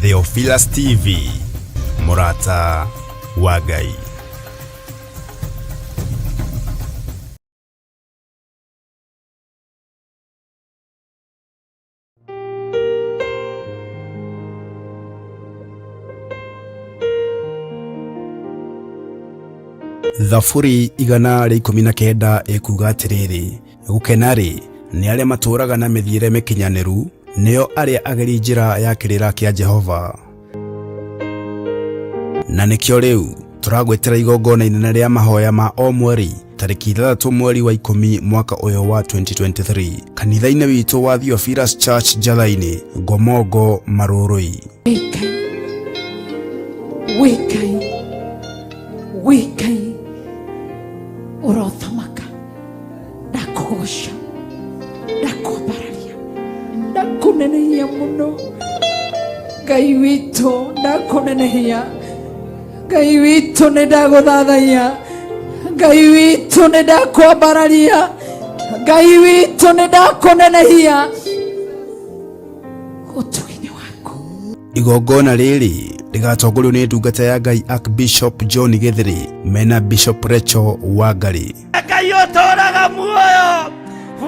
Theophilus TV, mũrata wa Ngai. Thaburi 119 ĩkuuga atĩrĩrĩ, gũkena-rĩ, nĩ arĩa matũũraga na mĩthiĩre mĩkinyanĩru, nĩo arĩa ageri njĩra ya kĩrĩra kĩa Jehova. Na nĩkĩo rĩu tũragwĩtĩra igongona inene rĩa mahoya ma o mweri tarĩki 6 mweri wa 10 mwaka ũyũ wa 2023 kanitha-inĩ witũ wa Theophilus Church Njatha-inĩ, Ngomongo, Marũrũi. Wĩ Ngai, wĩ Ngai, wĩ Ngai ũrothamaka. Ndakũgoca, ndakwambararia, ndakũnenehia mũno. Ngai witũ, ndakũnenehia. Ngai witũ, nĩ ndagũthathaiya. Ngai witũ, nĩ ndakwambararia. Ngai witũ, nĩ ndakũnenehia. Ũtugi-inĩ waku. Igongona rĩrĩ rĩgatongorio nĩ ndungata ya Ngai Archbishop John Gĩthĩrĩ mena Bishop Rachel Wangari. Ngai ũtũũraga muoyo,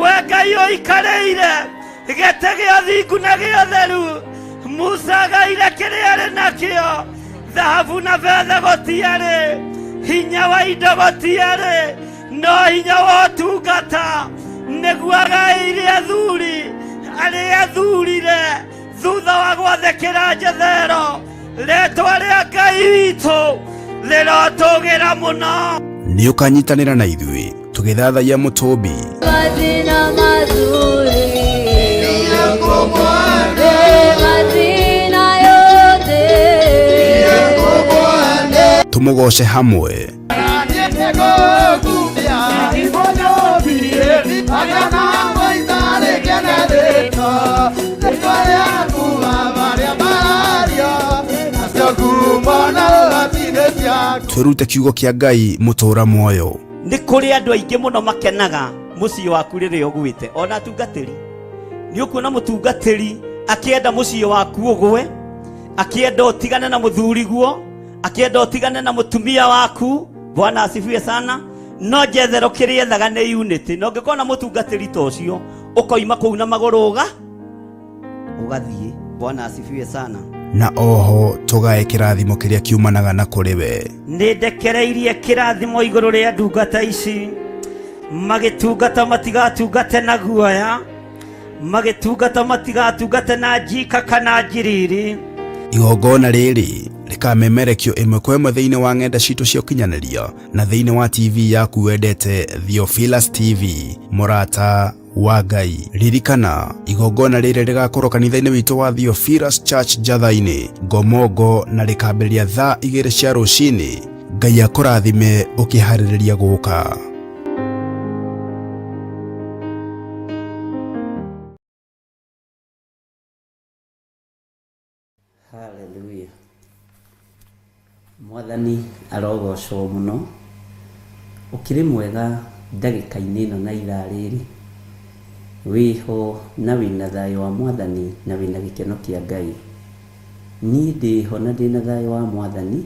we Ngai ũikarĩire gĩtĩ gĩa thingu na gĩa ũtheru. Musa agaire kĩrĩa arĩ nakĩo, thahabu na betha gũtiarĩ, hinya wa indo gũtiarĩ, no hinya wa ũtungata nĩguo agaĩire athuri arĩa athurire thutha wa gwathĩkĩra Jethero. Rĩtwa rĩa Ngai witũ rĩrotũgĩra mũno. Nĩ ũkanyitanĩra na ithuĩ tũgĩthathaiya mũtũmbi. Majina mazuri, majina yote. Tũmũgoce hamwe. Twĩrute kiugo kĩa Ngai mũtũũra muoyo. Nĩ kũrĩ andũ aingĩ mũno makenaga mũciĩ waku rĩrĩa ũgwĩte, ona atungatĩri. Nĩ ũkuona mũtungatĩri akĩenda mũciĩ waku ũgwe, akĩenda ũtigane na mũthuriguo, akĩenda ũtigane na mũtumia waku. Bwana asifiwe sana. No Jethero kĩrĩa ethaga nĩ unity. Na ũngĩkorwo na mũtungatĩri ta ũcio, ũkoima kũu na magũrũ ũgathiĩ. Bwana asifiwe sana. Na oho tũgae kĩrathimo kĩrĩa kiumanaga na kũrĩ we. Nĩ ndekereirie kĩrathimo igũrũ rĩa ndungata ici, magĩtungata matigatungate na guoya, magĩtungata matigatungate na njika kana njiriri. Igongona rĩrĩ rĩkamemerekio ĩmwe kwa ĩmwe thĩinĩ wa ng'enda citũ cia ũkinyanĩria na thĩinĩ wa TV yaku wendete Theophilus TV, mũrata wa Ngai. Ririkana, igongona rĩrĩ rĩgakorwo kanitha-inĩ witũ wa Theophilus Church Njatha-inĩ, Ngomongo, na rĩkambĩrĩria thaa 2 cia rũcinĩ. Ngai akũrathime ũkĩharĩrĩria gũka. Hallelujah. Mwathani arogocwo mũno. Ũkĩrĩ mwega ndagĩka-inĩ ĩno na ithaa rĩrĩ. Wĩho na wĩna thayũ wa Mwathani na wĩna gĩkeno kĩa Ngai. Niĩ ndĩho na ndĩna thayũ wa Mwathani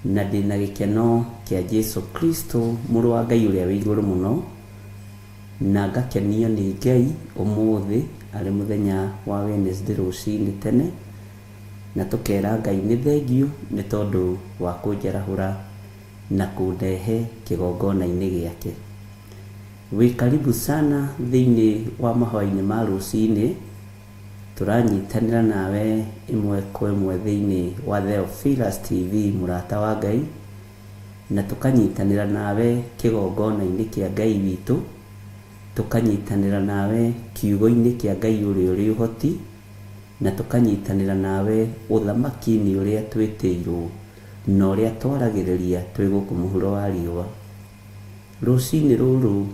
na ndĩna gĩkeno kĩa Jesu Kristo mũrũ wa Ngai ũrĩa wĩ igũrũ mũno. Na ngakenio nĩ Ngai ũmũthĩ arĩ mũthenya wa Wednesday rũcinĩ tene, na tũkera Ngai nĩ thengiũ nĩ tondũ wa kũnjarahũra na kũndehe kĩgongona-inĩ gĩake. Wĩ karibu sana thĩinĩ wa mahoya-inĩ ma rũcinĩ, tũranyitanĩra nawe ĩmwe kwa ĩmwe thĩinĩ wa Theophilus TV mũrata wa Ngai, na tũkanyitanĩra nawe kĩgongona-inĩ kĩa Ngai witũ, tũkanyitanĩra nawe kiugo-inĩ kĩa Ngai ũrĩa ũrĩ ũhoti, na tũkanyitanĩra nawe ũthamaki-inĩ ũrĩa twĩtĩirwo na ũrĩa twaragĩrĩria twĩ gũkũ mũhuro wa riũa. Rũcinĩ rũrũ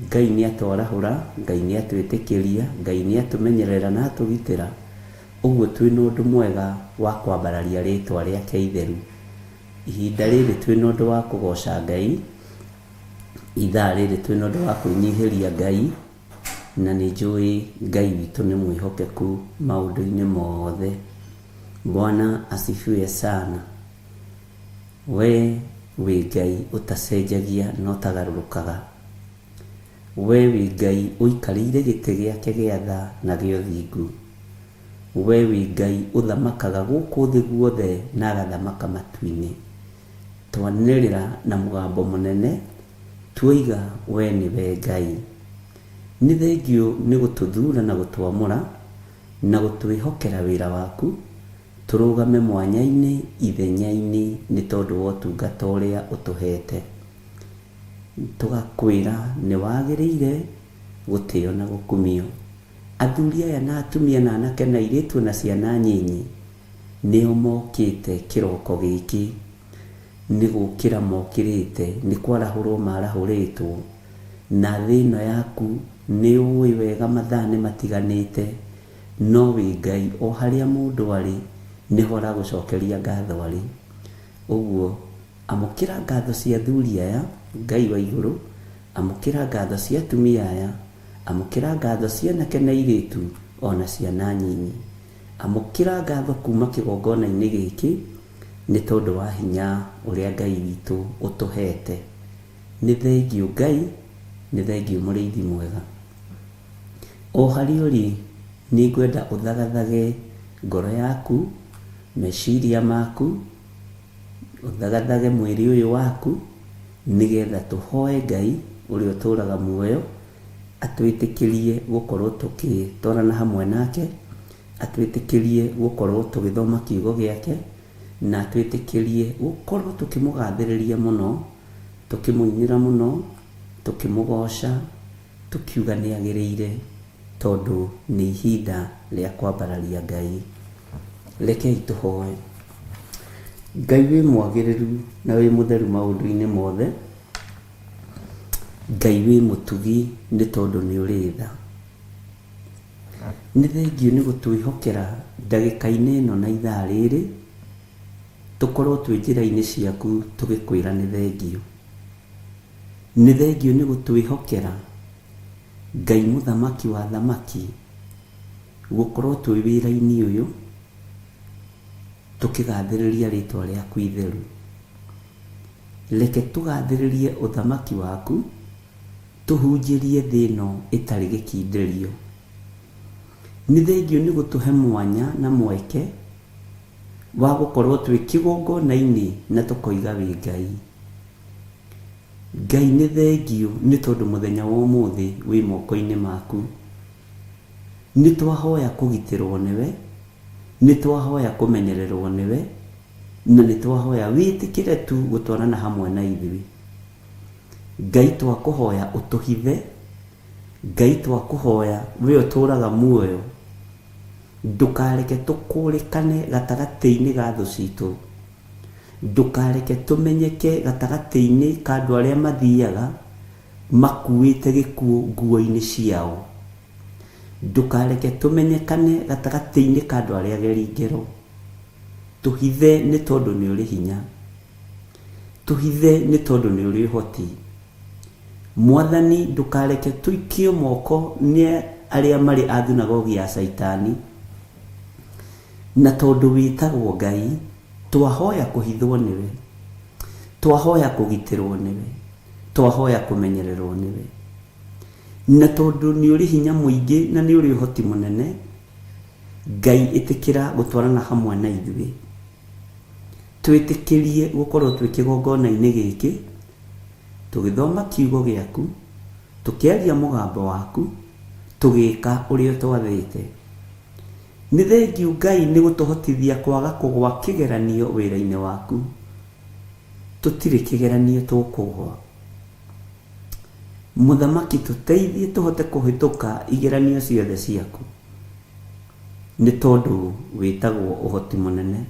Ngai nĩ atwarahũra, Ngai nĩ atwĩtĩkĩria, Ngai nĩ atũmenyerera na atũgitĩra, ũguo twĩna ũndũ mwega wa kwambararia rĩtwa rĩake itheru. Ihinda rĩrĩ twĩna ũndũ wa kũgoca Ngai, ithaa rĩrĩ twĩna ũndũ wa kwĩnyihĩria Ngai, na nĩ njũĩ Ngai witũ nĩ mwĩhokeku maũndũ-inĩ mothe. Bwana asifiwe sana. We wĩ Ngai ũtacenjagia na ũtagarũrũkaga. We wĩ Ngai ũikarĩire gĩtĩ gĩake gĩa tha na gĩa ũthingu. We wĩ Ngai ũthamakaga gũkũ thĩ guothe na agathamaka matu-inĩ. Twanĩrĩra na mũgambo mũnene tuoiga we nĩwe Ngai. Nĩ thengiũ nĩ gũtũthura na gũtwamũra na gũtwĩhokera wĩra waku, tũrũgame mwanya-inĩ ithenya-inĩ nĩ tondũ wa ũtungata ũrĩa ũtũhete. Tũgakwĩra nĩ wagĩrĩire gũtĩo na gũkumio. Athuri aya na atumia na anake na airĩtu na ciana nyinyi nĩo mokĩte kĩroko gĩkĩ, nĩ gũkĩra mokĩrĩte, nĩ kwarahũrwo marahũrĩtwo, na thĩ ĩno yaku nĩ ũĩ wega mathaa nĩ matiganĩte, no wĩ Ngai o harĩa mũndũ arĩ nĩho aragũcokeria ngatho arĩ. Ũguo amũkĩra ngatho cia athuri aya, Ngai wa igũrũ, amũkĩra ngatho cia atumia aya, amũkĩra ngatho cia anake na airĩtu ona ciana nyinyi. Amũkĩra ngatho kuma kĩgongona-inĩ gĩkĩ nĩ tondũ wa hinya ũrĩa Ngai witũ ũtũhete. Nĩ thengiũ Ngai, nĩ thengiũ mũrĩithi mwega. O harĩa ũrĩ nĩ ngwenda ũthagathage ngoro yaku, meciria maku, ũthagathage mwĩrĩ ũyũ waku, nĩgetha tũhoe Ngai ũrĩa ũtũraga muoyo atwĩtĩkĩrie gũkorwo tũgĩtwarana hamwe nake, atwĩtĩkĩrie gũkorwo tũgĩthoma kiugo gĩake, na atwĩtĩkĩrie gũkorwo tũkĩmũgathĩrĩria mũno, tũkĩmũinĩra mũno, tũkĩmũgoca, tũkiuga nĩ agĩrĩire, tondũ nĩ ihinda rĩa kwambararia Ngai. Rekei tũhoe. Ngai wĩ mwagĩrĩru na wĩ mũtheru maũndũ-inĩ mothe, Ngai wĩ mũtugi nĩ tondũ nĩ ũrĩ tha. Nĩ thengiũ nĩ gũtwĩhokera ndagĩka-inĩ ĩno na ithaa rĩrĩ, tũkorwo twĩ njĩra-inĩ ciaku tũgĩkwĩra nĩ thengiũ. Nĩ thengiũ nĩ gũtwĩhokera Ngai mũthamaki wa thamaki, gũkorwo twĩ wĩra-inĩ ũyũ, tũkĩgathĩrĩria rĩtwa rĩaku itheru. Reke tũgathĩrĩrie ũthamaki waku, tũhunjĩrie thĩ ĩno ĩtarĩ gĩkindĩrio. Nĩ thengiũ nĩ gũtũhe mwanya na mweke wa gũkorwo twĩ kĩgongona-inĩ na tũkoiga wĩ Ngai. Ngai nĩ thengiũ nĩ tondũ mũthenya wa ũmũthĩ wĩ moko-inĩ maku. Nĩ twahoya kũgitĩrwo nĩwe, nĩ twahoya kũmenyererwo nĩwe, na nĩ twahoya wĩtĩkĩre tu gũtwarana hamwe na ithuĩ. Ngai twakũhoya ũtũhithe, Ngai twakũhoya we ũtũraga muoyo, ndũkareke tũkũrĩkane gatagatĩ-inĩ ga thũ citũ. Ndũkareke tũmenyeke gatagatĩ-inĩ ka andũ arĩa mathiaga makuĩte gĩkuũ nguo-inĩ ciao. Ndũkareke tũmenyekane gatagatĩ-inĩ ka andũ arĩa ageri ngero. Tũhithe nĩ tondũ nĩ ũrĩ hinya. Tũhithe nĩ tondũ nĩ ũrĩ ũhoti. Mwathani ndũkareke tũikio moko nĩ arĩa marĩ a thunagogi ya Caitani. Na tondũ wĩtagwo Ngai, twahoya kũhithwo nĩwe, twahoya kũgitĩrwo nĩwe, twahoya kũmenyererwo nĩwe. Na tondũ nĩ ũrĩ hinya mũingĩ na nĩ ũrĩ ũhoti mũnene, Ngai ĩtĩkĩra gũtwarana hamwe na ithuĩ. Twĩtĩkĩrie gũkorwo twĩ kĩgongona-inĩ gĩkĩ, tũgĩthoma kiugo gĩaku, tũkĩaria mũgambo waku, tũgĩka ũrĩa ũtwathĩte. Nĩ thengiũ Ngai nĩ gũtũhotithia kwaga kũgwa kĩgeranio wĩra-inĩ waku. Tũtirĩ kĩgeranio tũkũgwa. Mũthamaki tũteithie tũhote kũhĩtũka igeranio ciothe ciaku, nĩ tondũ wĩtagwo ũhoti mũnene.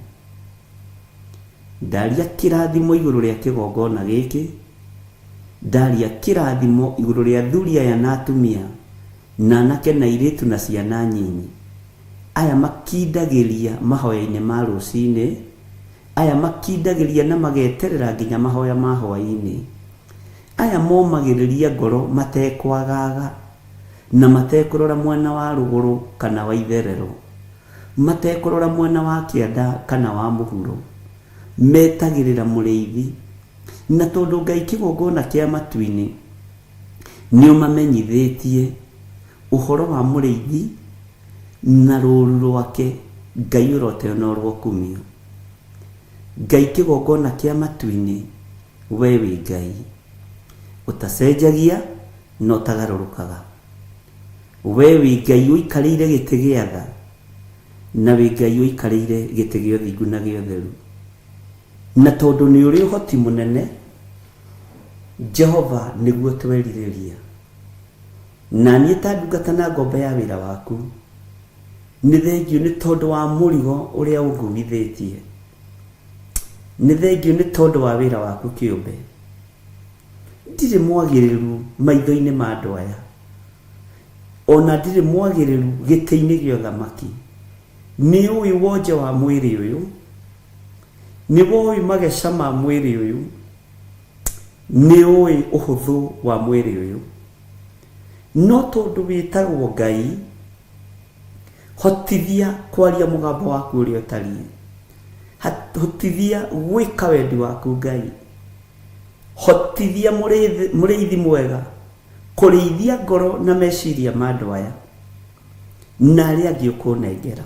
Ndaria kĩrathimo igũrũ rĩa kĩgongona gĩkĩ, ndaria kĩrathimo igũrũ rĩa athuri aya na atumia, na anake na airĩtu na ciana nyinyi, aya makindagĩria mahoya-inĩ ma rũcinĩ, aya makindagĩria na mageterera nginya mahoya ma hwaĩ-inĩ, aya momagĩrĩria ngoro matekwagaga na matekũrora mwena wa rũgũrũ kana wa itherero. Matekũrora mwena wa kĩanda kana wa mũhuro, metagĩrĩra mũrĩithi. Na tondũ Ngai kĩgongona kĩa matu-inĩ nĩũmamenyithĩtie ũhoro wa mũrĩithi na rũũru rwake, Ngai ũroteo na ũrokumio. Ngai kĩgongona kĩa matu-inĩ, we wĩ Ngai ũtacenjagia na ũtagarũrũkaga. We wĩ Ngai ũikarĩire gĩtĩ gĩa tha, na wĩ Ngai ũikarĩire gĩtĩ gĩa ũthingu na gĩa ũtheru. Na tondũ nĩ ũrĩ ũhoti mũnene, Jehova nĩguo twerirĩria. Na niĩ ta ndungata na ngombo ya wĩra waku, nĩ thengiũ nĩ tondũ wa mũrigo ũrĩa ũnguithĩtie. Nĩ thengiũ nĩ tondũ wa wĩra waku kĩũmbe. Ndirĩ mwagĩrĩru maitho-inĩ ma andũ aya, o na ndirĩ mwagĩrĩru gĩtĩ-inĩ gĩa ũthamaki. Nĩ ũĩ wonje wa mwĩrĩ ũyũ, nĩ woĩ mageca ma mwĩrĩ ũyũ, nĩ ũĩ ũhũthũ wa mwĩrĩ ũyũ. No tondũ wĩtagwo Ngai, hotithia kwaria mũgambo waku ũrĩa ũtariĩ. Hotithia gwĩka wendi waku Ngai. Hotithia mũrĩithi mwega kũrĩithia ngoro na meciria ma andũ aya na arĩa angĩ ũkũnengera.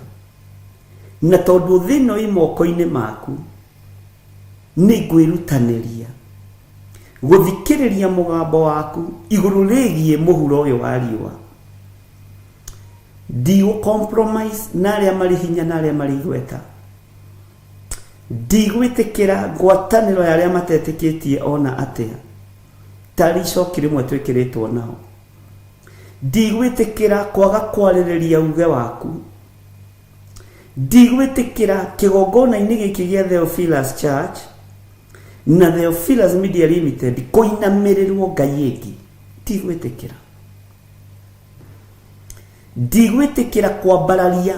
Na tondũ thĩ ĩno ĩ moko-inĩ maku, nĩ ngwĩrutanĩria gũthikĩrĩria mũgambo waku igũrũ rĩgiĩ mũhuro ũyũ wa riũa. Ndigũ compromise na arĩa marĩ hinya na arĩa marĩ igweta. Ndigwĩtĩkĩra ngwatanĩro ya arĩa matetĩkĩtie ona atĩa, tarĩ icoki rĩmwe twĩkĩrĩtwo nao. Ndigwĩtĩkĩra kwaga kwarĩrĩria uge waku. Ndigwĩtĩkĩra kĩgongona-inĩ gĩkĩ gĩa Theophilus Church na Theophilus Media Limited kũinamĩrĩrwo ngai ĩngĩ. Ndigwĩtĩkĩra. Ndigwĩtĩkĩra kwambararia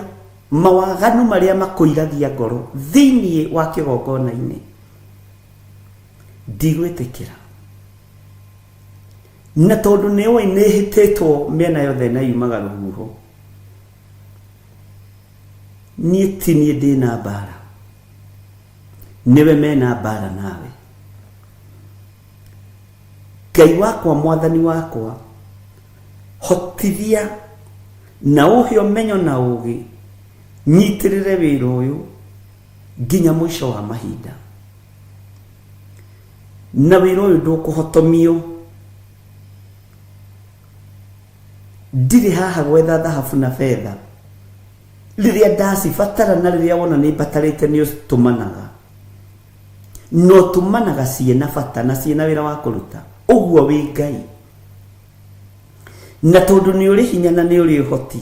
mawaganu marĩa makũiragia ngoro thĩinĩ wa kĩgongona-inĩ. Ndigwĩtĩkĩra. Na tondũ nĩ ũĩ nĩ hĩtĩtwo mĩena yothe na yumaga rũhuho, niĩ ti niĩ ndĩna mbara, nĩwe mena mbara nawe. Ngai wakwa, mwathani wakwa, hotithia na ũhe ũmenyo na ũgĩ, nyitĩrĩre wĩra ũyũ nginya mũico wa mahinda. Na wĩra ũyũ ndũkũhotomio. Ndirĩ haha gwetha thahabu na betha. Rĩrĩa ndacibatara na rĩrĩa wona nĩ mbatarĩte nĩ ũtũmanaga. Na ũtũmanaga ciĩna bata na ciĩna wĩra wa kũruta. Ũguo wĩ Ngai. Na tondũ nĩ ũrĩ hinya na nĩ ũrĩ ũhoti,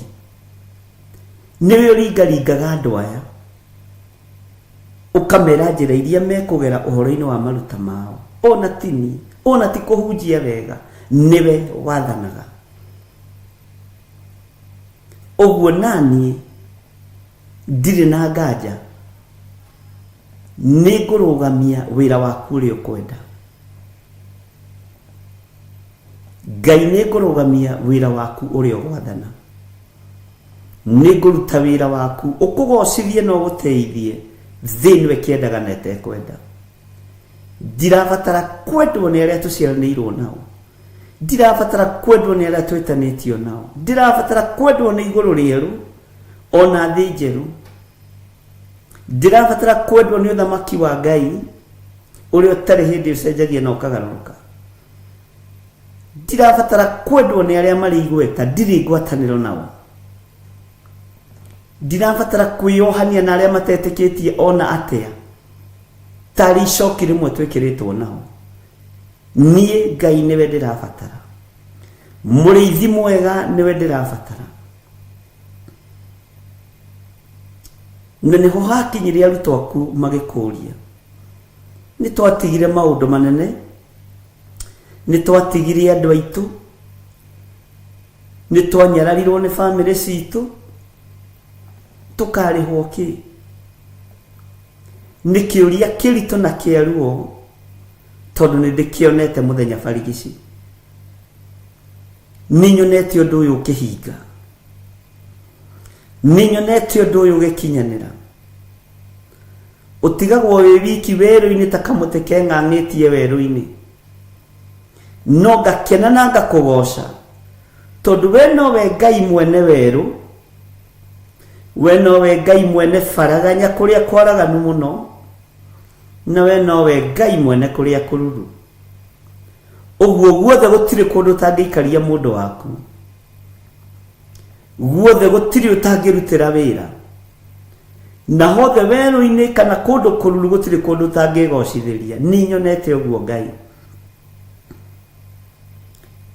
nĩwe ũringaringaga andũ aya, ũkamera njĩra iria mekũgera ũhoro-inĩ wa maruta mao. Ona ti niĩ, ona ti kũhunjia wega, nĩwe wathanaga. Ũguo naniĩ ndirĩ na nganja nĩ ngũrũgamia wĩra waku ũrĩa ũkwenda. Ngai nĩ ngũrũgamia wĩra waku ũrĩa ũgwathana. Nĩ ngũruta wĩra waku ũkũgocithie na ũgũteithie thĩ ĩno ĩkĩendaga na ĩtekwenda. Ndirabatara kwendwo nĩ arĩa tũciaranĩirwo nao. Ndirabatara kwendwo nĩ arĩa twĩtanĩtio nao. Ndirabatara kwendwo nĩ igũrũ rĩerũ ona thĩ njerũ. Ndirabatara kwendwo nĩ ũthamaki wa Ngai ũrĩa ũtarĩ hĩndĩ ũcenjagia na ũkagarũrũka. Ndirabatara kwendwo nĩ arĩa marĩ igweta, ndirĩ ngwatanĩro nao. Ndirabatara kwĩyohania na arĩa matetĩkĩtie ona atĩa, tarĩ icoki rĩmwe twĩkĩrĩtwo nao. Niĩ Ngai nĩwe ndĩrabatara, mũrĩithi mwega nĩwe ndĩrabatara. Na nĩho hakinyire arutwo aku magĩkũria, nĩ twatigire maũndũ manene, nĩ twatigire andũ aitũ, nĩ twanyararirwo nĩ bamĩrĩ citũ, tũkarĩhwo kĩ? Nĩ kĩũria kĩritũ na kĩa ruo, tondũ nĩ ndĩkĩonete mũthenya barigici. Nĩ nyonete ũndũ ũyũ ũkĩhinga. Nĩ nyonete ũndũ ũyũ ũgĩkinyanĩra. Ũtigagwo wĩ wiki werũ-inĩ ta kamũtĩ keng'ang'ĩtie werũ-inĩ. No ngakena na ngakũgoca tondũ we nowe Ngai mwene werũ, we nowe Ngai mwene baraganya kũrĩa kwaraganu mũno, na we nowe Ngai mwene kũrĩa kũruru. Ũguo guothe gũtirĩ kũndũ ũtangĩikaria mũndũ waku. Guothe gũtirĩ ũtangĩrutĩra wĩra. Na hothe werũ-inĩ kana kũndũ kũruru gũtirĩ kũndũ ũtangĩgocithĩria. Nĩ nyonete ũguo Ngai.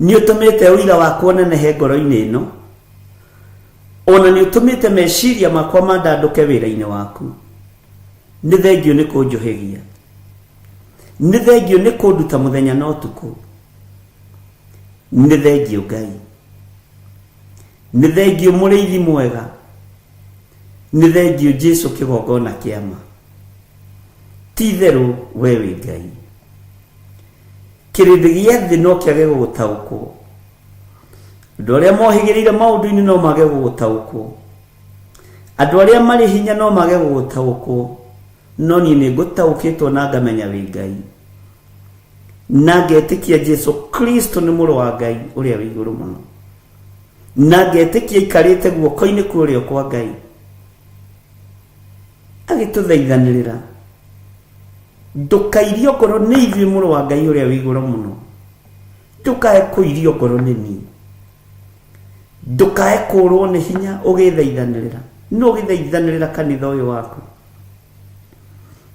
Nĩ ũtũmĩte ũira wakwa ũnenehe ngoro-inĩ ĩno. Ona nĩ ũtũmĩte meciria makwa mandandũke wĩra-inĩ waku. Nĩ thengiũ nĩ kũnjũhĩgia. Nĩ thengiũ nĩ kũnduta mũthenya na ũtukũ. Nĩ thengiũ Ngai. Nĩ thengiũ mũrĩithi mwega. Nĩ thengiũ Jesu kĩgongona kĩa ma. Ti itherũ we wĩ Ngai. Kĩrĩndĩ gĩa thĩ no kĩage gũgũtaũkwo. Andũ arĩa mohĩgĩrĩire maũndũ-inĩ no mage gũgũtaũkwo. Andũ arĩa marĩ hinya no mage gũgũtaũkwo. No niĩ nĩ ngũtaũkĩtwo na ngamenya wĩ Ngai. Na ngetĩkia Jesu Kristo nĩ mũrũ wa Ngai ũrĩa wĩ igũrũ mũno. Na ngetĩkia aikarĩte guoko-inĩ kwa ũrĩo kwa Ngai. Agĩtũthaithanĩrĩra. Ndũkairio ngoro nĩ ithuĩ mũrũ wa Ngai ũrĩa wĩ igũrũ mũno. Ndũkae kũirio ngoro nĩ niĩ. Ndũkae kũrwo nĩ hinya ũgĩthaithanĩrĩra. Nũ ũgĩthaithanĩrĩra kanitha ũyũ waku?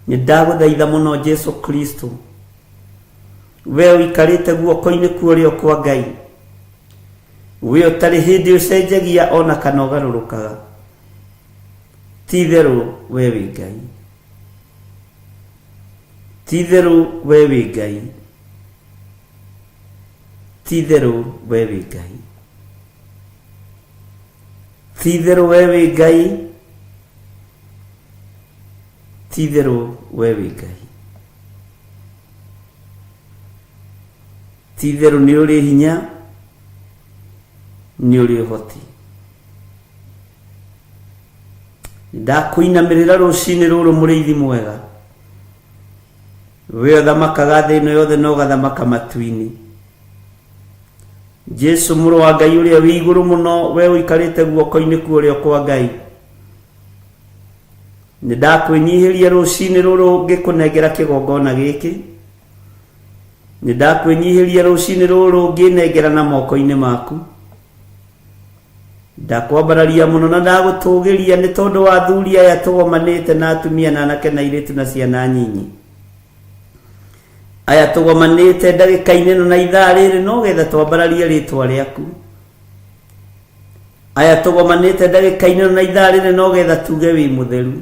Nĩ ndagũthaitha mũno Jesu Kristo. We ũikarĩte guoko-inĩ kwa ũrĩo kwa Ngai. We ũtarĩ hĩndĩ ũcenjagia ona kana ũgarũrũkaga. Ti itherũ we wĩ Ngai. Ti itherũ we wĩ Ngai. Ti itherũ we wĩ Ngai. Ti itherũ we wĩ Ngai. Ti itherũ we wĩ Ngai. Ti itherũ nĩ ũrĩ hinya, nĩ ũrĩ ũhoti. Ndakũinamĩrĩra rũcinĩ rũrũ mũrĩithi mwega. We ũthamakaga thĩ ĩno yothe na ũgathamaka matu-inĩ. Jesu mũrũ wa Ngai ũrĩa wĩ igũrũ mũno, we ũikarĩte guoko-inĩ kwa ũrĩo kwa Ngai. Nĩ ndakwĩnyihĩria rũcinĩ rũrũ ngĩkũnengera kĩgongona gĩkĩ. Nĩ ndakwĩnyihĩria rũcinĩ rũrũ ngĩnengera na moko-inĩ maku. Ndakwambararia mũno na ndagũtũgĩria nĩ tondũ wa athuri aya tũgomanĩte na atumia na anake na airĩtu na ciana nyinyi. Aya tũgomanĩte ndagĩka-inĩ ĩno na ithaa rĩrĩ no getha twambararie rĩtwa rĩaku. Aya tũgomanĩte ndagĩka-inĩ ĩno na ithaa rĩrĩ no getha tuge wĩ mũtheru.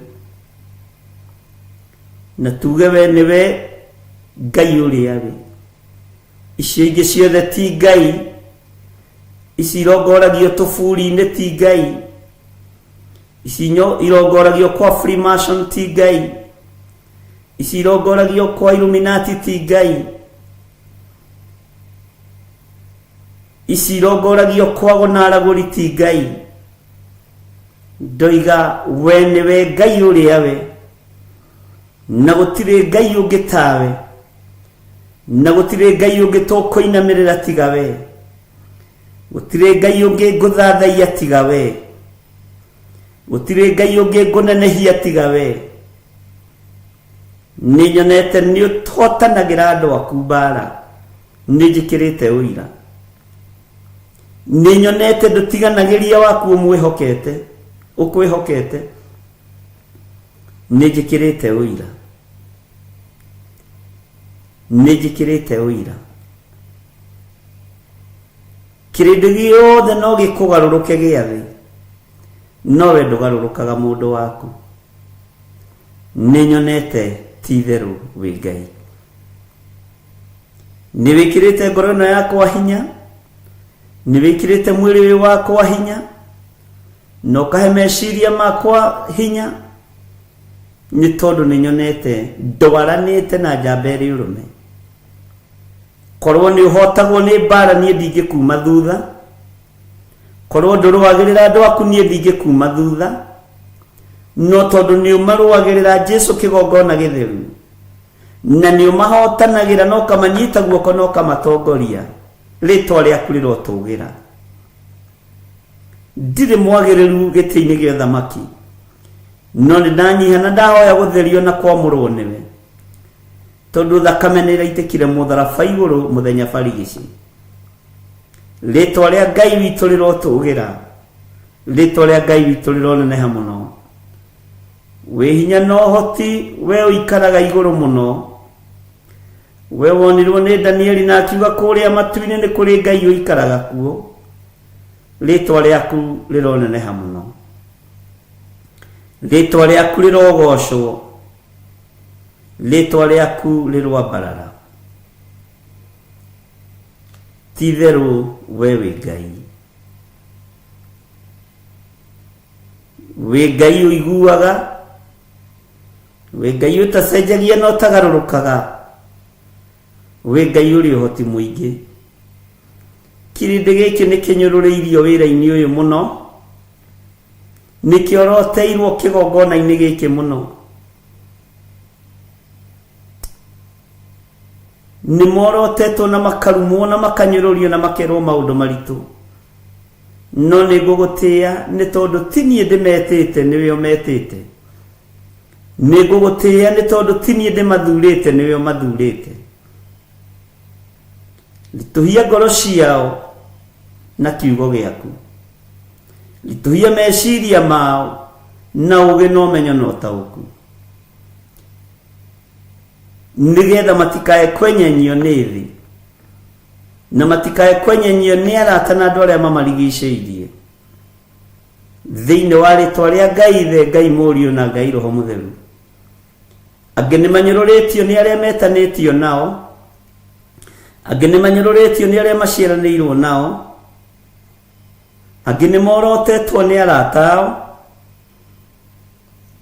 Na tuge we nĩwe Ngai ũrĩa wĩ. Icio ingĩ ciothe ti Ngai. Ici irongoragio tũburi-inĩ ti Ngai. Ici irongoragio kwa Freemason ti Ngai. Ici irongoragio kwa Illuminati ti Ngai. Ici irongoragio kwa ago na aragũri ti Ngai. Ndoiga we nĩwe Ngai ũrĩa we. Na gũtirĩ Ngai ũngĩ tawe. Na gũtirĩ Ngai ũngĩ tũkũinamĩrĩra tiga we. Gũtirĩ Ngai ũngĩ ngũthathaiya tiga we. Gũtirĩ Ngai ũngĩ ngũnenehia tiga we. Nĩ nyonete nĩ ũhotanagĩra andũ aku mbara. Nĩ njĩkĩrĩte ũira. Nĩ nyonete ndũtiganagĩria waku ũmwĩhokete, ũkwĩhokete. Nĩ njĩkĩrĩte ũira. Nĩ njĩkĩrĩte ũira. Kĩrĩndĩ gĩothe no gĩkũgarũrũke gĩa thĩ, no we ndũgarũrũkaga mũndũ waku. Nĩ nyonete ti itherũ wĩ Ngai. Nĩ wĩkĩrĩte ngoro ĩno yakwa hinya, nĩ wĩkĩrĩte mwĩrĩ ũyũ wakwa hinya, na ũkahe meciria makwa hinya, nĩ tondũ nĩ nyonete ndwaranĩte na njamba ĩrĩ ũrũme. Korwo nĩ ũhotagwo nĩ mbara niĩ ndingĩkuma thutha. Korwo ndũrũagĩrĩra andũ aku niĩ ndingĩkuma thutha, no tondũ nĩ ũmarũagĩrĩra Jesu kĩgongona gĩtheru, na nĩ ũmahotanagĩra na ũkamanyita guoko na ũkamatongoria, rĩtwa rĩaku rĩrotũgĩra. Ndirĩ mwagĩrĩru gĩtĩ-inĩ gĩa ũthamaki, no nĩ ndanyiha na ndahoya gũtherio na kwamũrwo nĩwe, tondũ thakame nĩ ĩraitĩkire mũtharaba igũrũ mũthenya barigici. Rĩtwa rĩa Ngai witũ rĩrotũgĩra, rĩtwa rĩa Ngai witũ rĩroneneha mũno. Wĩ hinya na ũhoti, we ũikaraga igũrũ mũno. We wonirwo nĩ Danieli na akiuga kũrĩa matu-inĩ nĩ kũrĩ Ngai ũikaraga kuo. Rĩtwa rĩaku rĩroneneha mũno, rĩtwa rĩaku rĩrogocwo, rĩtwa rĩaku rĩroambarara. Ti-itherũ we wĩ Ngai, wĩ Ngai ũiguaga, wĩ Ngai ũtacenjagia na ũtagarũrũkaga, wĩ Ngai ũrĩ ũhoti mũingĩ. Kĩrĩndĩ gĩkĩ nĩ kĩnyũrũrĩirio wĩra-inĩ ũyũ mũno, nĩkĩoroteirwo kĩgongona-inĩ gĩkĩ mũno. Nĩ morotetwo na makarumwo na makanyũrũrio na makerwo maũndũ maritũ, no nĩ ngũgũtĩĩa nĩ tondũ ti niĩ ndĩmetĩte, nĩwe ũmetĩte. Nĩ ngũgũtĩĩa nĩ tondũ ti niĩ ndĩmathurĩte, nĩwe ũmathurĩte. Ritũhia ngoro ciao na kiugo gĩaku, ritũhia meciria mao na ũũgĩ na ũmenyo na ũtaũku, nĩgetha matikae kwenyenyio nĩ thĩ na matikae kwenyenyio nĩ arata na andũ arĩa mamarigicĩirie. Thĩinĩ wa rĩtwa rĩa Ngai Ithe, Ngai Mũriũ na Ngai Roho Mũtheru. Angĩ nĩ manyũrũrĩtio nĩ arĩa metanĩtio nao, angĩ nĩ manyũrũrĩtio nĩ arĩa maciaranĩirwo nao, angĩ nĩ morotetwo nĩ arata ao,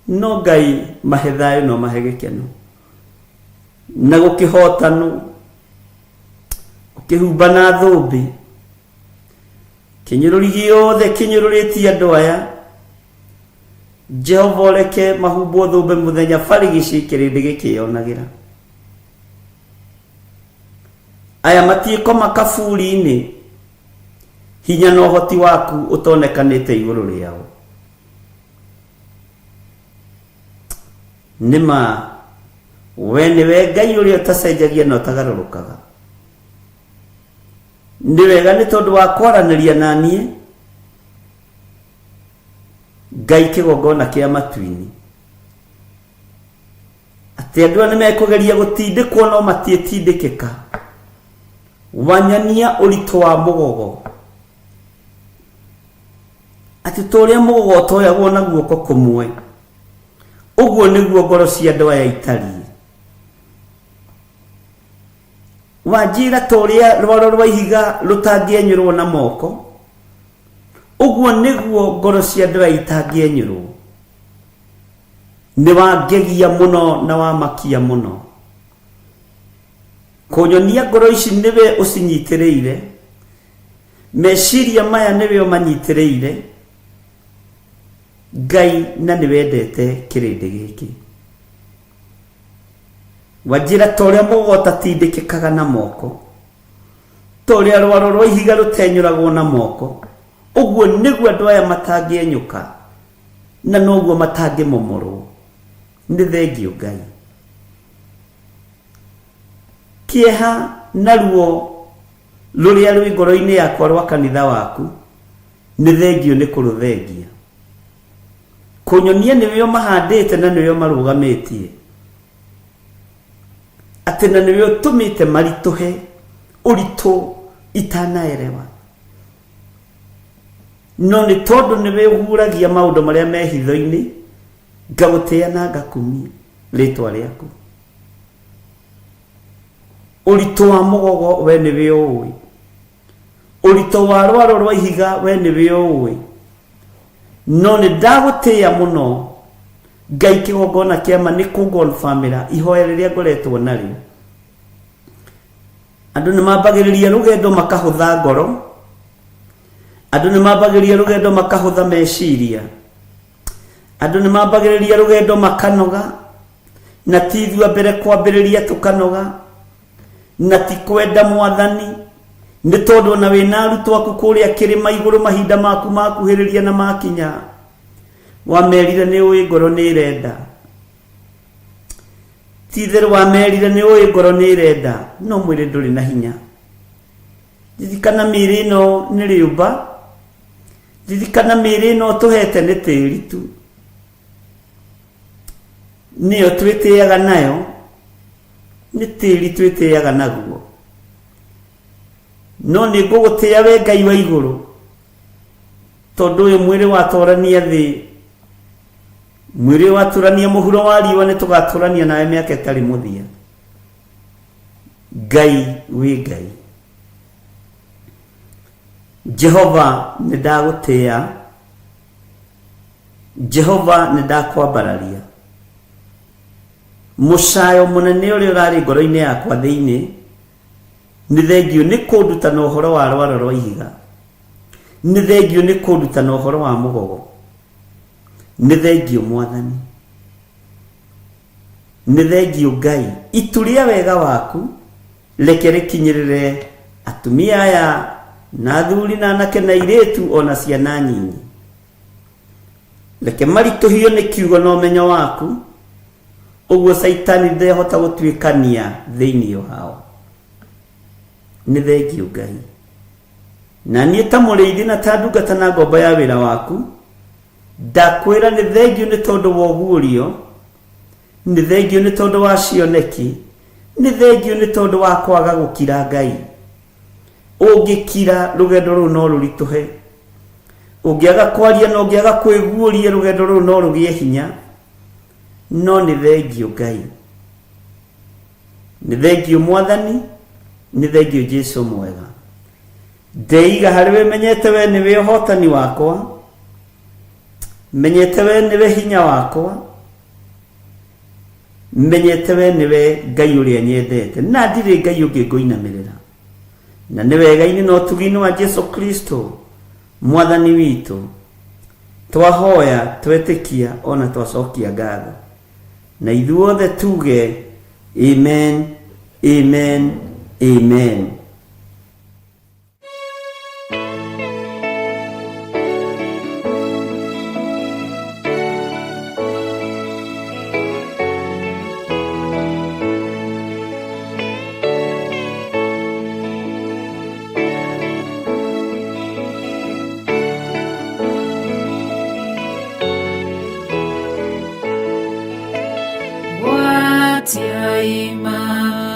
no Ngai mahe thayũ no mahe gĩkeno na gũkĩhotanwo, ũkĩhumba na thũmbĩ. Kĩnyũrũri gĩothe kĩnyũrũrĩtie andũ aya, Jehova ũreke mahumbwo thũmbĩ mũthenya barigici kĩrĩndĩ gĩkĩyonagĩra. Aya matiĩkoma kaburi-inĩ, hinya na ũhoti waku ũtonekanĩte igũrũ rĩao. Nĩ ma we nĩwe Ngai ũrĩa ũtacenjagia na ũtagarũrũkaga. Nĩ wega nĩ tondũ wa kwaranĩria na niĩ, Ngai kĩgongona kĩa matu-inĩ, atĩ andũ aya nĩ mekũgeria gũtindĩkwo no matiĩtindĩkĩka. Wanyonia ũritũ wa mũgogo, atĩ ta ũrĩa mũgogo ũtoyagwo na guoko kũmwe, ũguo nĩguo ngoro cia andũ aya itariĩ. Wanjĩra ta ũrĩa rwaro rwa ihiga rũtangĩenyũrwo na moko, ũguo nĩguo ngoro cia andũ aya itangĩenyũrwo. Nĩ wangegia mũno na wamakia mũno. Kũnyonia ngoro ici nĩwe ũcinyitĩrĩire, meciria maya nĩwe ũmanyitĩrĩire, Ngai, na nĩwendete kĩrĩndĩ gĩkĩ. Wanjĩra ta ũrĩa mũgogo ũtatindĩkĩkaga na moko, ta ũrĩa rwaro rwa ihiga rũtenyũragwo na moko, ũguo nĩguo andũ aya matangĩenyũka, na noguo matangĩmomorwo. Nĩ thengiũ Ngai. Kĩeha na ruo rũrĩa rwĩ ngoro-inĩ yakwa rwa kanitha waku, nĩ thengiũ nĩ kũrũthengia. Kũnyonia nĩwe ũmahandĩte na nĩwe ũmarũgamĩtie, atĩ na nĩwe ũtũmĩte maritũhe ũritũ itanaerewa, no nĩ tondũ nĩwe ũguũragia maũndũ marĩa me hitho-inĩ, ngagũtĩĩa na ngakumia rĩtwa rĩaku. Ũritũ wa mũgogo we nĩwe ũũĩ, ũritũ wa rwaro rwa ihiga we nĩwe ũũĩ, no nĩ ndagũtĩĩa mũno Ngai kĩgongona kĩa ma nĩ kũngonbamĩra ihoya rĩrĩa ngoretwo narĩo. Andũ nĩ mambagĩrĩria rũgendo makahũtha ngoro, Andũ nĩ mambagĩrĩria rũgendo makahũtha meciria. Andũ nĩ mambagĩrĩria rũgendo makanoga, na ti ithuĩ a mbere kwambĩrĩria tũkanoga, na ti kwenda Mwathani, nĩ tondũ ona wĩna arutwo aku kũrĩa kĩrĩma igũrũ mahinda maku makuhĩrĩria na makinya, wamerire nĩ ũĩ ngoro nĩ ĩrenda. Ti itherũ wamerire nĩ ũĩ ngoro nĩ ĩrenda, no mwĩrĩ ndũrĩ na hinya. Ririkana mĩĩrĩ ĩno nĩ rĩũmba, ririkana mĩĩrĩ ĩno ũtũhete nĩ tĩri tu, nĩyo twĩtĩaga nayo, nĩ tĩri twĩtĩaga naguo. No nĩ ngũgũtĩa we Ngai wa igũrũ, tondũ ũyũ mwĩrĩ watũrania thĩ, mwĩrĩ watũrania mũhuro wa riũa, nĩ tũgatũrania nawe mĩaka ĩtarĩ mũthia. Ngai wĩ Ngai. Jehova nĩ ndagũtĩa, Jehova nĩ ndakwambararia. Mũcayo mũnene ũrĩa ũrarĩ ngoro-inĩ yakwa thĩinĩ, nĩ thengiũ nĩ kũndutana ũhoro wa rwaro rwa ihiga, nĩ thengiũ nĩ kũndutana ũhoro wa mũgogo, nĩ thengiũ Mwathani. Nĩ thengiũ Ngai, itu rĩa wega waku reke rĩkinyĩrĩre atumia aya na athuri na anake na airĩtu o na ciana nyinyi. Reke maritũhio nĩ kiugo na ũmenyo waku, ũguo Caitani ndehota gũtuĩkania thĩinĩ wao. Nĩ thengiũ Ngai. Na niĩ ta mũrĩithi na ta ndungata na ngombo ya wĩra waku, Ndakwĩra nĩ thengiũ nĩ tondũ wa ũguũrio, nĩ thengiũ nĩ tondũ wa cioneki, nĩ thengiũ nĩ tondũ wa kwaga gũkira Ngai. Ũngĩkira rũgendo rũu no rũritũhe. Ũngĩaga kwaria na ũngĩaga kwĩguũria rũgendo rũu no rũgĩe hinya. No nĩ thengiũ Ngai. Nĩ thengiũ Mwathani, nĩ thengiũ Jesu mwega. Ndeiga harĩ we menyete we nĩwe ũhotani wakwa, menyete we nĩwe hinya wakwa, menyete we nĩwe Ngai ũrĩa nyendete, na ndirĩ Ngai ũngĩ ngũinamĩrĩra. Na nĩ wega-inĩ na ũtugi-inĩ wa Jesu Kristo Mwathani witũ, twahoya, twetĩkia, ona twacokia ngatho. Na ithuothe tuge amen, amen, amen.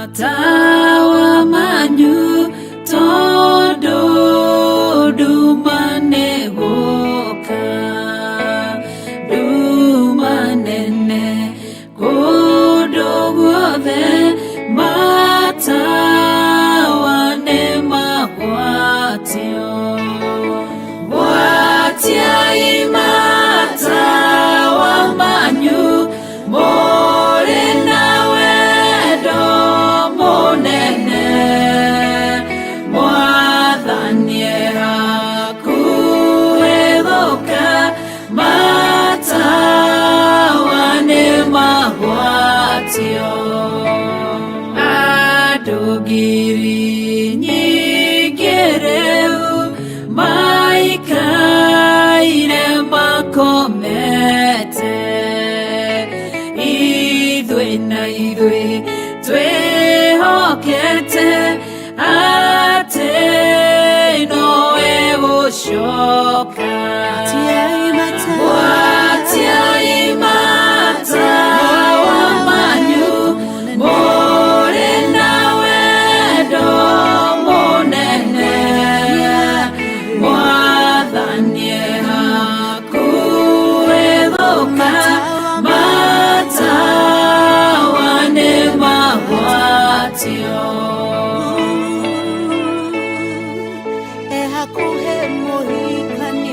Matawa manyu tondũ nduma nĩ gũka, nduma nene kũndũ guothe, matawa nĩ magwatio. Gwatiai matawa manyu mũrĩ na wendo mũnene, Mwathani e hakuhĩ gũka, matawa nĩ magwatio. Andũ ngiri nyingĩ rĩu maikaire makomete, ithuĩ na ithuĩ twĩhokete atĩ nowe gũcoka. Gwatiai matawa manyu mũrĩ na wendo mũnene, Mwathani e hakuhĩ gũka, matawa nĩ magwatio. E hakuhĩ mũhikania.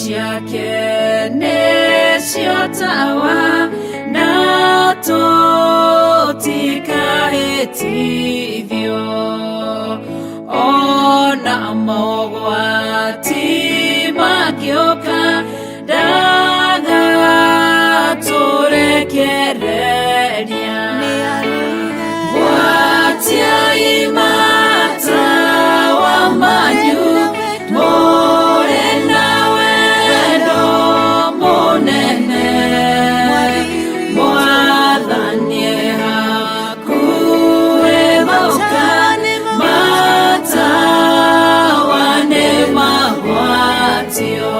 ciake nĩcio tawa na tũtikahĩtithio ona mogwati mangĩũka ndagatũrekereria gwatiai matawa manyu mũrĩ na wendo mũnene mwathani hakuhĩ gũka matawa nĩ magwatio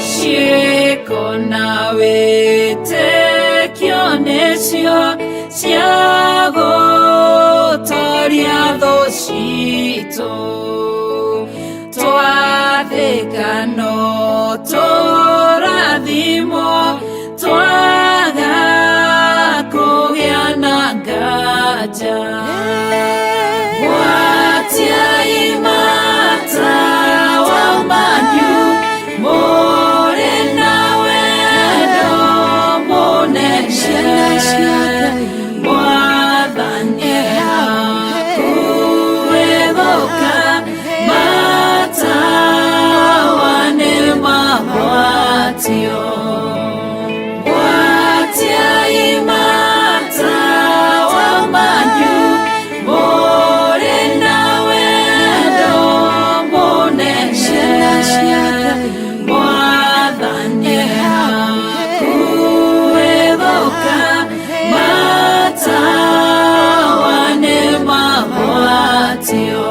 ciĩko na wĩtĩkio nĩcio cia gũtoria thũ citũ twathĩka no tũrathimwo twaga kũgĩa na nganja gwatiai matawa manyu mũrĩ na wendo mũnene mwathani hakuhĩ gũka matawa nĩ magwatio gwatiai matawa manyu mũrĩ na wendo mũnene mwathani hakuhĩ gũka matawa nĩ magwatio.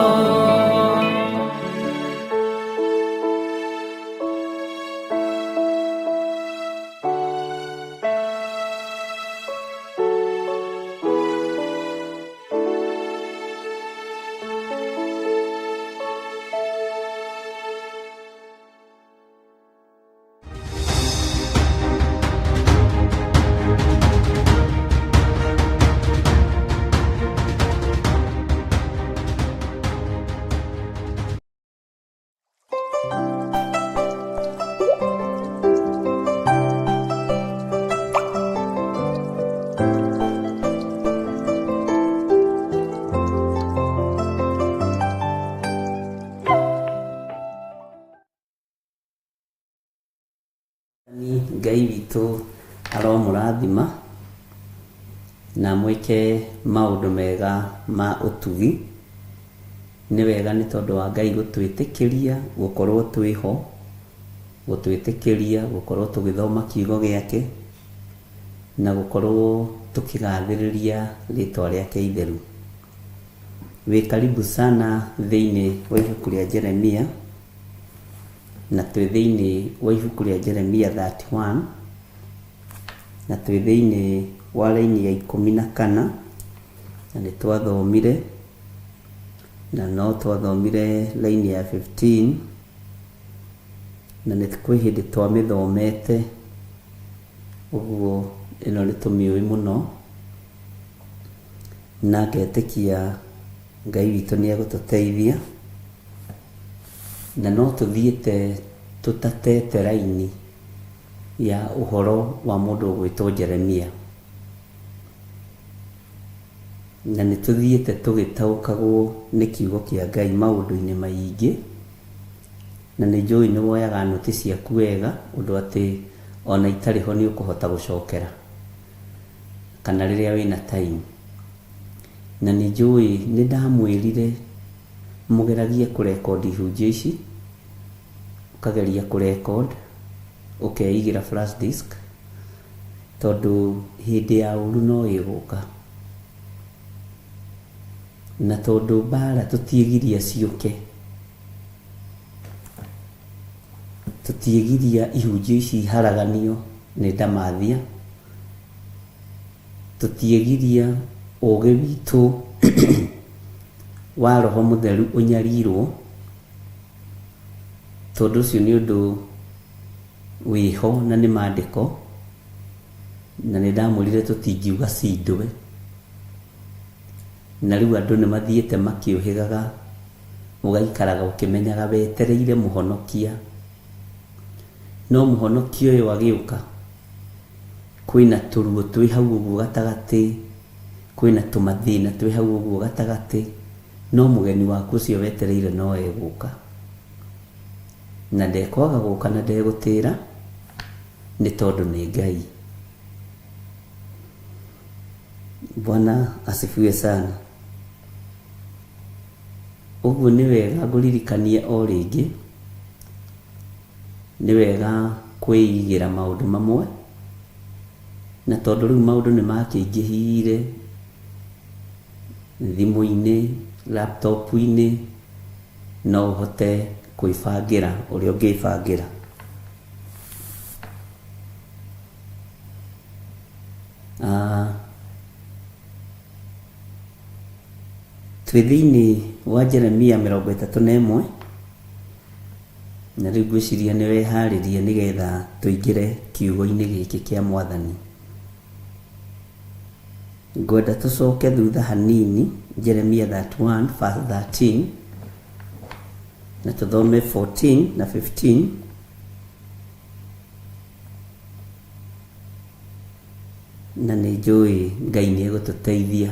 Ni Ngai witũ aromũrathima na mwĩke maũndũ mega ma ũtugi. Nĩ wega nĩ tondũ wa Ngai gũtwĩtĩkĩria gũkorwo twĩho, gũtwĩtĩkĩria gũkorwo tũgĩthoma kiugo gĩake na gũkorwo tũkĩgathĩrĩria rĩtwa rĩake itheru. Wĩ karibu sana thĩinĩ wa ibuku rĩa Jeremia, na twĩ thĩinĩ wa ibuku rĩa Jeremia 31 na twĩ thĩinĩ wa raini ya 14, na nĩ twathomire na no twathomire raini ya 15, na nĩ kwĩ hĩndĩ twamĩthomete ũguo ĩno nĩ tũmĩũĩ mũno, na ngetĩkia Ngai witũ nĩ egũtũteithia, na no tũthiĩte tũtatete raini ya ũhoro wa mũndũ ũgwĩtwo Jeremia, na nĩ tũthiĩte tũgĩtaũkagwo nĩ kiugo kĩa Ngai maũndũ-inĩ maingĩ, na nĩ njũĩ nĩ woyaga nũti ciaku wega ũndũ atĩ ona itarĩ ho nĩ ũkũhota gũcokera kana rĩrĩa wĩna time. Na nĩ njũĩ nĩ ndamwĩrire mũgeragie kũrekondi ihunjio ici, ũkageria kũrekod ũkeigĩra flash disk, tondũ hĩndĩ ya ũru no ĩgũka, na tondũ mbara tũtiĩgiria ciũke, tũtiĩgiria ihunjio ici iharaganio nĩ ndamathia, tũtiĩgiria ũgĩ witũ wa roho mũtheru ũnyarirwo, tondũ ũcio nĩ ũndũ wĩho na nĩ mandĩko, na nĩ ndamwĩrire tũtingiuga cindwe, na rĩu andũ nĩ mathiĩte makĩũhĩgaga, ũgaikaraga ũkĩmenyaga wetereire mũhonokia No mũhonokia ũyũ agĩũka, kwĩna tũruo twĩ hau ũguo gatagatĩ, kwĩna tũmathĩna twĩ hau ũguo gatagatĩ, no mũgeni waku ũcio wetereire no egũka. Na ndekwaga gũka na ndegũtĩra, nĩ tondũ nĩ Ngai. Bwana asifiwe sana. Ũguo nĩ wega ngũririkanie o rĩngĩ, nĩ wega kwĩigĩra maũndũ mamwe, na tondũ rĩu maũndũ nĩ makĩingĩhire thimũ-inĩ, laptop-inĩ, no ũhote kwĩbangĩra ũrĩa ũngĩbangĩra. Twĩ thĩinĩ wa Jeremia 31, na rĩu ngwĩciria nĩ weharĩria nĩgetha tũingĩre kiugo-inĩ gĩkĩ kĩa Mwathani. Ngwenda tũcoke thutha hanini, Jeremia 31 verse 13, na tũthome 14 na 15. Na nĩ njũĩ Ngai nĩ egũtũteithia.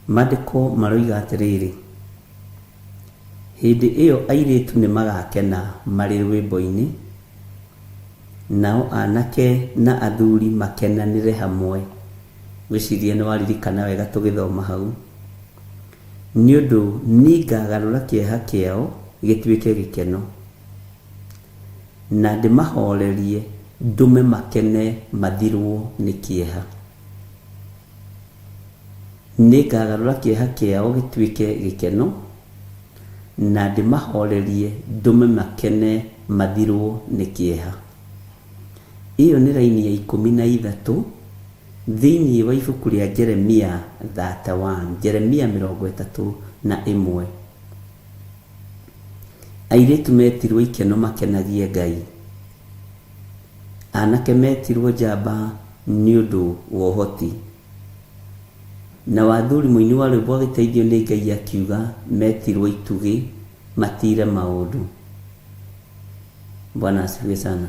Maandĩko maroiga atĩrĩrĩ, hĩndĩ ĩyo airĩtu nĩ magakena marĩ rwĩmbo-inĩ, nao anake na athuri makenanĩre hamwe. Ngwĩciria nĩ waririkana wega tũgĩthoma hau. Nĩ ũndũ nĩngagarũra kĩeha kĩao gĩtuĩke gĩkeno, na ndĩmahorerie ndũme makene mathirwo nĩ kĩeha. Nĩngagarũra kĩeha kĩao gĩtuĩke gĩkeno, na ndĩmahorerie ndũme makene mathirwo nĩ kĩeha. Ĩyo nĩ raini ya 13 thĩinĩ wa ibuku rĩa Jeremia 31, Jeremia 31. Airĩtu metirwo ikeno makenagie Ngai. Anake metirwo njamba nĩ ũndũ wa ũhoti. Na wathuri mũini wa rwĩmbo agĩteithio nĩ Ngai akiuga metirwo itugĩ matire maũndũ. Bwana asifiwe sana.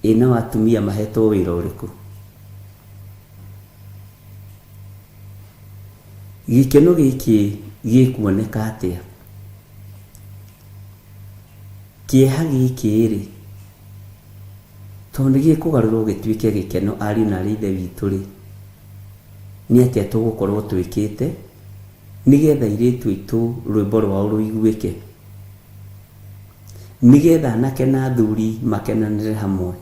Ĩ nao atumia mahetwo wĩra ũrĩkũ? Gĩkeno gĩkĩ gĩkuoneka atĩa? Kĩeha gĩkĩ-rĩ, tondũ nĩ gĩkũgarũrwo gĩtuĩke gĩkeno ariũ na aarĩ a Ithe witũ-rĩ, nĩ atĩa tũgũkorwo twĩkĩte nĩgetha airĩtu aitũ rwĩmbo rwao rũiguĩke? Nĩgetha anake na athuri makenanĩre hamwe.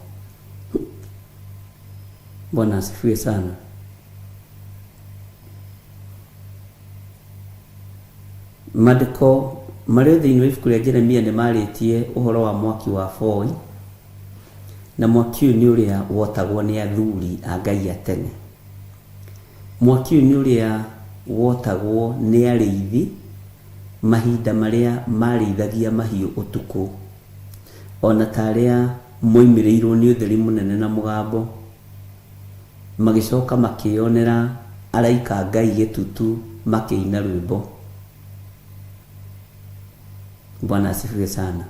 Bwana asifiwe sana. Maandĩko marĩ thĩinĩ wa ibuku rĩa Jeremia nĩ marĩtie ũhoro wa mwaki wa boi, na mwaki ũyũ nĩ ũrĩa wotagwo nĩ athuri a Ngai a tene. Mwaki ũyũ nĩ ũrĩa wotagwo nĩ arĩithi mahinda marĩa marĩithagia mahiũ ũtukũ, ona ta arĩa moimĩrĩirwo nĩ ũtheri mũnene na mũgambo, magĩcoka makĩyonera araika a Ngai gĩtutu makĩina rwĩmbo. Bwana asifiwe sana.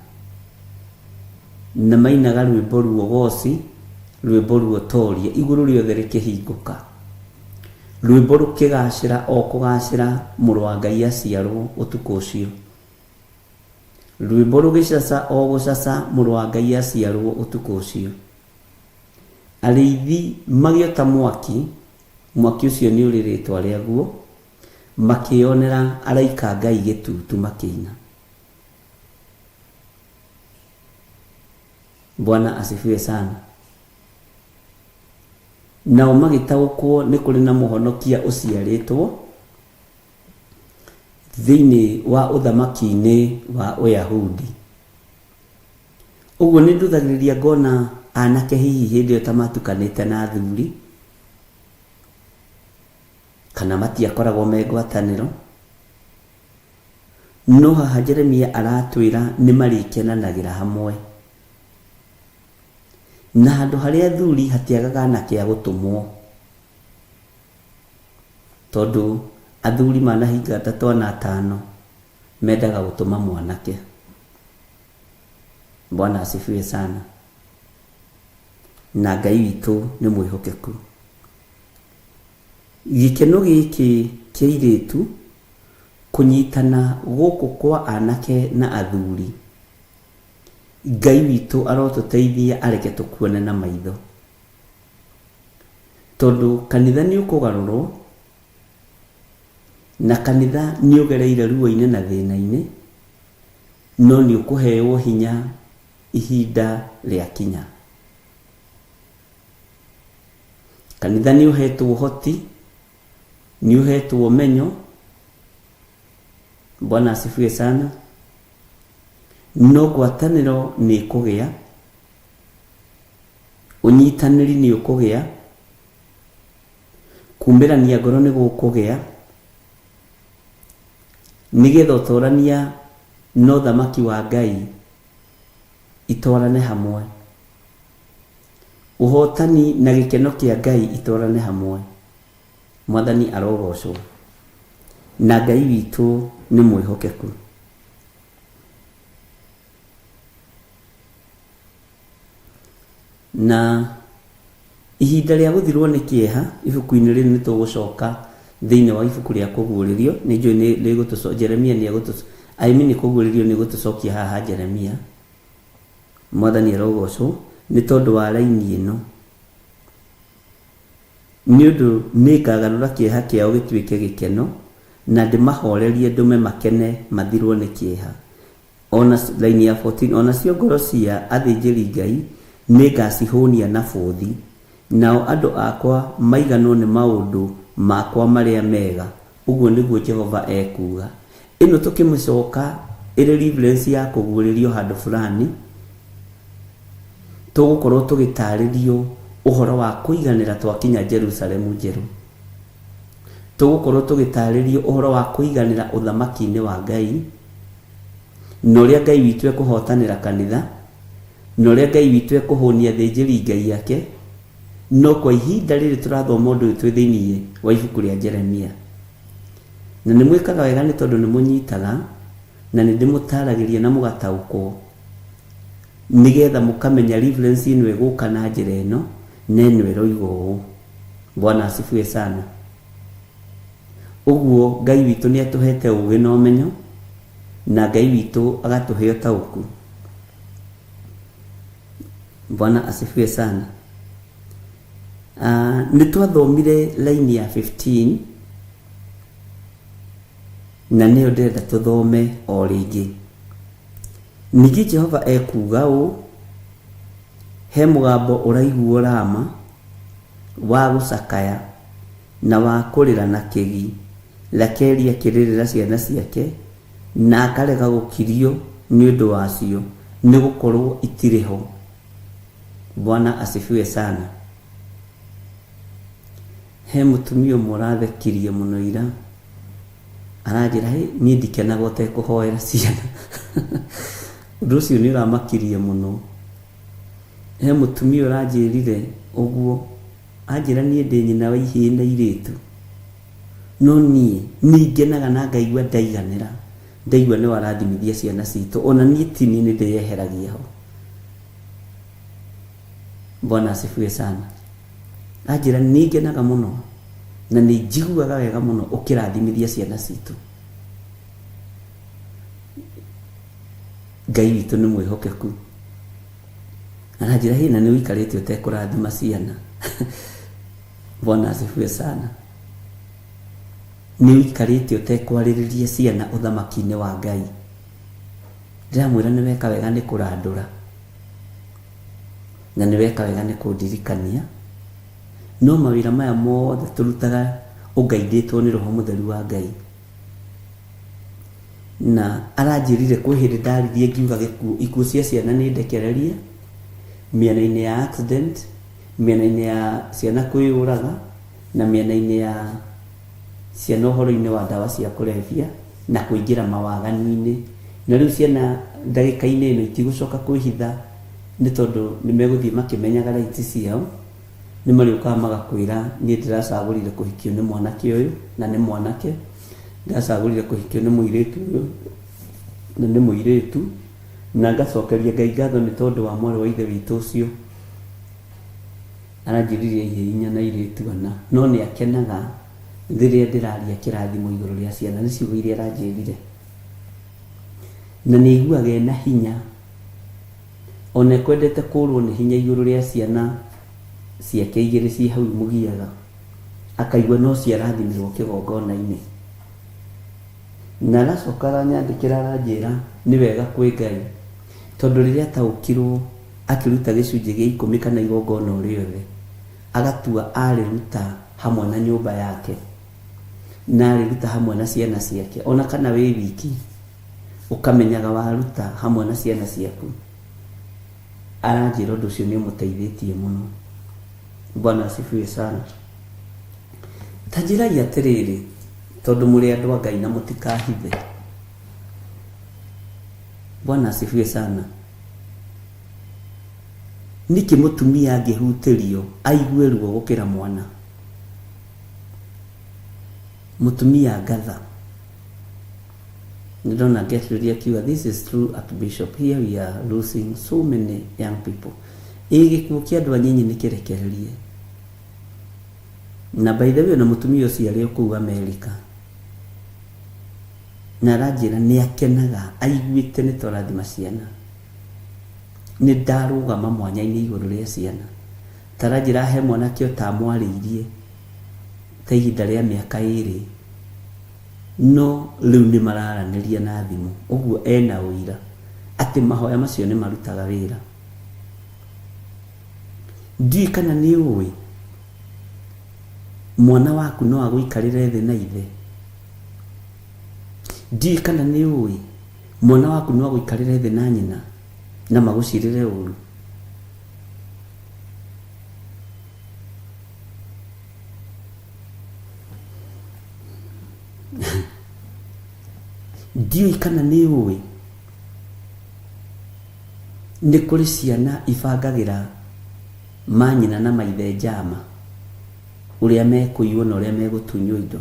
Na mainaga rwĩmbo ruogoci, rwĩmbo ruotoria, igũrũ rĩothe rĩkĩhingũka. Rwĩmbo rũkĩgacĩra o kũgacĩra, mũrũ wa Ngai aciarwo ũtukũ ũcio. Rwĩmbo rũgĩcaca o gũcaca, mũrũ wa Ngai aciarwo ũtukũ ũcio. Arĩithi magĩota mwaki, mwaki ũcio nĩ ũrĩ rĩtwa rĩaguo, makĩyonera araika a Ngai gĩtutu makĩina. Bwana asifiwe sana. Nao magĩtaũkwo nĩ kũrĩ na mũhonokia ũciarĩtwo thĩinĩ wa ũthamaki-inĩ wa Ũyahudi. Ũguo nĩ nduthagĩrĩria ngona anake hihi hĩndĩ ĩyo ta matukanĩte na athuri, kana matiakoragwo me ngwatanĩro. No haha Jeremia aratwĩra nĩ marĩkenanagĩra hamwe. Na handũ harĩa athuri hatiagaga anake a gũtũmwo. Tondũ athuri manahinga ta twana atano, mendaga gũtũma mwanake. Bwana asifiwe sana. Na Ngai witũ nĩ mwĩhokeku. Gĩkeno gĩkĩ kĩa airĩtu kũnyitana gũkũ kwa anake na athuri, Ngai witũ arotũteithia areke tũkuone na maitho. Tondũ kanitha nĩ ũkũgarũrwo, na kanitha nĩ ũgereire ruo-inĩ na thĩna-inĩ, no nĩ ũkũheo hinya ihinda rĩakinya. Kanitha nĩ ũhetwo ũhoti, nĩ ũhetwo ũmenyo. Bwana asifiwe sana. No ngwatanĩro nĩ ĩkũgĩa, ũnyitanĩri nĩ ũkũgĩa, kumĩrania ngoro nĩ gũkũgĩa, nĩgetha ũtwarania na ũthamaki wa Ngai itwarane hamwe. Ũhotani na gĩkeno kĩa Ngai itwarane hamwe. Mwathani arogocwo. Na Ngai witũ nĩ mwĩhokeku. Na ihinda rĩa gũthirwo nĩ kĩeha ibuku-inĩ rĩrĩ nĩ tũgũcoka thĩinĩ wa ibuku rĩa kũguũrĩrio. Nĩ njũĩ nĩ rĩgũtũco Jeremia nĩ egũtũco I mean kũguũrĩrio nĩ gũtũcokia haha Jeremia. Mwathani arogocwo nĩ tondũ wa raini ĩno. Nĩ ũndũ nĩngagarũra kĩeha kĩao gĩtuĩke gĩkeno, na ndĩmahorerie ndũme makene mathirwo nĩ kĩeha. O na, raini ya 14, o nacio ngoro cia athĩnjĩri-Ngai nĩngacihũnia na bũthi, nao andũ akwa maiganwo nĩ maũndũ makwa marĩa mega, ũguo nĩguo Jehova ekuuga. Ĩno tũkĩmĩcoka ĩrĩ reference ya kũguũrĩrio handũ fulani, tũgũkorwo tũgĩtarĩrio ũhoro wa kũiganĩra twakinya Jerusalemu njerũ. Tũgũkorwo tũgĩtarĩrio ũhoro wa kũiganĩra ũthamaki-inĩ wa Ngai, na ũrĩa Ngai witũ ekũhotanĩra kanitha, na ũrĩa Ngai witũ ekũhũnia athĩnjĩri Ngai ake. No kwa ihinda rĩrĩ tũrathoma ũndũ ũyũ twĩ thĩinĩ wa ibuku rĩa Jeremia. Na nĩ mwĩkaga wega nĩ tondũ nĩ mũnyitaga, na nĩ ndĩmũtaragĩria na mũgataũkwo, nĩgetha mũkamenya reference ĩno ĩgũka na njĩra ĩno, na ĩno ĩroiga ũũ. Bwana asifiwe sana. Ũguo Ngai witũ nĩ atũhete ũgĩ na ũmenyo, na Ngai witũ agatũhe ũtaũku. Bwana asifiwe sana. Nĩ twathomire laini ya 15 na nĩyo ndĩrenda tũthome o rĩngĩ. Ningĩ Jehova ekuuga ũũ, he mũgambo ũraiguo Rama wa gũcakaya na wa kũrĩra na kĩgi, Rakeli akĩrĩrĩra ciana ciake na akarega gũkirio nĩ ũndũ wacio, nĩ gũkorũo itirĩ ho. Bwana asifiwe sana. He mũtumia ũmwe ũrathekirie mũno ira, aranjĩra hĩ niĩ ndikenaga ũtekũhoera ciana. Ũndũ ũcio nĩ ũramakirie mũno. He mũtumia ũranjĩrire ũguo, anjĩra niĩ ndĩ nyina wa ihĩĩ na irĩtu, no niĩ nĩ ngenaga na ngaigua ndaiganĩra, ndaigua nĩ warathimithia ciana citũ, ona niĩ ti niĩ nĩ ndĩyeheragia ho. Bwana asifiwe sana. Anjĩra nĩ ngenaga mũno na nĩ njiguaga wega mũno ũkĩrathimithia ciana citũ. Ngai witũ nĩ mwĩhokeku. Aranjĩra hĩ na nĩ ũikarĩte ũtekũrathima ciana. Bwana asifiwe sana. Nĩ ũikarĩte ũtekwarĩrĩria ciana ũthamaki-inĩ wa Ngai. Ndĩramwĩra nĩ weka wega nĩ kũrandũra, na nĩ weka wega nĩ kũndirikania. No mawĩra maya mothe tũrutaga ũngaindĩtwo nĩ Roho Mũtheru wa Ngai. Na aranjĩrire kwĩ hĩndĩ ndaririe ngiuga gĩkuũ, ikuũ cia ciana nĩ ndekererie, mĩena-inĩ ya accident, mĩena-inĩ ya ciana kwĩyũraga, na mĩena-inĩ ya ciana ũhoro-inĩ wa ndawa cia kũrebia na kũingĩra mawaganu-inĩ. Na rĩu ciana ndagĩka-inĩ ĩno itigũcoka kwĩhitha nĩ tondũ nĩ megũthiĩ makĩmenyaga rights ciao. Nĩ marĩũkaga magakwĩra niĩ ndĩracagũrire kũhikio nĩ mwanake ũyũ na nĩ mwanake, ndĩracagũrire kũhikio nĩ mũirĩtu ũyũ na nĩ mũirĩtu. Na ngacokeria Ngai ngatho nĩ tondũ wa mwarĩ wa ithe witũ ũcio aranjĩrire ihĩĩ inya na airĩtu ana, no nĩ akenaga rĩrĩa ndĩraria kĩrathimo igũrũ rĩa ciana, nĩ ciugo iria aranjĩrire. Na nĩ aiguaga ena hinya, ona ekwendete kũrwo nĩ hinya igũrũ rĩa ciana ciake igĩrĩ ciĩ hau imũgiaga, akaigua no ciarathimirwo kĩgongona-inĩ. Na aracoka aranyandĩkĩra aranjĩra nĩ wega kwĩ Ngai, tondũ rĩrĩa ataũkirwo akĩruta gĩcunjĩ gĩa ikũmi kana igongona o rĩothe, agatua arĩruta hamwe na nyũmba yake, na arĩruta hamwe na ciana ciake, ona kana wĩ wiki, ũkamenyaga waruta hamwe na ciana ciaku. Aranjĩra ũndũ ũcio nĩ ũmũteithĩtie mũno. Bwana asifiwe sana. Ta njĩrai atĩrĩrĩ, tondũ mũrĩ andũ a Ngai na mũtikahithe. Bwana asifiwe sana. Nĩkĩ mũtumia angĩhutĩrio aigue ruo gũkĩra mwana? Mũtumia ngatha. Nĩndona Gertrude akiuga this is true Archbishop, here we are losing so many young people. Ĩ gĩkuũ kĩa andũ anyinyi nĩ kĩrekererie. Na by the way ona mũtumia ũcio arĩ o kũu Amerika. Na aranjĩra nĩ akenaga aiguĩte nĩ twarathima ciana. Nĩ ndarũgama mwanya-inĩ igũrũ rĩa ciana. Ta aranjĩra he mwanake ũtamwarĩirie ta ihinda rĩa mĩaka ĩrĩ. No rĩu nĩ mararanĩria na thimũ. Ũguo ena ũira atĩ mahoya macio nĩ marutaga wĩra. Ndiũĩ kana nĩ ũĩ mwana waku no agũikarĩre thĩ na ithe. Ndiũĩ kana nĩ ũĩ mwana waku no agũikarĩre thĩ na nyina na magũcirĩre ũru. Ndiũĩ kana nĩ ũĩ nĩ kũrĩ ciana ibangagĩra manyina na maithe njama ũrĩa mekũiywo na ũrĩa megũtunywo indo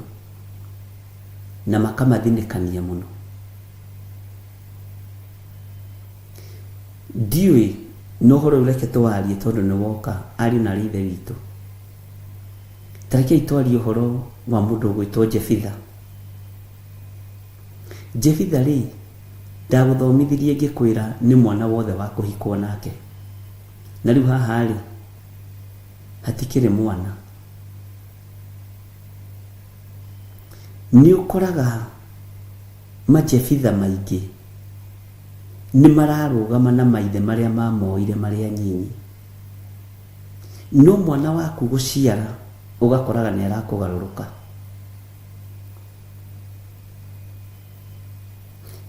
na makamathinĩkania mũno. Ndiũĩ na ũhoro ũyũ reke tũwarie tondũ nĩ woka ariũ na arĩ ithe witũ. Ta rekei twarie ũhoro wa mũndũ ũgwĩtwo Jefitha. Jefitha rĩ, ndagũthomithirie ngĩkwĩra nĩ mwana wothe wa kũhikwo nake. Na rĩu haha rĩ, hatikĩrĩ mwana. Nĩ ũkoraga majefitha maingĩ nĩ mararũgama na maithe marĩa mamoire marĩ anyinyi. No mwana waku gũciara ũgakoraga nĩ arakũgarũrũka.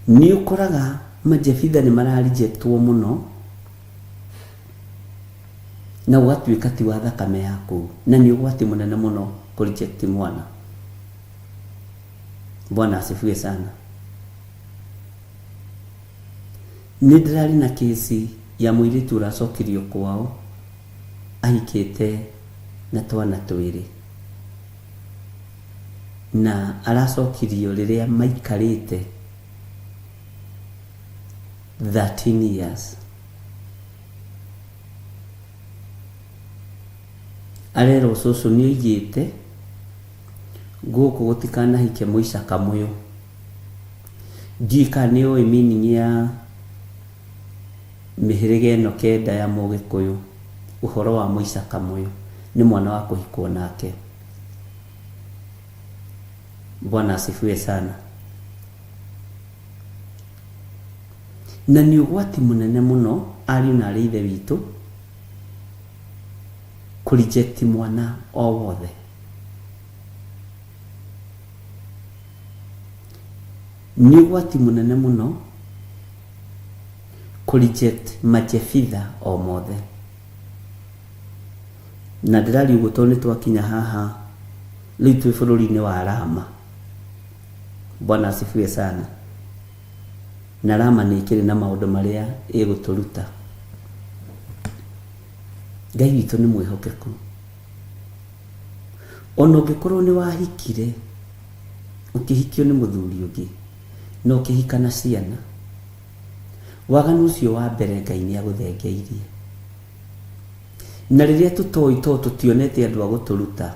Nĩ ũkoraga majefitha nĩ mararijectwo mũno na ũgatuĩka ti wa thakame yaku, na nĩ ũgwati mũnene mũno kũ reject mwana. Bwana asifiwe sana. Nĩ ndĩrarĩ na kesi ya mũirĩtu ũracokirio kwao ahikĩte na twana twĩrĩ, na aracokirio rĩrĩa maikarĩte 13 years. Arerwo cũcũ nĩ oigĩte gũkũ gũtikanahike mũicaka mũyũ. Ndiũĩ kana nĩ ũĩ meaning ya mĩhĩrĩga ĩno kenda ya mũgĩkũyũ, ũhoro wa mũicaka mũyũ nĩ mwana wa kũhikwo nake. Bwana asifiwe sana. Na nĩ ũgwati mũnene mũno ariũ na arĩ ithe witũ kũ reject mwana o wothe. Nĩ ũgwati mũnene mũno kũ reject majefitha o mothe. Na ndĩraria ũguo tondũ nĩ twakinya haha rĩu twĩ bũrũri-inĩ wa Rama. Bwana asifiwe sana. Na Rama nĩ ĩkĩrĩ na maũndũ marĩa ĩgũtũruta. Ngai witũ nĩ mwĩhokeku. Ona ũngĩkorwo nĩ wahikire, ũkĩhikio nĩ mũthuri ũngĩ, na ũkĩhika na ciana, Waganu ũcio wa mbere Ngai nĩ agũthengeirie. Na rĩrĩa tũtoĩ tondũ tũtionete andũ a gũtũruta,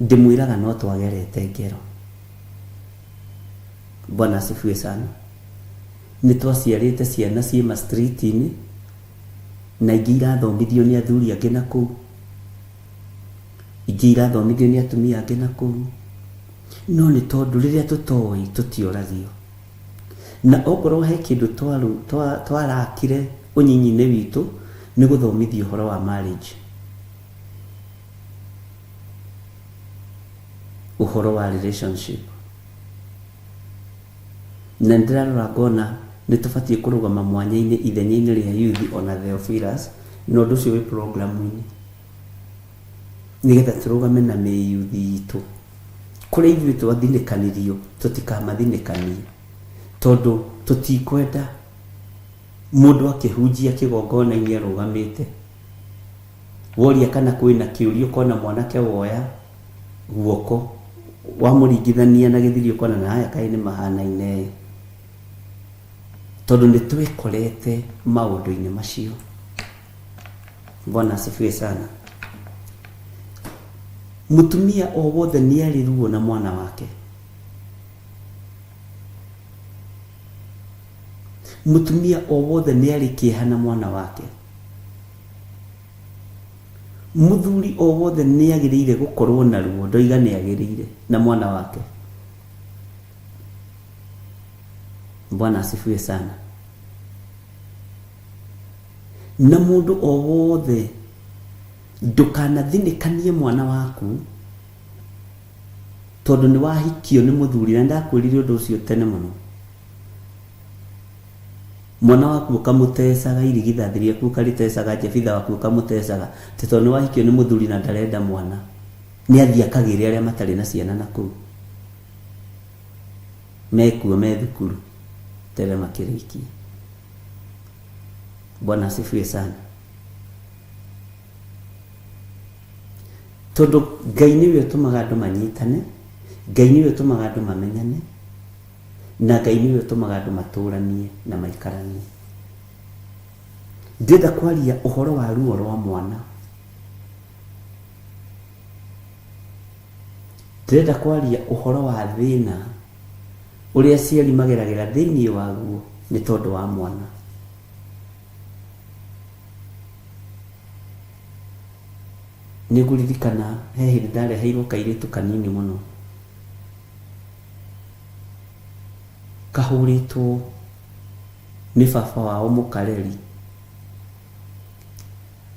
ndĩmwĩraga no twagerete ngero. Bwana asifiwe sana. Nĩ twaciarĩte ciana ciĩ ma street-inĩ, na ingĩ irathomithio nĩ athuri angĩ na kũu, ingĩ irathomithio nĩ atumia angĩ na kũu. No nĩ tondũ rĩrĩa tũtoĩ tũtioragio. Na okorwo he kĩndũ twarakire ũnyinyi-inĩ witũ nĩ gũthomithio ũhoro wa marriage. Ũhoro wa relationship. Na nĩ ndĩrarora ngona nĩ tũbatiĩ kũrũgama mwanya-inĩ ithenya-inĩ rĩa youth ona Theophilus na ũndũ ũcio wĩ program-inĩ. Nĩgetha tũrũgame na mĩyuthi itũ. Kũrĩa ithuĩ twathinĩkanirio tũtikamathinĩkanie. Tondũ tũtikwenda mũndũ akĩhunjia kĩgongona-inĩ arũgamĩte. Woria kana kwĩna kĩũria ũkona mwanake woya guoko wamũringithania na gĩthiri ũkona na aya kaĩ nĩ mahanaine ĩ. Tondũ nĩ twĩkorete maũndũ-inĩ macio. Bwana asifiwe sana. Mũtumia o wothe nĩ arĩ ruo na mwana wake. Mũtumia o wothe nĩ arĩ kĩeha na mwana wake. Mũthuri o wothe nĩ agĩrĩire gũkorwo na ruo, ndoiga nĩ agĩrĩire, na mwana wake. Bwana asifiwe sana. Na mũndũ o wothe ndũkanathinĩkanie mwana waku tondũ nĩ wahikio nĩ mũthuri, na ndakwĩrire ũndũ ũcio tene mũno. Mwana waku ũkamũtecaga irigithathi rĩaku ũkarĩtecaga Jefitha waku ũkamũtecaga atĩ tondũ nĩ wahikio nĩ mũthuri na ndarenda mwana, nĩ athiĩ akagĩre arĩa matarĩ na ciana na kũu mekuo me thukuru tere makĩrĩkie. Bwana asifiwe sana. Tondũ Ngai nĩwe ũtũmaga andũ manyitane, Ngai nĩwe ũtũmaga andũ mamenyane, na Ngai nĩwe ũtũmaga andũ matũranie na maikaranie. Ndĩrenda kwaria ũhoro wa ruo rwa mwana. Ndĩrenda kwaria ũhoro wa thĩna ũrĩa aciari mageragĩra thĩinĩ waguo nĩ tondũ wa mwana. Nĩ ngũririkana he hĩndĩ ndareheirwo kairĩtu kanini mũno kahũrĩtwo nĩ baba wao mũkareri.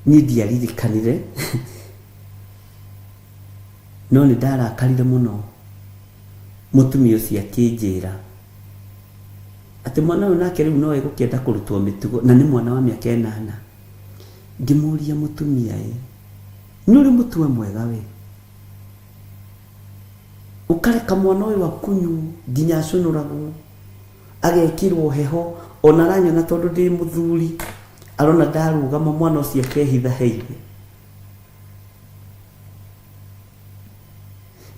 Niĩ ndiaririkanire no nĩ ndarakarire mũno mũtumia ũcio akĩnjĩra atĩ mwana ũyũ nake rĩu no egũkĩenda kũrutwo mĩtugo na nĩ mwana wa mĩaka ĩnana. Ngĩmũria mũtumia ĩ, nĩ ũrĩ mũtwe mwega we? Ũkareka mwana ũyũ akunywo nginya acũnũragwo, agekĩrwo heho, ona aranyona tondũ ndĩ mũthuri, arona ndarũgama mwana ũcio akehitha he ithe.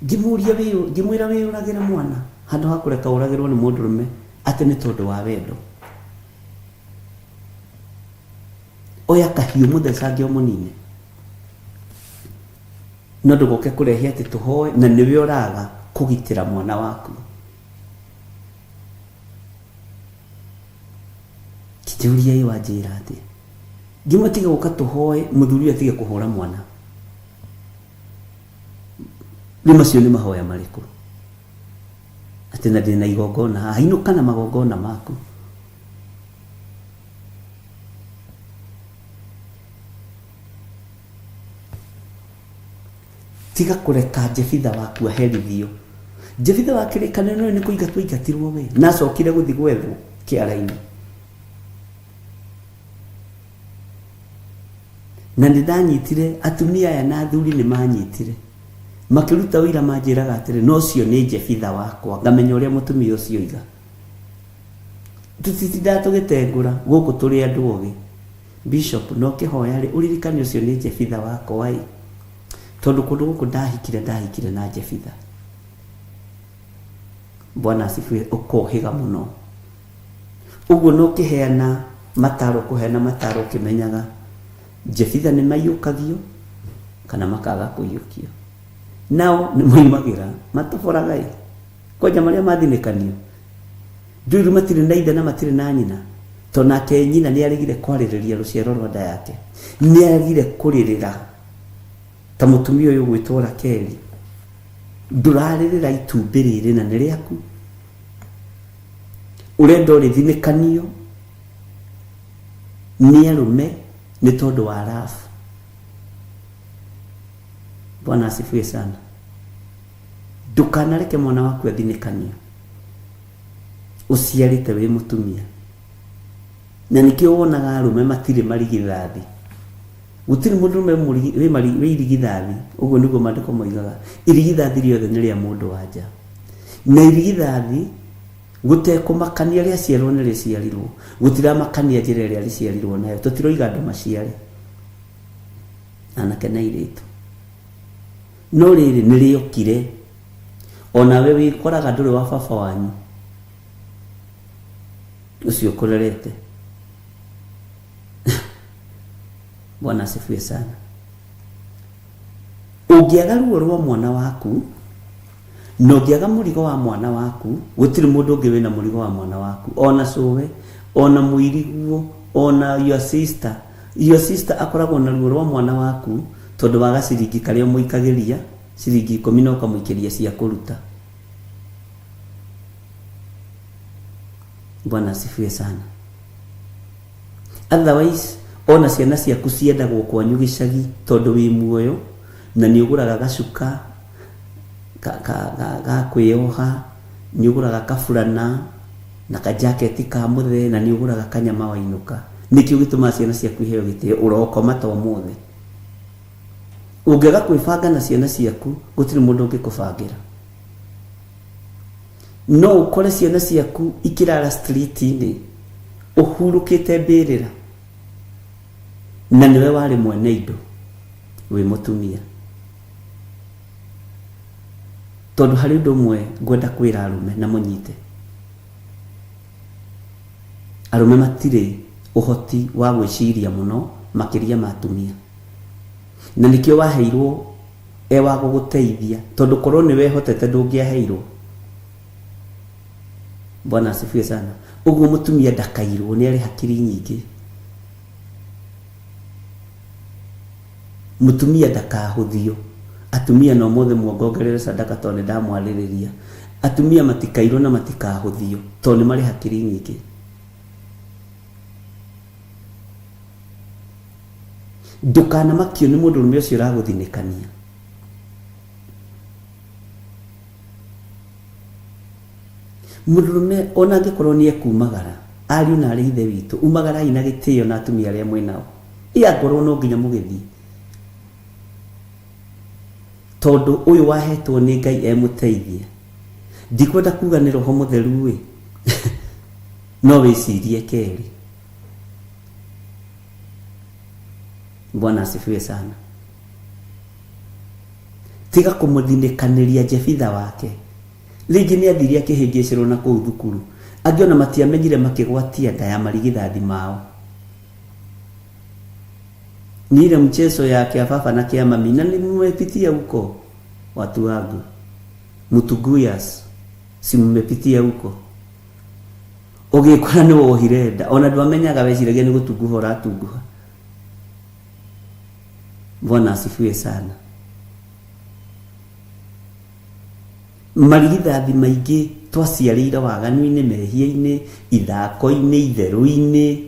Ngĩmũria wĩ, ngĩmwĩra wĩyũragĩre mwana handũ ha kũreka ũragĩrwo nĩ mũndũrũme atĩ nĩ tondũ wa wendo. Oya kahiũ mũthecange ũmũnine. No ndũgoke kũrehe atĩ tũhoe na nĩwe ũraga kũgitĩra mwana waku. Kĩnjũria ĩ wanjĩra atĩa? Ngĩmwĩra tiga gũka tũhoe mũthuri ũyũ atige kũhũra mwana. Rĩu macio nĩ mahoya marĩkũ? Atĩ na ndĩna igongona haha, inũka na magongona maku. Tiga kũreka Jefitha waku aherithio. Jefitha wa kĩrĩkanĩro nĩwe nĩ kũingatwo aingatirwo we, na acokire gũthiĩ gwethwo kĩara-inĩ. Na nĩ ndanyitire atumia aya na athuri nĩ manyitire makĩruta ũira manjĩraga atĩrĩ, no ũcio nĩ Jefitha wakwa, ngamenya ũrĩa mũtumia ũcio oiga. Tũtitindaga tũgĩtengũra gũkũ tũrĩ andũ ogĩ. Bishop, na ũkĩhoya rĩ, ũririkane ũcio nĩ Jefitha wakwa ĩ, tondũ kũndũ gũkũ ndahikire ndahikire na Jefitha. Bwana asifiwe, ũkohĩga mũno. Ũguo no kĩheana mataro kũheana mataro ũkĩmenyaga Jefitha nĩ maiyũkagio kana makaga kũiyũkio. Nao nĩ moimagĩra matoboraga ĩ kwanja marĩa mathinĩkanio. Ndũĩ rĩu matirĩ na ithe na matirĩ na nyina to nake nyina nĩ aregire kwarĩrĩria rũciaro rwa nda yake. Nĩ aregire kũrĩrĩra ta mũtumia ũyũ ũgwĩtwo Rakeli. Ndũrarĩrĩra itumbĩ rĩrĩ na nĩ rĩaku. Ũrenda ũrĩthinĩkanio nĩ arũme nĩ tondũ wa love. Bwana asifiwe sana. Ndũkanareke mwana waku athinĩkanio ũciarĩte wĩ mũtumia. Na nĩkĩo wonaga arũme matirĩ marigithathi. Gũtirĩ mũndũrũme wĩ irigithathi, ũguo nĩguo maandĩko moigaga. Irigithathi rĩothe nĩ rĩa mũndũ wa nja. Na irigithathi gũtekũmakania rĩaciarwo nĩ rĩciarirwo, gũtiramakania njĩra ĩrĩa rĩciarirwo nayo. Tũtiroiga andũ maciare anake na airĩtu. No rĩrĩ nĩ rĩokire. Onawe wĩkoraga ndũrĩ wa baba wanyu ũcio ũkũrerete. Bwana asifiwe sana. Ũngĩaga ruo rwa mwana waku na ũngĩaga mũrigo wa mwana waku, gũtirĩ mũndũ ũngĩ wĩna mũrigo wa mwana waku, ona cũwe, ona mũiriguo, ona your sister. Your sister akoragwo na ruo rwa mwana waku tondũ wa gaciringi karĩa ũmũikagĩria, ciringi ikũmi na ũkamũikĩria cia kũruta. Bwana asifiwe sana. Otherwise ona ciana ciaku ciendagwo kwanyu gĩcagi tondũ wĩ muoyo na nĩ ũgũraga gacuka ga, ga, ga, ga kwĩyoha, nĩ ũgũraga kaburana na kajaketi ka mũthee na nĩ ũgũraga kanyama wainũka. Nĩkĩo gĩtũmaga ciana ciaku iheo gĩtĩo ũrokoma ta ũmũthĩ. Ũngĩaga kwĩbanga na ciana ciaku gũtirĩ mũndũ ũngĩkũbangĩra. No ũkore ciana ciaku ikĩrara street-inĩ ũhurũkĩte mbĩrĩra na nĩwe warĩ mwene indo wĩ mũtumia. Tondũ harĩ ũndũ ũmwe ngwenda kwĩra arũme na mũnyite. Arũme matirĩ ũhoti wa gwĩciria mũno makĩria ma atumia. Na nĩkĩo waheirwo e wa gũgũteithia tondũ korwo nĩ wehotete ndũngĩaheirwo. Bwana asifiwe sana. Ũguo mũtumia ndakairwo nĩ arĩ hakiri nyingĩ. Mũtumia ndakahũthio. Atumia na ũmũthĩ muongongerere sadaka tondũ nĩ ndamwarĩrĩria. Atumia matikairwo na matikahũthio tondũ nĩ marĩ hakiri nyingĩ. Ndũkanamakio nĩ mũndũrũme ũcio ũragũthinĩkania. Mũndũrũme ona angĩkorwo nĩ ekumagara, ariũ na arĩ ithe witũ, umagarai na gĩtĩo na atumia arĩa mwĩ nao. Ĩ angorwo no nginya mũgĩthiĩ. Tondũ ũyũ wahetwo nĩ Ngai emũteithia. Ndikwenda kuga nĩ roho mũtheru ĩ, no wĩcirie kerĩ. Bwana asifiwe sana. Tiga kũmũthinĩkanĩria Jefitha wake. Rĩngĩ nĩ athire akĩhĩngĩcĩrwo na kũu thukuru. Angĩ ona matiamenyire makĩgwatia nda ya marigithathi mao. Ni ile mchezo ya kĩa baba na kĩa mami na nimepitia huko watu wangu. Mutuguyas si mmepitia huko. Ũgĩkora nĩ wohire nda ona ndwamenyaga weciragia nĩ gũtunguha ũratunguha. Bwana asifiwe sana. Marigithathi maingĩ twaciarĩire waganu-inĩ, mehia-inĩ, ithako-inĩ, itherũ-inĩ.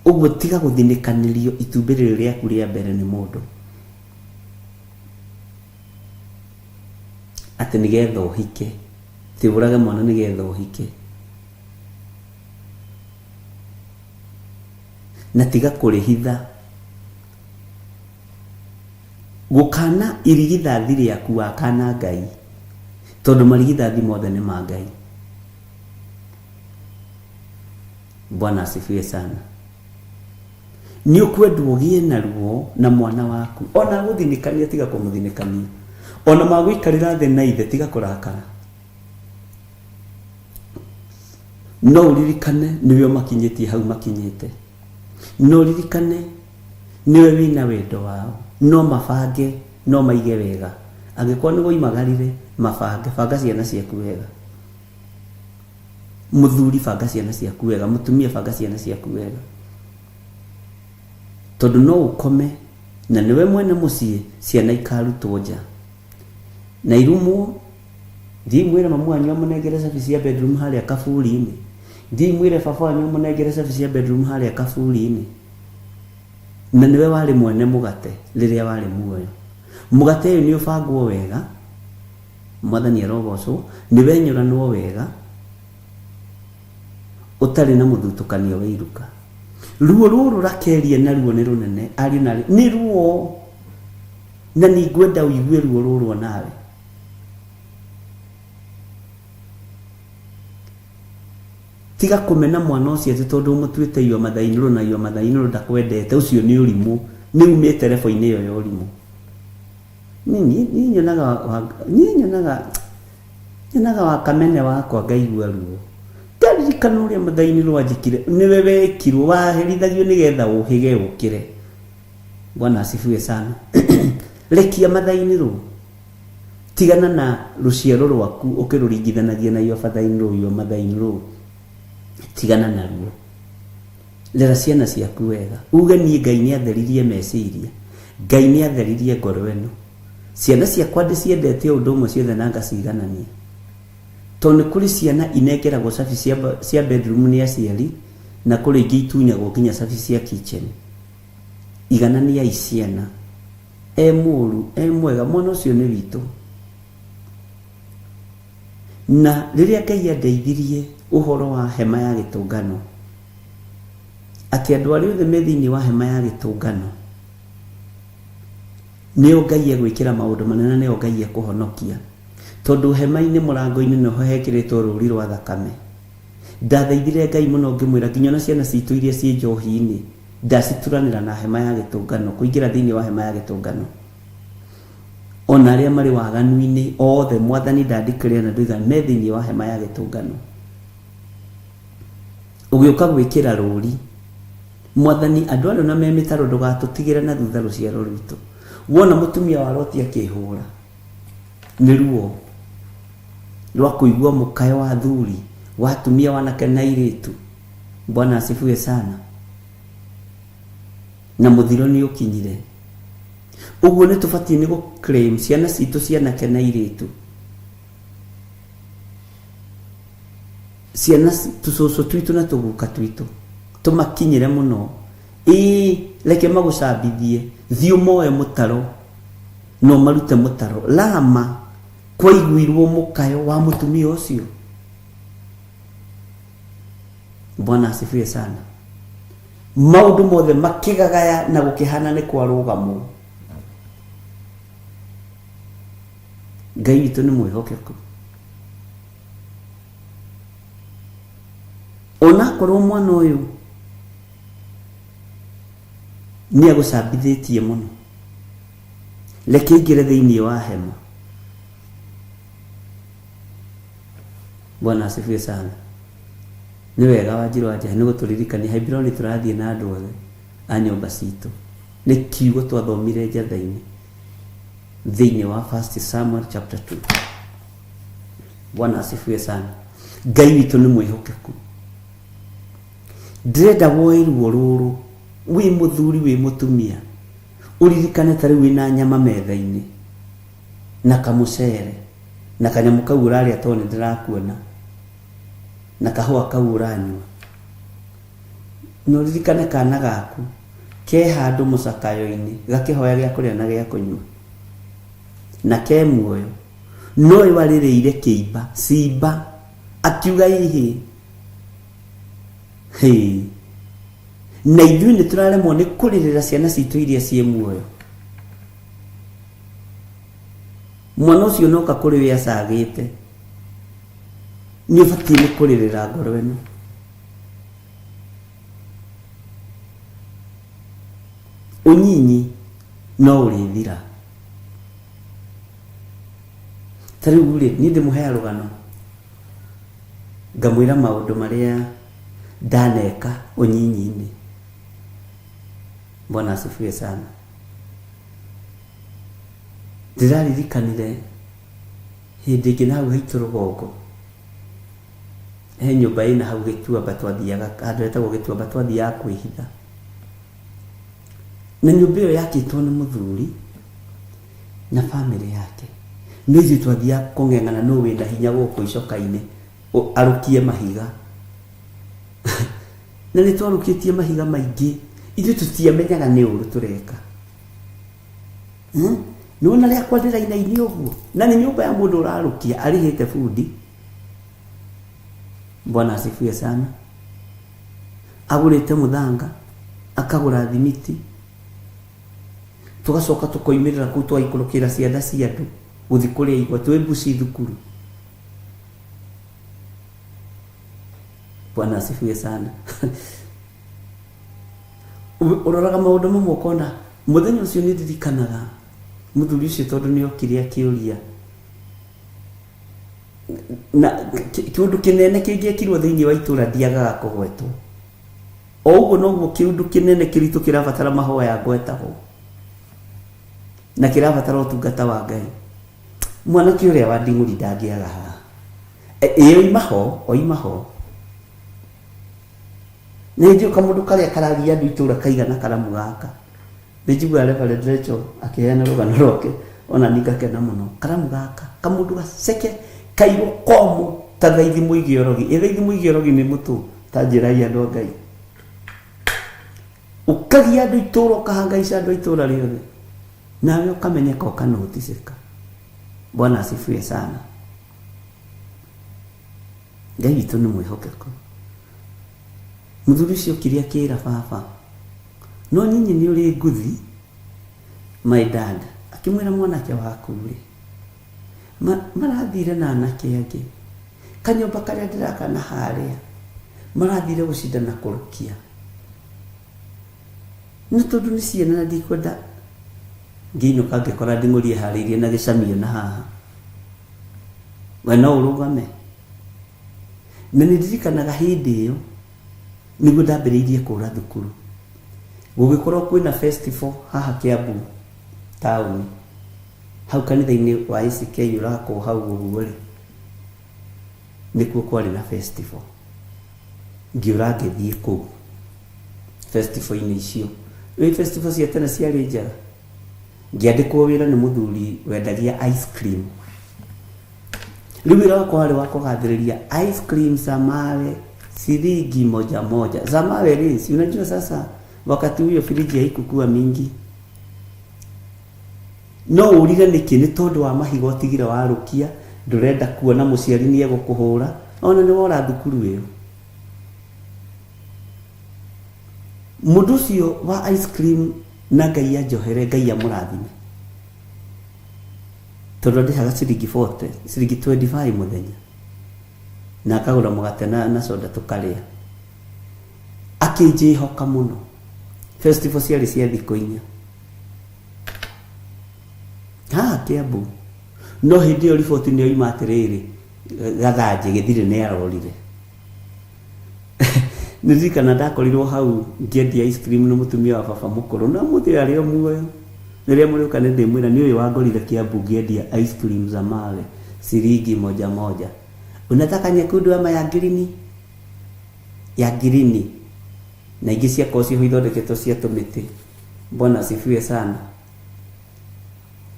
Ũguo tiga gũthinĩkanĩrio itumbĩ rĩrĩ rĩaku rĩa mbere nĩ mũndũ. Atĩ nĩgetha ũhike. Ti ũrage mwana nĩgetha ũhike. Na tiga kũrĩhitha. Gũkana irigithathi rĩaku wakana Ngai, tondũ marigithathi mothe nĩ ma Ngai. Bwana asifiwe sana. Nĩ ũkwendwo ũgĩe na ruo na mwana waku, ona agũthinĩkania tiga kũmũthinĩkania, ona magũikarĩra thĩ na ithe tiga kũrakara. No ũririkane nĩwe ũmakinyĩtie hau makinyĩte. No ũririkane nĩwe wĩna wendo wao. No mabange, no maige wega. Angĩkorwo nĩ woimagarire, mabange. Banga ciana ciaku wega. Mũthuri banga ciana ciaku wega, mũtumia banga ciana ciaku wega. Tondũ no ũkome na nĩwe mwene mũciĩ, ciana ikarutwo nja na irumwo. Thiĩi mwĩre mamu wanyu amũnengere cabi cia bedroom harĩa kaburi-inĩ. Thiĩi mwĩre baba wanyu amũnengere cabi cia bedroom harĩa kaburi-inĩ. Na nĩwe warĩ mwene mũgate rĩrĩa warĩ muoyo. Mũgate ũyũ nĩ ũbangwo wega, Mwathani arogocwo, nĩ wenyũranwo wega, ũtarĩ na mũthutũkanio wa iruka. Ruo rũrũ Rakeli naruo nĩ rũnene, ariũ na aarĩ, nĩ ruo, na nĩngwenda ũigue ruo rũrũ o nawe. Tiga kũmena mwana ũcio atĩ tondũ ũmũtuĩte your mother in law na your mother in law ndakwendete, ũcio nĩ ũrimũ, nĩ umĩte level-inĩ ĩyo ya ũrimũ. Niĩ nyonaga niĩ nyonaga nyonaga wa kamene wakwa ngaigua ruo. Ndaririkana ũrĩa mother in law anjĩkire, nĩwe wekirwo, waherithagio nĩgetha ũhĩge ũkĩre. Bwana asifiwe sana. Rekia mother in law. Tigana na rũciaro rwaku ũkĩrũringithanagia na your father in law, your mother in law. Tigana naruo. Rera ciana ciaku wega. Uge niĩ Ngai nĩ atheririe meciria. Ngai nĩ atheririe ngoro ĩno. Ciana ciakwa ndĩciendete o ũndũ ũmwe ciothe na ngaciganania. Tondũ nĩ kũrĩ ciana inengeragwo cabi cia, cia bedroom nĩ aciari na kũrĩ ingĩ itunyagwo nginya cabi cia kitchen. Igananiai ciana. E mũru, e mwega, mwana ũcio nĩ witũ. Na rĩrĩa Ngai andeithirie ũhoro wa hema ya gĩtũngano, atĩ andũ arĩa othe me thĩinĩ wa hema ya gĩtũngano, nĩo Ngai egwĩkĩra maũndũ manene, nĩo Ngai ekũhonokia. Tondũ hema-inĩ mũrango-inĩ nĩho hekĩrĩtwo rũri rwa thakame. Ndathaithire Ngai mũno ngĩmwĩra nginya ona ciana citũ iria ciĩ njohi-inĩ, ndacituranĩra na hema ya gĩtũngano, kũingĩra thĩinĩ wa hema ya gĩtũngano. Ona arĩa marĩ waganu-inĩ othe, Mwathani nda declare na ndoiga me thĩinĩ wa hema ya gĩtũngano. Ũgĩũka gwĩkĩra rũri, Mwathani, andũ arĩa ona me mĩtaro ndũgatũtigĩre na thutha rũciaro rwitũ. Wona mũtumia wa Loti akĩhũra, nĩ ruo rwa kũigua mũkayo wa athuri, wa atumia, wanake na airĩtu. Bwana asifiwe sana. Na mũthiro nĩ ũkinyire. Ũguo nĩ tũbatiĩ nĩ gũ claim ciana citũ cianake na airĩtu. Ciana tũcũcũ twitũ na tũguka twitũ tũmakinyĩre mũno. Ĩĩ reke magũcambithie, thiĩ ũmoe mũtaro na ũmarute mũtaro. Lama kwaiguirwo mũkayo wa mũtumia ũcio. Bwana asifiwe sana. Maũndũ mothe makĩgagaya na gũkĩhana nĩ kwarũgamwo. Ngai witũ nĩ mwĩhokeku. Onakorwo mwana ũyũ nĩ agũcambithĩtie mũno, reke aingĩre thĩinĩ wa hema. Bwana asifiwe sana. Nĩ wega Wanjirũ wa Njahe nĩ gũtũririkania Hebironi tũrathiĩ na andũ othe a nyũmba citũ. Nĩ kiugo twathomire njatha-inĩ thĩinĩ wa 1 Samuel chapter 2. Bwana asifiwe sana. Ngai witũ nĩ mwĩhokeku. Ndĩrenda woe ruo rũrũ wĩ mũthuri wĩ mũtumia, ũririkane ta rĩu wĩna nyama metha-inĩ na kamũcere na kanyamũ kau ũrarĩa tondũ nĩ ndĩrakuona na kahũa kau ũranyua, na ũririkane kana gaku ke handũ mũcakayo-inĩ gakĩhoya gĩa kũrĩa na gĩa kũnyua na ke muoyo, no ũyũ arĩrĩire kĩimba cimba akiuga ihĩ hĩ, na ithuĩ nĩ tũraremwo nĩ kũrĩrĩra ciana citũ iria ciĩ muoyo. Mwana ũcio noka kũrĩ we acagĩte, nĩ ũbatiĩ nĩ kũrĩrĩra ngoro ĩno. Ũnyinyi no ũrĩthira. Ta rĩu rĩ, niĩ ndĩmũheaga rũgano. Ngamwĩra maũndũ marĩa ndaneka ũnyinyi-inĩ. Bwana asifiwe sana. Ndĩraririkanire hĩndĩ ĩngĩ na hau haitũ rũgongo he nyũmba ĩna hau gĩtuamba twathiaga handũ hetagwo gĩtuamba twathiaga kwĩhitha na nyũmba ĩyo yakĩtwo nĩ mũthuri na bamĩrĩ yake no ithuĩ twathiaga kũng'eng'ana nũ wĩna hinya gũkũ icoka-inĩ arũkie mahiga na nĩ twarũkĩtie mahiga maingĩ ithuĩ tũtiamenyaga nĩ ũru tũreka. Nĩwona rĩakwa ndĩrainainio ũguo na nĩ nyũmba ya mũndũ ũrarũkia arĩhĩte bundi. Bwana asifiwe sana. Agũrĩte mũthanga akagũra thimiti tũgacoka tũkoimĩrĩra kũu tũgaikũrũkĩra ciana cia andũ gũthiĩ kũrĩa igwa twĩ mbuci thukuru. Bwana asifiwe sana. Ũroraga maũndũ mamwe ũkona mũthenya ũcio nĩ ndirikanaga mũthuri ũcio tondũ nĩ okire akĩũria na kĩũndũ kĩnene kĩngĩekirwo thĩinĩ wa itũra ndiagaga kũgwetwo o ũguo noguo kĩũndũ kĩnene kĩritũ kĩrabatara mahoya ngwetagwo na kĩrabatara ũtungata wa Ngai. Mwanake ũrĩa wa nding'ũri ndangĩaga haha. Ĩ oima ho oima ho nĩ njũĩ kamũndũ karĩa karagia andũ itũra kaigana karamu gaka. Nĩ njiguaga Reverend Rachel akĩheana rũgano rwake ona niĩ ngakena mũno. Karamu gaka kamũndũ gaceke kairũ komũ ta thaithi mũige orogi. Ĩ thaithi mũige orogi nĩ mũtũ ta njĩrai andũ a Ngai. Ũkagia andũ itũra ũkahangaica andũ a itũra rĩothe nawe ũkamenyeka ũkanoticĩka. Bwana asifiwe sana. Ngai witũ nĩ mwĩhokeku. Mũthuri ũcio okire akĩra baba, no nyinyi nĩ ũrĩ nguthi my dad. Akĩmwĩra mwanake waku rĩ, marathire na anake angĩ kanyũmba karĩa ndĩraka na harĩa marathire gũcindana kũrũkia na tondũ nĩ ciana na ndikwenda ngĩinũka ngĩkora nding'ũri ĩharĩirie na gĩcamio na haha we no ũrũgame. Na nĩ ndirikanaga hĩndĩ ĩyo nĩguo ndambĩrĩirie kũra thukuru. Gũgĩkorwo kwĩna festival haha Kiambu taũni hau kanitha-inĩ wa ACK ũrakwo hau ũguo rĩ, nĩkuo kwarĩ na festival. Ngĩũra ngĩthiĩ kũu festival-inĩ icio. Rĩu festival cia tene ciarĩ njega. Ngĩandĩkwo wĩra nĩ mũthuri wendagia ice cream. Rĩu wĩra wakwa warĩ wa kũgathĩrĩria ice cream za mawe ciringi moja moja. Za mawe rĩ, si unajua sasa wakati huyo friji haikukua mingi. No ũrire nĩkĩ? Nĩ tondũ wa mahiga ũtigire warũkia, ndũrenda kuona mũciari nĩ egũkũhũra, ona nĩ wora thukuru ĩyo. Mũndũ ũcio wa ice cream na Ngai anjohere, Ngai amũrathime. Tondũ andĩhaga ciringi 40, ciringi 25 mũthenya. Na akagũra mũgate na soda tũkarĩa. Akĩnjĩhoka mũno. Festival ciarĩ cia thikũ inya. Haha Kiambu. No hĩndĩ ĩyo riboti nĩ yoima atĩrĩrĩ, Gathanjĩ gĩthirĩ nĩ arorire. Nĩ ndirikana ndakorirwo hau ngĩendia ice cream na mũtumia wa baba mũkũrũ na ũmũthĩ ũyũ arĩ o muoyo. Rĩrĩa mũrĩũka nĩ ndĩmwĩra nĩ ũyũ wangorire Kiambu ngĩendia ice cream za mawe ciringi moja moja. Unataka nyekundu ama ya ngirini? Ya ngirini. Na ingĩ ciakorwo ciĩho ithondeketwo cia tũmĩtĩ. Bwana asifiwe sana.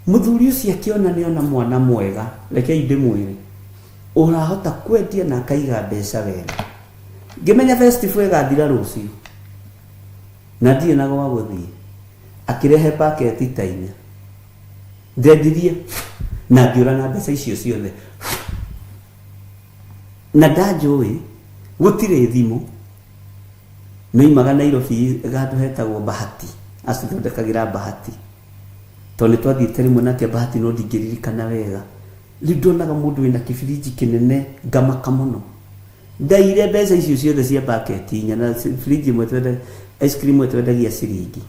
Mũthuri ũcio akĩona nĩ ona mwana mwega, rekei ndĩmwĩre, ũrahota kwendia na akaiga mbeca wega. Ngĩmenya festival ĩgathira rũciũ na ndirĩ na gwa gũthiĩ, akĩrehe baketi ta inya. Ndendirie na ngĩũra na mbeca icio ciothe. Na ndanjũĩ, gũtirĩ thimũ, noimaga Nairobi handũ hetagwo Bahati, acithondekagĩra Bahati. Tondũ nĩ twathiĩte rĩmwe nake Bahati no ndingĩririkana wega. Rĩu ndonaga mũndũ wĩna kĩbirinji kĩnene ngamaka mũno. Ndaiyire mbeca icio ciothe cia baketi inya na fridge ĩmwe twenda ice cream ĩmwe twendagia ciringi.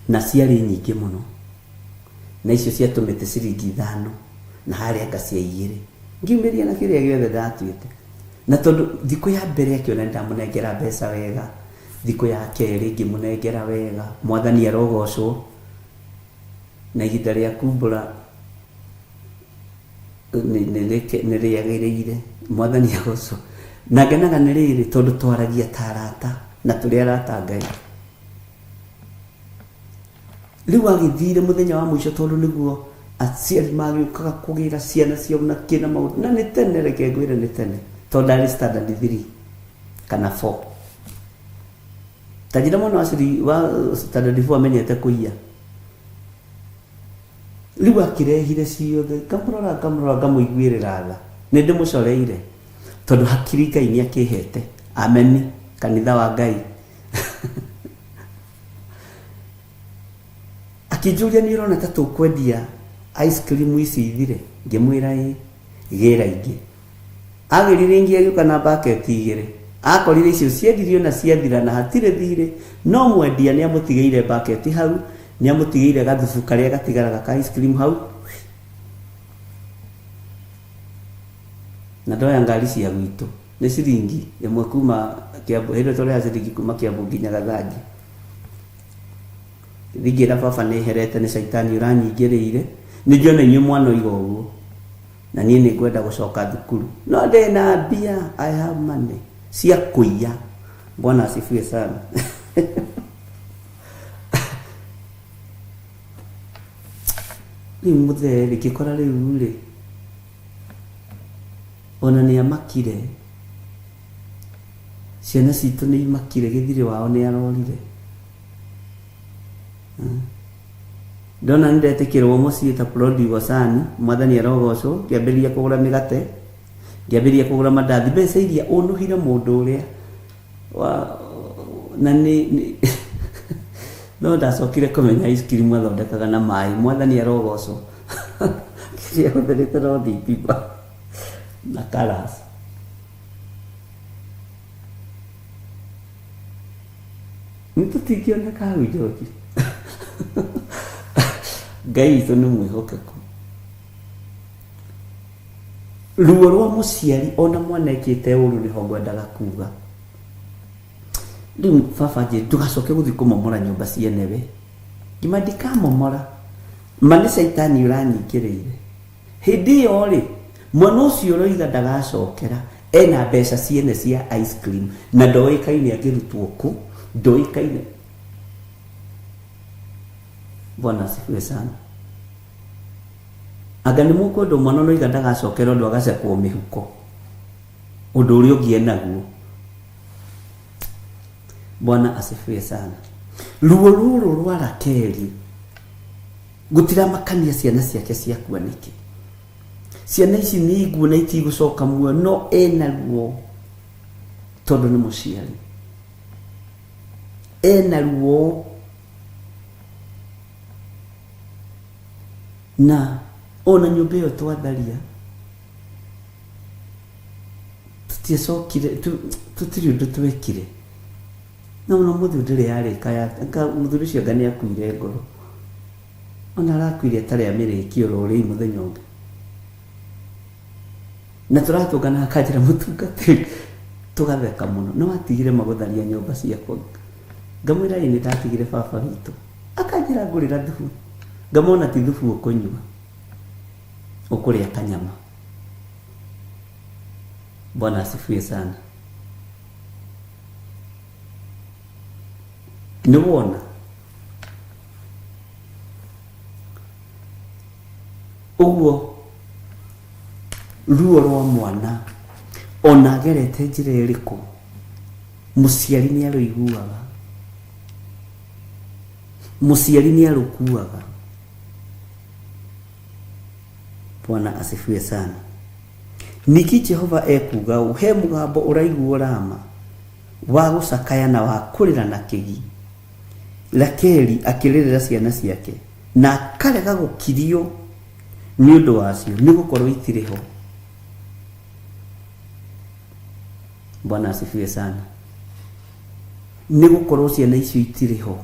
Na ciarĩ nyingĩ mũno. Na icio cia tũmĩtĩ ciringi ithano na harĩa anga cia igĩrĩ. Ngiumĩria na kĩrĩa gĩothe ndatuĩte. Na tondũ thikũ ya mbere akĩona nĩndamũnengera mbeca wega, thikũ ya kerĩ ngĩmũnengera wega, Mwathani arogocwo. Na ihinda rĩa kumbũra nĩ rĩagĩrĩire, Mwathani agocwo. Na ngenaga nĩ rĩrĩ tondũ twaragia ta arata na tũrĩ arata a Ngai. Rĩu agĩthire mũthenya wa mũico tondũ nĩguo aciari magĩũkaga kũgĩra ciana ciao na kĩ na maũndũ. Na nĩ tene, reke ngwĩre nĩ tene, tondũ ndarĩ standard 3 kana 4. Ta njĩra mwana wa ciri wa standard 4 amenyete kũiya. Rĩu akĩrehire ciothe, ngamũrora ngamũrora ngamũiguĩrĩra tha. Nĩ ndĩmũcoreire tondũ hakiri Ngai nĩ akĩhete. Ameni, kanitha wa Ngai. Akĩnjũria nĩ ũrona ta tũkwendia ice cream ici ithire? Ngĩmwĩra ĩ, gĩra ingĩ. Agĩrire ingĩ agĩũka na bucket igĩrĩ. Akorire icio ciendirio na ciathira na hatirĩ thirĩ, no mwendia nĩ amũtigĩire bucket hau, nĩ amũtigĩire gathubu karĩa gatigaraga ka ice cream hau. Na ndoya ngari cia gwitũ nĩ ciringi ĩmwe kuma Kiambu, hĩndĩ ĩyo twarĩhaga ciringi kuma Kiambu nginya Gathangi. Ngĩthiĩ ngĩra baba nĩ herete nĩ caitani ũranyingĩrĩire, nĩ njũĩ ona inyuĩ mwanoiga ũguo, na niĩ nĩ ngwenda gũcoka thukuru, no ndĩ na mbia, I have money cia kũiya. Bwana asifiwe sana. Rĩu mũthee rĩ, ngĩkora rĩu rĩ, ona nĩ amakire, ciana citũ nĩ imakire, gĩthirĩ wao nĩ arorire. Ndona nĩ ndetĩkĩrwo mũciĩ ta prodigal son, Mwathani arogocwo, ngĩambĩrĩria kũgũra mĩgate, ngĩambĩrĩria kũgũra mandathi, mbeca iria ũnũhire mũndũ ũrĩa wa, na nĩ, nĩ no ndacokire kũmenya ice cream athondekaga na maĩ, Mwathani arogocwo. Kĩrĩa ahũthĩrĩte no thitima na colours. Nĩ tũtingĩoneka hau Njoki. Ngai witũ nĩ mwĩhokeku. Ruo rwa mũciari ona mwana ekĩte ũru nĩho ngwendaga kuga. Rĩu baba anjĩrire ndũgacoke gũthiĩ kũmomora nyũmba cienewe. Ngĩma ndikamomora. Ma nĩ caitani ũranyingĩrĩire. Hĩndĩ ĩyo rĩ, mwana ũcio ũroiga ndagacokera ena mbeca ciene cia ice cream na ndoĩkaine angĩrutwo kũ, ndoĩkaine. Bwana asifiwe sana. Anga nĩ mũkwenda mwana ũroiga ndagacokera ũndũ agacekwo mĩhuko, ũndũ ũrĩa ũngĩ enaguo. Bwana asifiwe sana. Ruo rũrũ rwa Rakeli gũtiramakania ciana ciake ciakua nĩkĩ. Ciana ici nĩ nguo na itigũcoka muoyo, no ena ruo tondũ nĩ mũciari. Ena ruo na ona nyũmba ĩyo twatharia tũtiacokire, tũtirĩ ũndũ twekire. No ona ũmũthĩ ũyũ ndĩrĩ yarĩka ya, anga mũthuri ũcio anga nĩ akuire ngoro. Ona arakuire atarĩ amĩrĩkia oro rĩu mũthenya ũngĩ. Na tũratũngana akanjĩra mũtungatĩri, tũgatheka mũno. No atigire magũtharia nyũmba ciakwa. Ngamwĩra ĩ nĩ ndatigire baba witũ. Akanjĩra ngũrĩra thubu. Ngamona ti thubu ũkũnyua, ũkũrĩa kanyama. Bwana asifiwe sana. Nĩ wona? Ũguo ruo rwa mwana ona agerete njĩra ĩrĩkũ, mũciari nĩ arũiguaga, mũciari nĩ arũkuaga. Bwana asifiwe sana. Ningĩ Jehova ekuuga ũũ, he mũgambo ũraiguo Rama, wa gũcakaya na wa kũrĩra na kĩgi. Rakeli akĩrĩrĩra ciana ciake, na akarega gũkirio nĩ ũndũ wacio, nĩ gũkorwo itirĩ ho. Bwana asifiwe sana. Nĩ gũkorwo ciana icio itirĩ ho.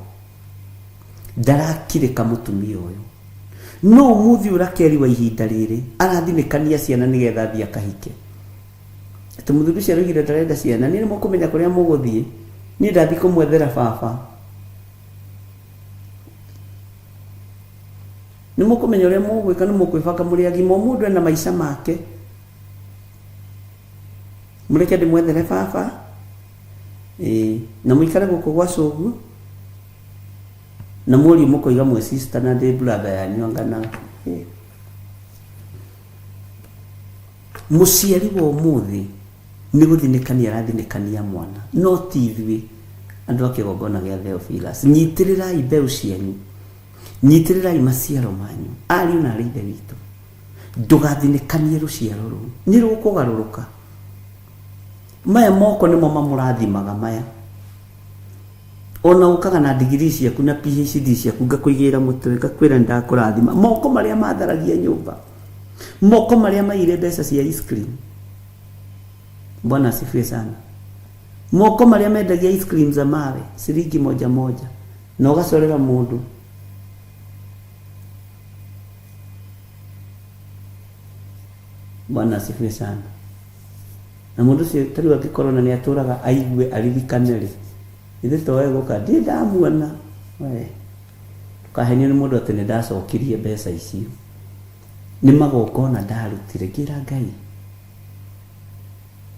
Ndarakirĩka mũtumia ũyũ. No ũmũthĩ ũyũ Rakeli wa ihinda rĩrĩ arathinĩkania ciana nĩgetha athiĩ akahike. Atĩ mũthuri ũcio aroigire ndarenda ciana, niĩ nĩmũkũmenya kũrĩa mũgũthiĩ, niĩ ndathiĩ kũmwethera baba. Nĩmũkũmenya ũrĩa mũgwĩka, nĩmũkwĩbanga mũrĩ agima, o mũndũ ena maica make. Mũreke ndĩmwethere baba, ĩĩ, na mũikare gũkũ gwa cũguo, na mũriũ mũkoiga mwĩ sister na ndĩ brother yanyu anga na ĩĩ. Mũciari wa ũmũthĩ nĩ gũthinĩkania arathinĩkania mwana, no ti ithuĩ andũ a kĩgongona gĩa Theophilus. Nyitĩrĩrai mbeũ cianyu, nyitĩrĩrai maciaro manyu, ariũ na arĩ ithe witũ. Ndũgathinĩkanie rũciaro rũu, nĩ rũkũgarũrũka. Maya moko nĩmo mamũrathimaga maya. Ona ũkaga na degree ciaku na PhD ciaku ngakũigĩrĩra mũtwe ngakwĩra nĩ ndakũrathima. Moko marĩa matharagia nyũmba, moko marĩa maiyire mbeca cia ice cream. Bwana asifiwe sana. Moko marĩa mendagia ice cream za mawe ciringi moja moja na ũgacorera mũndũ. Bwana asifiwe sana. Na mũndũ ũcio ta rĩu angĩkorwo na nĩ atũraga aigue aririkane rĩ, ithe to egũka ndirĩ ndamuona. We ndũkahenio nĩ mũndũ atĩ nĩ ndacokirie mbeca icio. Nĩ magongona ndarutire ngĩra Ngai.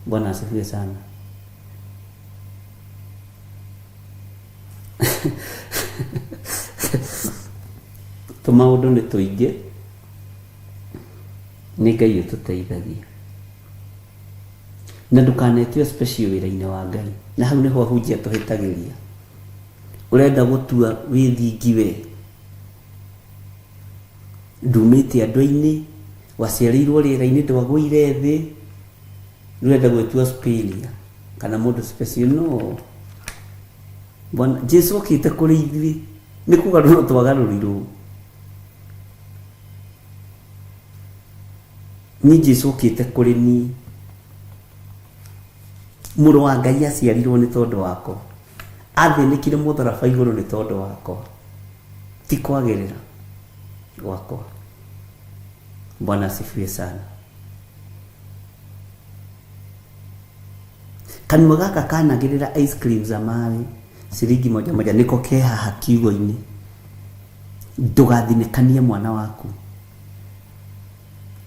Bwana asifiwe sana. Tũmaũndũ nĩ tũingĩ, nĩ Ngai ũtũteithagia. Na ndũkanetue special wĩra-inĩ wa Ngai. Na hau nĩho ahunjia tũhĩtagĩria. Ũrenda gũtua wĩ thingi we. Ndumĩte andũ-inĩ, waciarĩirwo rĩera-inĩ ndwagũire thĩ, ũrenda gwĩtua superior kana mũndũ special no. Bwana Jesu okĩte kũrĩ ithuĩ nĩ kũgarũrwo twagarũrirwo. Niĩ Jesu okĩte kũrĩ niĩ. Mũrũ wa Ngai aciarirwo nĩ tondũ wakwa. Athĩnĩkire mũtharaba igũrũ nĩ tondũ wakwa. Ti kwagĩrĩra gwakwa. Bwana asifiwe sana. Kanua gaka kanagĩrĩra ice cream za mawe ciringi moja moja nĩko ke haha kiugo-inĩ. Ndũgathinĩkanie mwana waku.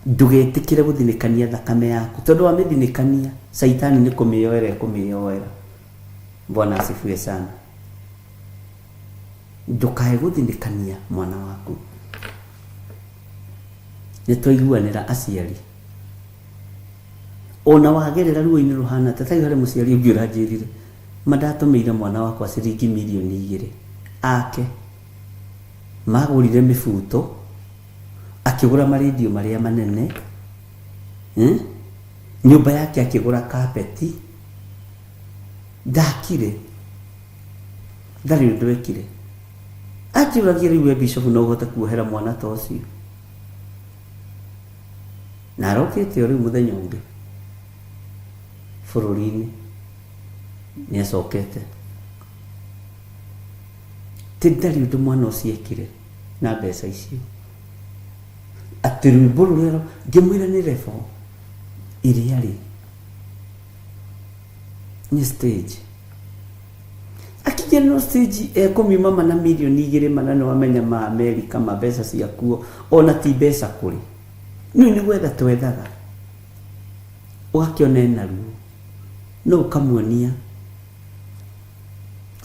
Ndũgetĩkĩre gũthinĩkania thakame yaku tondũ wamĩthinĩkania caitani nĩ kũmĩyoera ekũmĩyoera. Bwana asifiwe sana. Ndũkae gũthinĩkania mwana waku. Nĩ twaiguanĩra aciari. Ona wagerera ruo-inĩ rũhana atĩa, tarĩu harĩ mũciari ũngĩ ũranjĩrire, ma ndatũmĩire mwana wakwa ciringi mirioni igĩrĩ ake, magũrire mĩbuto, akĩgũra marendio marĩa manene, eh? Nyũmba yake akĩgũra kapeti, ndakire, ndarĩ ũndũ ekire. Anjũragia rĩu we bishop no ũhote kuohera mwana ta ũcio? Na arokĩte o rĩu mũthenya ũngĩ bũrũri-inĩ nĩ acokete. Ti ndarĩ ũndũ mwana ũcio ekire na mbeca icio. Atĩ rwĩmbo rũrĩa ngĩmwĩra nĩ level ĩrĩa rĩ nĩ stage. Akinya no stage ekũmiuma mana mirioni igĩrĩ mana nĩ wamenya ma Amerika ma mbeca ciakuo ona ti mbeca kũrĩ. Nĩ nĩ gwetha twethaga. Ũgakĩona ena ruo. No ũkamuonia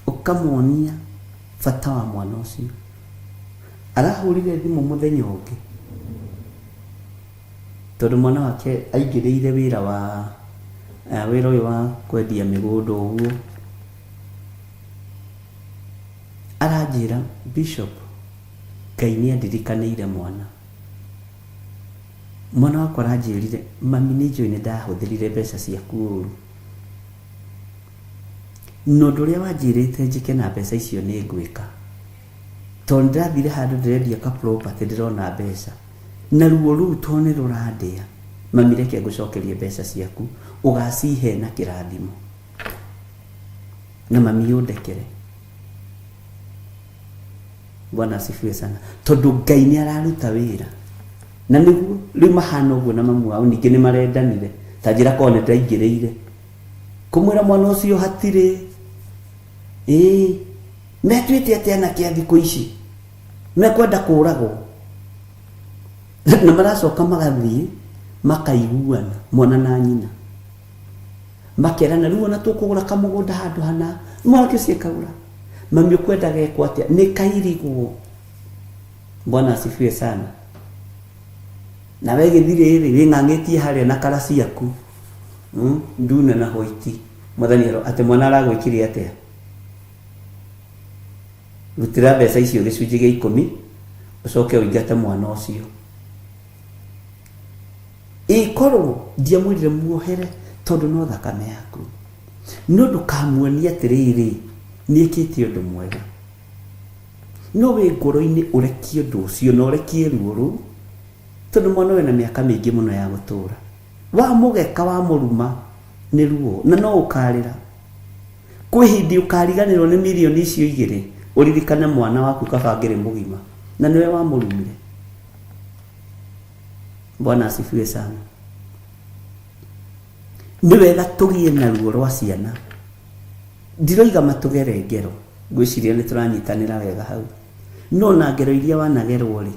ũkamuonia bata wa mwana ũcio. Arahũrire thimũ mũthenya ũngĩ tondũ mwana wake aingĩrĩire wĩra wa wĩra ũyũ wa kwendia mĩgũnda ũguo. Aranjĩra Bishop, Ngai nĩ andirikanĩire mwana. Mwana wakwa aranjĩrire, mami nĩ njũĩ nĩ ndahũthĩrire mbeca ciaku ũru. Na ũndũ ũrĩa wanjĩrĩte njĩke na mbeca icio nĩ ngwĩka. Tondũ nĩ ndĩrathire handũ ndĩrendia ka property ndĩrona mbeca. Na ruo rũu tondũ nĩ rũrandĩa, mami reke ngũcokerie mbeca ciaku, ũgacihe na kĩrathimo. Na mami ũndekere. Bwana asifiwe sana. Tondũ Ngai nĩ araruta wĩra. Na nĩguo rĩu mahana ũguo na mamu wao ningĩ nĩ marendanire. Ta njĩra korwo nĩ ndaingĩrĩire. Kũmwĩra mwana ũcio hatirĩ. Ĩĩ. Metuĩte atĩ anake a thikũ ici. Mekwenda kũragwo. Na maracoka magathiĩ makaiguana mwana na nyina. Makerana rĩu ona tũkũgũra kamũgũnda handũ hana. Mwanake ũcio akagũra. Mami ũkwenda gekwo atĩa? Nĩ kairigwo. Bwana asifiwe sana. Nawe gĩthirĩ rĩ wĩng'ang'ĩtie harĩa na kara ciaku. Ndune na hoiti. Mwathani atĩ mwana aragwĩkire atĩa? Rutĩra mbeca icio gĩcunjĩ gĩa ikũmi ũcoke ũingate mwana ũcio. Ĩkorwo ndiamwĩrire muohere tondũ no thakame yaku. No ndũkamuonie atĩrĩrĩ nĩekĩte ũndũ mwega. No wĩ ngoro-inĩ ũrekie ũndũ ũcio na ũrekie ruo rũu tondũ mwana ũyũ ena mĩaka mĩingĩ mũno ya gũtũra. Wamũgeka wamũruma nĩ ruo na no ũkarĩra. Kwĩ hĩndĩ ũkariganĩrwo nĩ mirioni icio igĩrĩ ũririkane mwana waku kaba angĩrĩ mũgima na nĩwe wamũrumire. Bwana asifiwe sana. Nĩ wega tũgĩe na ruo rwa ciana. Ndiroiga matũgere ngero, ngwĩciria nĩ tũranyitanĩra wega hau. No na ngero iria wanagerwo rĩ,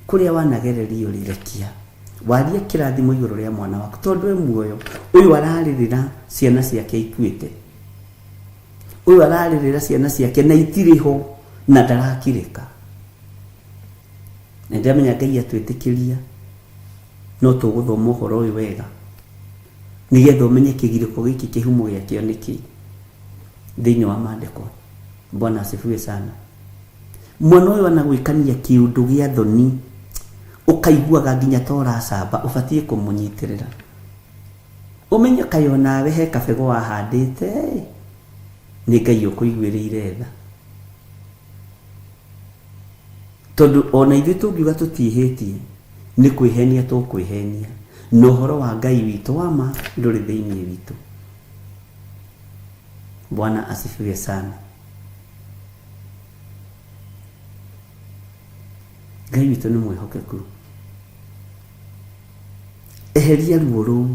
kũrĩa wanagererio rĩ, rekia. Warie kĩrathimo igũrũ rĩa mwana waku tondũ e muoyo. Ũyũ ararĩrĩra ciana ciake ikuĩte. Ũyũ ararĩrĩra ciana ciake na itirĩ ho na ndarakirĩka. Na ndĩramenya Ngai atwĩtĩkĩria no tũgũthoma ũhoro ũyũ wega nĩgetha ũmenye kĩgirĩko gĩkĩ kĩhumo gĩakĩo nĩ kĩ thĩinĩ wa maandĩko. Bwana asifiwe sana. Mwana ũyũ anagwĩkania kĩũndũ gĩa thoni ũkaiguaga nginya ta ũracamba ũbatiĩ kũmũnyitĩrĩra. Ũmenye kaĩ onawe he kabegũ wahandĩte nĩ Ngai ũkũiguĩrĩire tha. Tondũ ona ithuĩ tũngiuga tũtiĩhĩtie nĩ kwĩhenia tũkwĩhenia na ũhoro wa Ngai witũ wa ma ndũrĩ thĩinĩ witũ. Bwana asifiwe sana. Ngai witũ nĩ mwĩhokeku. Eheria ruo rũu.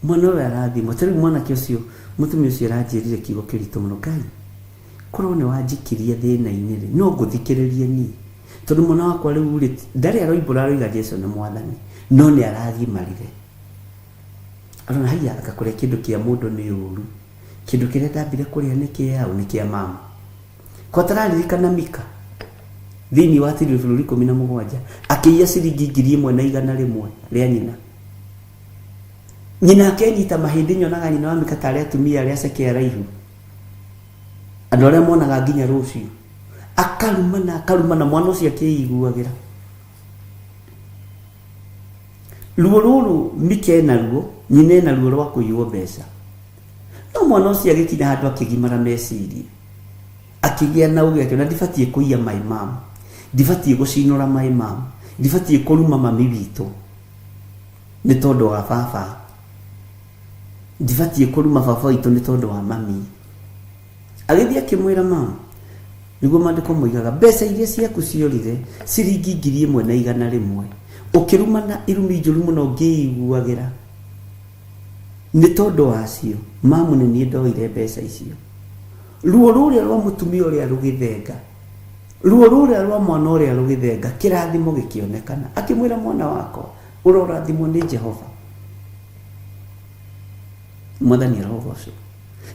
Mwana ũyũ arathimwo. Ta rĩu mwanake ũcio mũtumia ũcio aranjĩrire kiugo kĩritũ mũno. Ngai, korwo nĩ wanjikirie thĩna-inĩ rĩ, no ngũthikĩrĩrie niĩ. Tondũ mwana wakwa rĩu rĩ, ndarĩ aroimbũra aroiga Jesu nĩ mwathani, no nĩ aragimarire. Arona haiya anga kũrĩa kĩndũ kĩa mũndũ nĩ ũru. Kĩndũ kĩrĩa ndambire kũrĩa nĩ kĩa ũ? Nĩ kĩa mama. Ko tararirikana Mika thĩinĩ wa tirioni bũrũri 17 akĩiya ciringi 1100 rĩa nyina. Nyina akenyita mahĩndĩ nyonaga nyina wa Mika tarĩ atumia arĩa aceke araihu. Andũ arĩa monaga nginya rũciũ. Akarumana akarumana mwana ũcio akĩiguagĩra. Ruo rũrũ Mika ena ruo, nyina ena ruo rwa kũiywo mbeca. No mwana ũcio agĩkinya handũ akĩgimara meciria. Akĩgĩa na ũgĩ akĩona ndibatiĩ kũiya my mom. Ndibatiĩ gũcinũra my mom. Ndibatiĩ kũruma mami witũ. Nĩ tondũ wa baba. Ndibatiĩ kũruma baba witũ nĩ tondũ wa mami. Agĩthiĩ akĩmwĩra mama, nĩguo maandĩko moigaga mbeca iria ciaku ciorire ciringi 1100 ũkĩrumana irumi njũru mũno ngĩiguagĩra nĩ tondũ wacio mamu nĩ niĩ ndoire mbeca icio. Ruo rũrĩa rwa mũtumia ũrĩa rũgĩthenga, ruo rũrĩa rwa mwana ũrĩa rũgĩthenga, kĩrathimo gĩkĩonekana. Akĩmwĩra mwana wakwa ũrorathimwo nĩ Jehova. Mwathani arogocwo.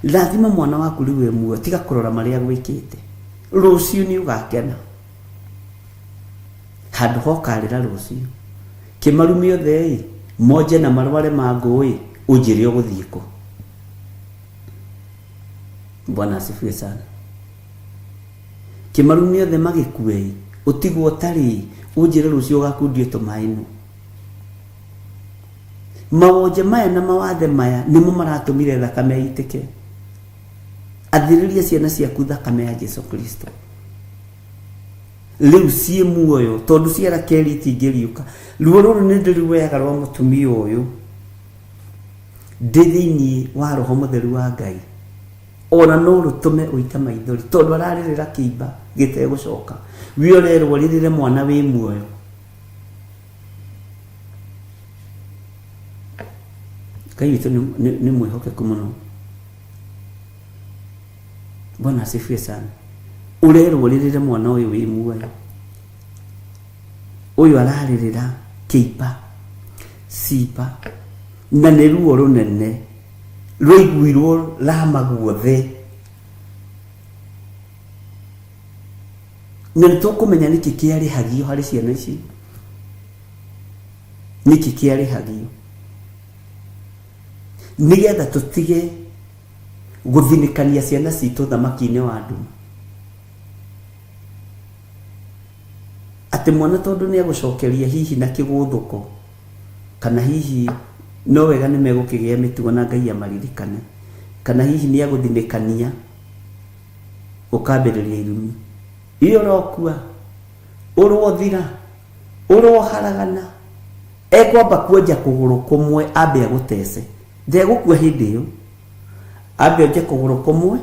Rathima mwana waku rĩu e muoyo, tiga kũrora marĩa gwĩkĩte. Rũciũ nĩ ũgakena. Handũ hokarĩra rũciũ. Kĩmarume othe ĩ, monje na marware mangũ ĩ, ũnjĩre ũgũthiĩ kũ. Bwana asifiwe sana. Kĩmarume othe magĩkue ĩ, ũtigwo ũtarĩ ĩ, ũnjĩre rũciũ ũgakundio tũmaĩ nũ. Mawonje maya na mawathe maya nĩmo maratũmire thakame ĩitĩke. Athĩrĩria ciana ciaku thakame ya Jesu Kristo. Rĩu ciĩ muoyo tondũ ciara kerĩ itingĩriũka. Ruo rũrũ nĩ ndĩruoyaga rwa mũtumia ũyũ ndĩ thĩinĩ wa roho mũtheru wa Ngai. Ona no rũtũme ũite maithori tondũ ararĩrĩra kĩimba gĩtegũcoka. We ũrerwo rĩrĩre mwana wĩ muoyo. Ngai witũ nĩ mwĩhokeku mũno. Bwana asifiwe sana. Ũrerwo rĩrĩre mwana ũyũ wĩ muoyo. Ũyũ ararĩrĩra kĩimba, ciimba, na nĩ ruo rũnene rwaiguirwo Rama guothe. Na nĩ tũkũmenya nĩkĩ kĩarĩhagio harĩ ciana ici, nĩkĩ kĩarĩhagio, nĩgetha tũtige gũthinĩkania ciana citũ thamaki-inĩ wa nduma. Atĩ mwana tondũ nĩ egũcokeria hihi na kĩgũthũko, kana hihi no wega nĩ megũkĩgĩa mĩtugo na Ngai amaririkane, kana hihi nĩ egũthinĩkania ũkambĩrĩria irumi. Ĩ ũrokua, ũrothira, ũroharagana, ekwamba kuonja kũgũrũ kũmwe ambe agũtece. Ndegũkua hĩndĩ ĩyo. Ambe onje kũgũrũ kũmwe,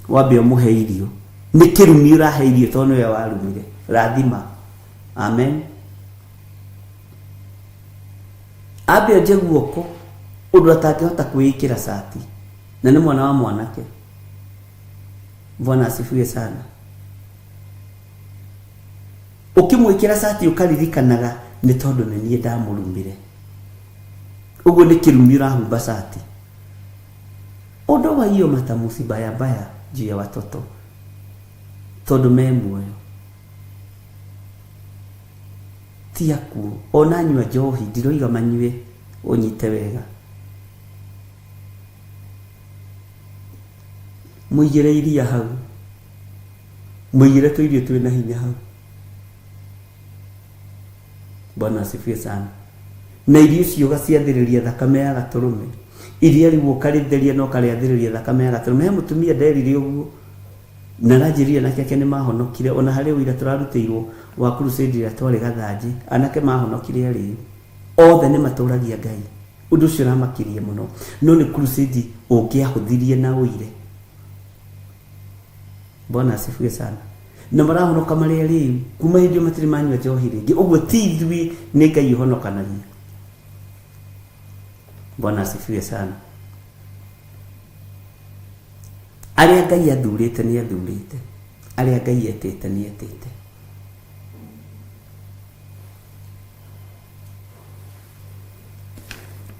wambe ũmũhe irio. Nĩ kĩrumi ũrahe irio tondũ nĩwe warumire. Rathima. Amen. Ambe onje guoko ũndũ atangĩhota kwĩĩkĩra cati. Na nĩ mwana wa mwanake. Bwana asifiwe sana. Ũkĩmwĩkĩra cati ũkaririkanaga nĩ tondũ nĩ niĩ ndamũrumire. Ũguo nĩ kĩrumi ũrahumba cati. Ondoa hiyo matamusi baya baya juu ya watoto tondũ me muoyo ti akuũ. Ona anyua njohi ndiroiga manyue, ũnyite wega. Mũigĩre iria hau, mũigĩre tũirio twĩna hinya hau. Bwana asifiwe sana. Na irio icio ũgaciathĩrĩria thakame ya gatũrũme. Iria rĩu ũkarĩtheria na ũkarĩathĩrĩria thakame ya gatũrũme. He mũtumia nderire ũguo na aranjĩrire anake ake nĩ mahonokire. Ona harĩ ũira tũrarutĩirwo wa crusade ĩrĩa twarĩ Gathanjĩ, anake mahonokire arĩu. Othe nĩ matũragia Ngai. Ũndũ ũcio ũramakirie mũno. No nĩ crusade ũngĩahũthirie na ũire. Bwana asifiwe sana. Na marahonoka marĩ arĩu. Kuma hĩndĩ ĩyo matirĩ manyua njohi rĩngĩ. Ũguo ti ithuĩ, nĩ Ngai ũhonokanagia. Bwana asifiwe sana. Arĩa Ngai athurĩte nĩ athurĩte. Arĩa Ngai etĩte nĩ etĩte.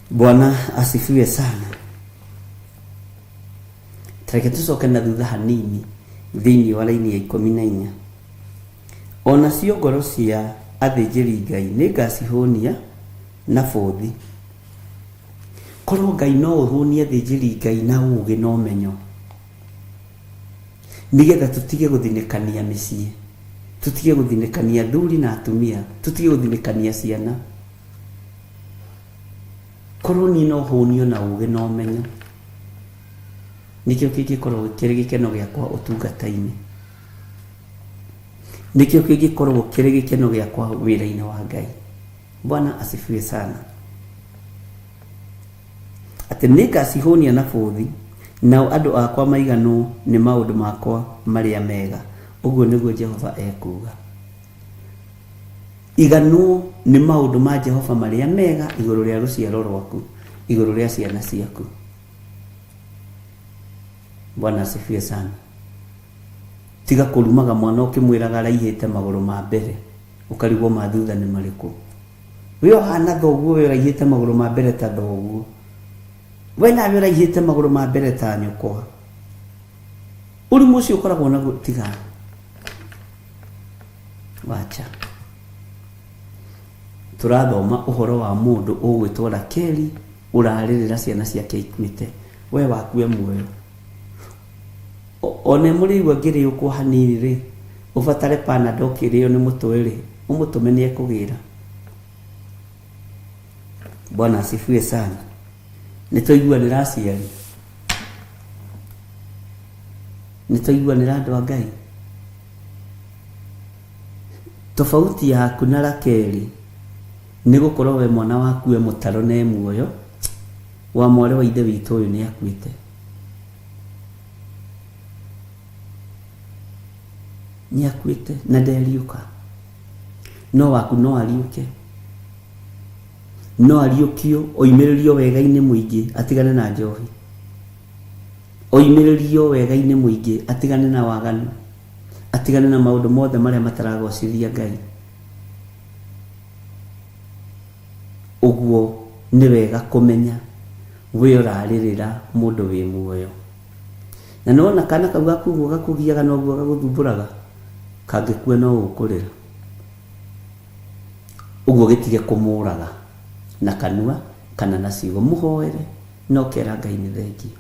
Bwana asifiwe sana. Tareke tũcoke na thutha hanini thĩinĩ wa raini ya 14. O nacio ngoro cia athĩnjĩri Ngai nĩngacihũnia na bũthi. Korwo Ngai no ũhũnie athĩnjĩri Ngai na ũũgĩ na ũmenyo, nĩgetha tũtige gũthinĩkania mĩciĩ, tũtige gũthinĩkania athuri na atumia, tũtige gũthinĩkania ciana. Korwo niĩ no hũnio na ũũgĩ na ũmenyo, nĩkĩo kĩngĩkorwo kĩrĩ gĩkeno gĩakwa ũtungata-inĩ, nĩkĩo kĩngĩkorwo kĩrĩ gĩkeno gĩakwa wĩra-inĩ wa Ngai. Bwana asifiwe sana. Atĩ nĩngacihũnia na bũthi, nao andũ akwa maiganwo nĩ maũndũ makwa marĩa mega. Ũguo nĩguo Jehova ekuuga. Iganwo nĩ maũndũ ma Jehova marĩa mega igũrũ rĩa rũciaro rwaku, igũrũ rĩa ciana ciaku. Bwana asifiwe sana. Tiga kũrumaga mwana ũkĩmwĩraga araihĩte magũrũ ma mbere, ũkarigwo ma thutha nĩ marĩkũ. We ũhana thoguo, we ũraihĩte magũrũ ma mbere ta thoguo. We nawe ũraihĩte magũrũ ma mbere ta nyũkwa. Ũrimũ ũcio ũkoragwo naguo tiga. Wacha. Tũrathoma ũhoro wa mũndũ ũgwĩtwo Rakeli ũrarĩrĩra ciana ciake ikuĩte. We waku e muoyo. One mũrĩigua ngĩrĩũkwo hanini rĩ, ũbatare Panadol ũkĩrĩo nĩ mũtwe rĩ, ũmũtũme nĩ ekũgĩra. Bwana asifiwe sana. Nĩ twaiguanĩra aciari? Nĩ twaiguanĩra andũ a Ngai? Tofauti yaku na Rakeli nĩ gũkorwo we mwana waku e mũtaro na e muoyo, wa mwarĩ wa ithe witũ ũyũ nĩ akuĩte. Nĩ akuĩte na nderiũka. No waku no ariũke. No ariũkio oimĩrĩrio wega-inĩ mũingĩ atigane na njohi. Oimĩrĩrio wega-inĩ mũingĩ atigane na waganu. Atigane na maũndũ mothe marĩa mataragocithia Ngai. Ũguo nĩ wega kũmenya we ũrarĩrĩra mũndũ wĩ muoyo. Na nĩ wona kana kau gaku ũguo gakũgiaga na ũguo gagũthumbũraga, kangĩkua no ũkũrĩra. Ũguo gĩtige kũmũraga na kanua kana na ciugo. Mũhoere na ũkera Ngai nĩ thengiũ.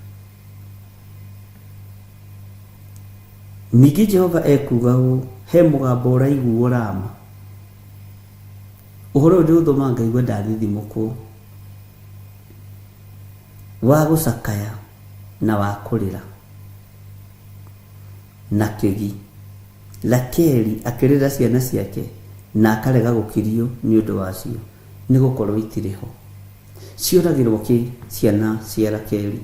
Ningĩ Jehova ekuuga ũũ, He mũgambo ũraiguo Rama. Ũhoro ũyũ ndĩũthomaga ngaigua ndathithimũkwo. Wa gũcakaya na wa kũrĩra. Na kĩgi. Rakeli akĩrĩra ciana ciake na akarega gũkirio nĩ ũndũ wacio, nĩ gũkorwo itirĩ ho. Cioragĩrwo kĩ ciana cia Rakeli?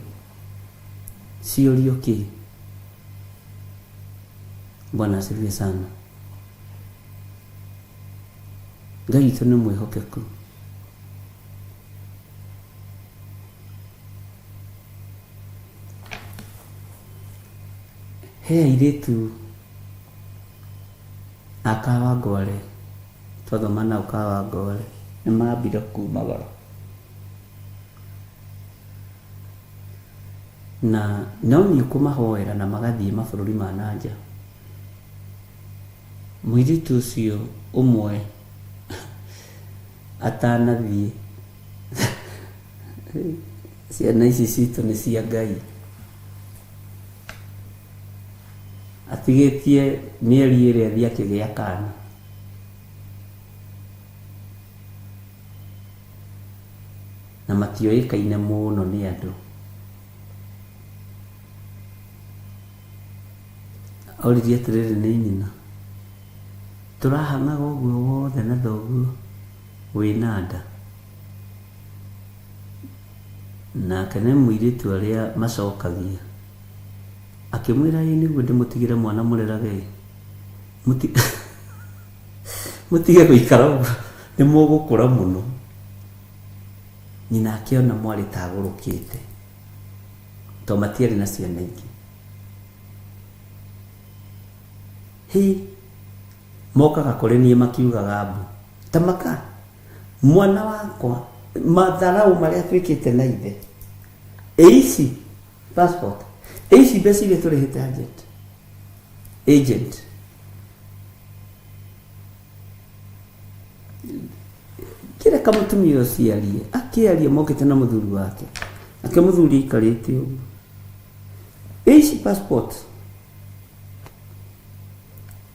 Ciũrio kĩ? Bwana asifiwe sana. Ngai witũ nĩ mwĩhokeku. He airĩtu a Kawangware, twathoma nao Kawangware, nĩ mambire kumagara. Na no nĩ ũkũmahoera na magathiĩ mabũrũri ma na nja. Mũirĩtu ũcio ũmwe atanathiĩ, ciana ici citũ nĩ cia Ngai. Atigĩtie mĩeri ĩrĩ athiĩ akĩgĩa kana. Na matioĩkaine mũno nĩ andũ. Oririe atĩrĩrĩ nĩ nyina, tũrahang'aga ũguo wothe na thoguo wĩna nda? Nake nĩ mũirĩtu arĩa macokagia. Akĩmwĩra ĩĩ nĩguo ndĩmũtigĩre mwana mũrerage ĩ. Mũtige gũikara ũguo nĩ mũgũkũra mũno. Nyina akĩona mwarĩ ta agũrũkĩte tondũ matiarĩ na ciana ingĩ. Hĩ, mokaga kũrĩ niĩ makiugaga mbu. Ta maka, mwana wakwa, matharaũ marĩa twĩkĩte na ithe. Ĩ ici passport, ĩ ici mbeca iria tũrĩhĩte agent. Agent. Kĩreka mũtumia ũcio arie, akĩaria mokĩte na mũthuri wake. Nake mũthuri aikarĩte ũguo. Ĩ ici passport,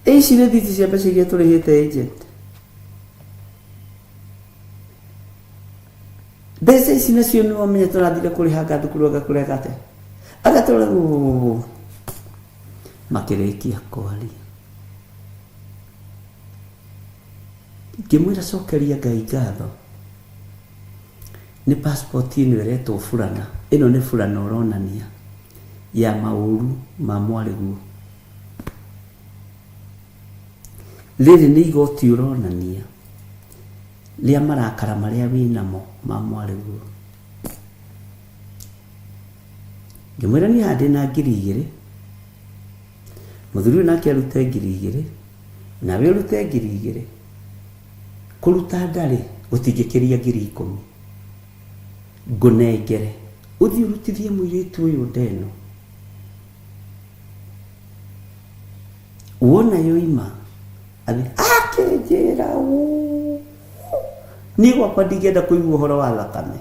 ĩ ici rĩthiti cia mbeca iria tũrĩhĩte agent. Mbeca ici nacio nĩ wamenya tũrathire kũrĩhanga thukuru agakũrega atĩa? Agatũra makĩrĩkia kwaria. Ngĩmwĩra cokeria Ngai ngatho nĩ passport ĩno ĩretwo burana. Ĩno nĩ burana ũronania ya maũru ma mwarĩguo. Rĩrĩ nĩ igoti ũronania rĩa marakara marĩa wĩnamo ma mwarĩguo. Ngĩmwĩra niĩ haha ndĩna 2000, mũthuri ũyũ nake arute 2000, nawe ũrute 2000. Kũruta ndarĩ gũtingĩkĩria 10,000. Ngũnengere ũthiĩ ũrutithie mũirĩtu ũyũ nda ĩno. Wona yoima athiĩ akĩnjĩra ũũ, niĩ gwakwa ndingĩenda kũigua ũhoro wa thakame,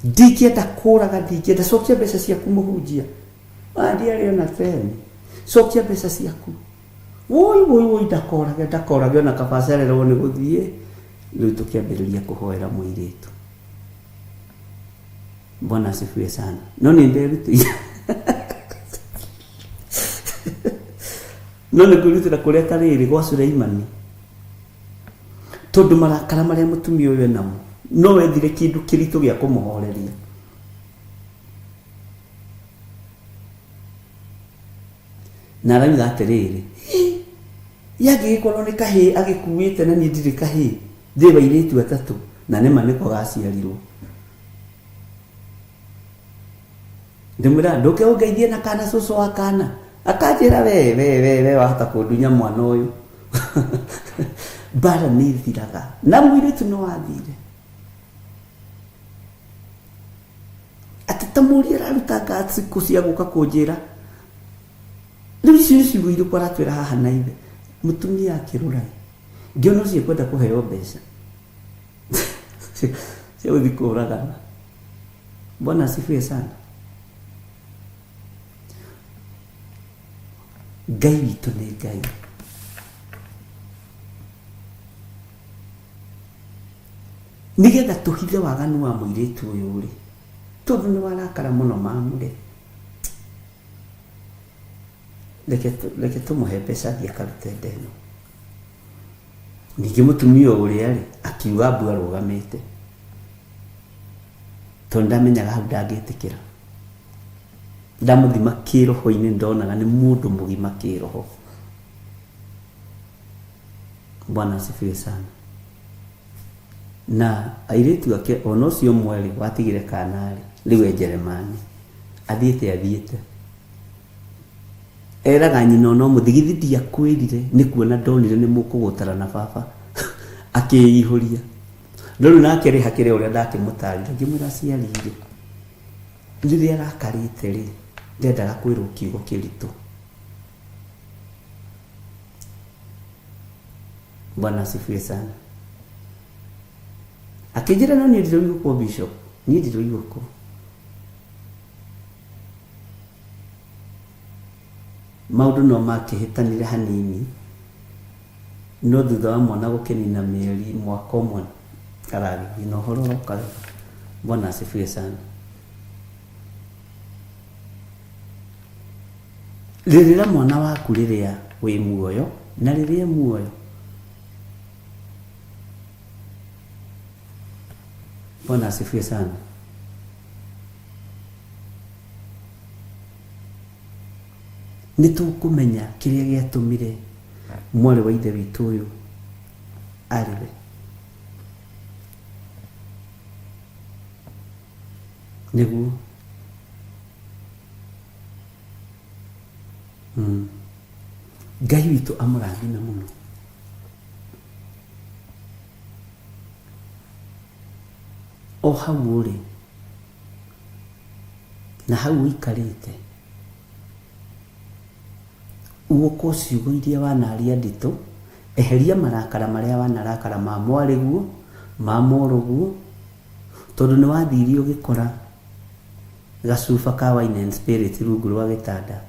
ndingĩenda kũraga, ndingĩenda, cokia mbeca ciaku mũhunjia. Aya ndiarĩ ona teni, cokia mbeca ciaku. Woi woi woi ndakorage ndakorage ona kaba acererwo nĩ gũthiĩ. Rĩu tũkĩambĩrĩria kũhoera mũirĩtu. Bwana asifiwe sana. No nĩ nderutĩire. No nĩ kwĩrutĩra kũrĩa ta rĩrĩ gwa Suleimani. Tondũ marakara marĩa mũtumia ũyũ enamo no wethire kĩndũ kĩritũ gĩa kũmũhoreria. Na arauga atĩrĩrĩ, hĩ, Yangĩgĩkorwo nĩ kahĩĩ agĩkuĩte na niĩ ndirĩ kahĩĩ, ndĩ wa airĩtu atatũ, na nĩma nĩko gaciarirwo. Ndĩmwĩraga ndũke ũngeithie na kana cũcũ wa kana, akanjĩra we we we we wahota kũndunya mwana ũyũ. Mbara nĩ ithiraga na mũirĩtu no athire. Atĩ ta mũriũ araruta guts kũ cia gũka kũnjĩra Rĩu icio nĩ ciugo irĩkũ aratwĩra haha na ithe? Mũtumia akĩrũra ĩ, ngĩona ũcio ekwenda kũheo mbeca cia gũthiĩ kũragana. Bwana asifiwe sana. Ngai witũ nĩ Ngai. Nĩgetha tũhithe waganu wa mũirĩtu ũyũ rĩ, tondũ nĩ warakara mũno mamũre. Reke reke tũmũhe mbeca athiĩ akarute nda ĩno. Ningĩ mũtumia ũrĩa rĩ, akiuga mbu arũgamĩte. Tondũ ndamenyaga hau ndangĩtĩkĩra. Ndamũthima kĩroho-inĩ ndonaga nĩ mũndũ mũgima kĩroho. Bwana asifiwe sana. Na airĩtu ake ona ũcio ũmwe rĩ, watigire kana rĩ, rĩu e Njeremani. Athiĩte athiĩte. Eraga nyina ona ũmũthĩ, githĩ ndiakwĩrire nĩ kuona ndonire nĩ mũkũgũtara na baba. Akĩihũria. No rĩu nake rĩ, hakĩrĩ ũrĩa ndakĩmũtarire, ngĩmwĩra aciari rĩ, rĩrĩa arakarĩte rĩ, ndendaga kwĩrwo kiugo kĩritũ. Bwana asifiwe sana. Akĩnjĩra no niĩ ndiroigũkwo bishop, niĩ ndiroigũkwo. Maũndũ no makĩhĩtanire hanini, no thutha wa mwana gũkĩnina mĩeri mwaka ũmwe aragĩthiĩ na ũhoro ũroka wega. Bwana asifiwe sana. Rĩrĩra mwana waku rĩrĩa wĩ muoyo na rĩrĩa e muoyo. Bwana asifiwe sana. Nĩ tũkũmenya kĩrĩa gĩatũmire mwarĩ wa ithe witũ ũyũ arĩre. Nĩguo. Mm. Ngai witũ amũrathime mũno. O hau ũrĩ na hau ũikarĩte uũkwo ciugo iria wanaria nditũ, eheria marakara marĩa wanarakara ma mwarĩguo, ma mũrũguo, tondũ nĩ wathire ũgĩkora gacuba ka wine and spirit rungu rwa gĩtanda,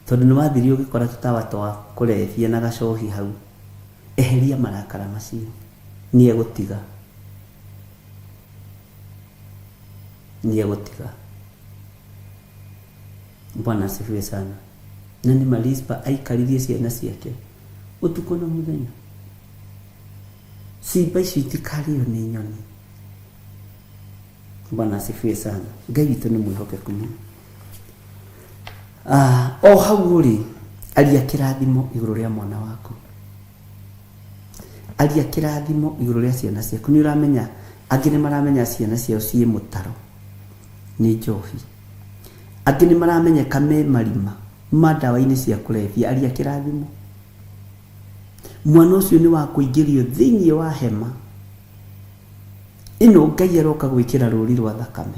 tondũ nĩ wathire ũgĩkora tũtawa twa kũrebia na gacohi hau, eheria marakara macio, nĩ egũtiga, nĩ egũtiga. Bwana asifiwe sana. Na nĩ ma Rispa aikaririe ciana ciake ũtukũ na mũthenya. Ciimba icio itikarĩo nĩ nyoni. Bwana asifiwe sana. Ngai witũ nĩ mwĩhokeku mũno. Ah, o hau ũrĩ aria kĩrathimo igũrũ rĩa mwana waku aria kĩrathimo igũrũ rĩa ciana ciaku nĩ ũramenya angĩ nĩ maramenya ciana ciao ciĩ mũtaro nĩ njohi angĩ nĩ maramenyeka me marima ma ndawa-inĩ cia kũrebia aria kĩrathimo mwana ũcio nĩ wa kũingĩrio thĩinĩ wa hema ĩno Ngai aroka gwĩkĩra rũri rwa thakame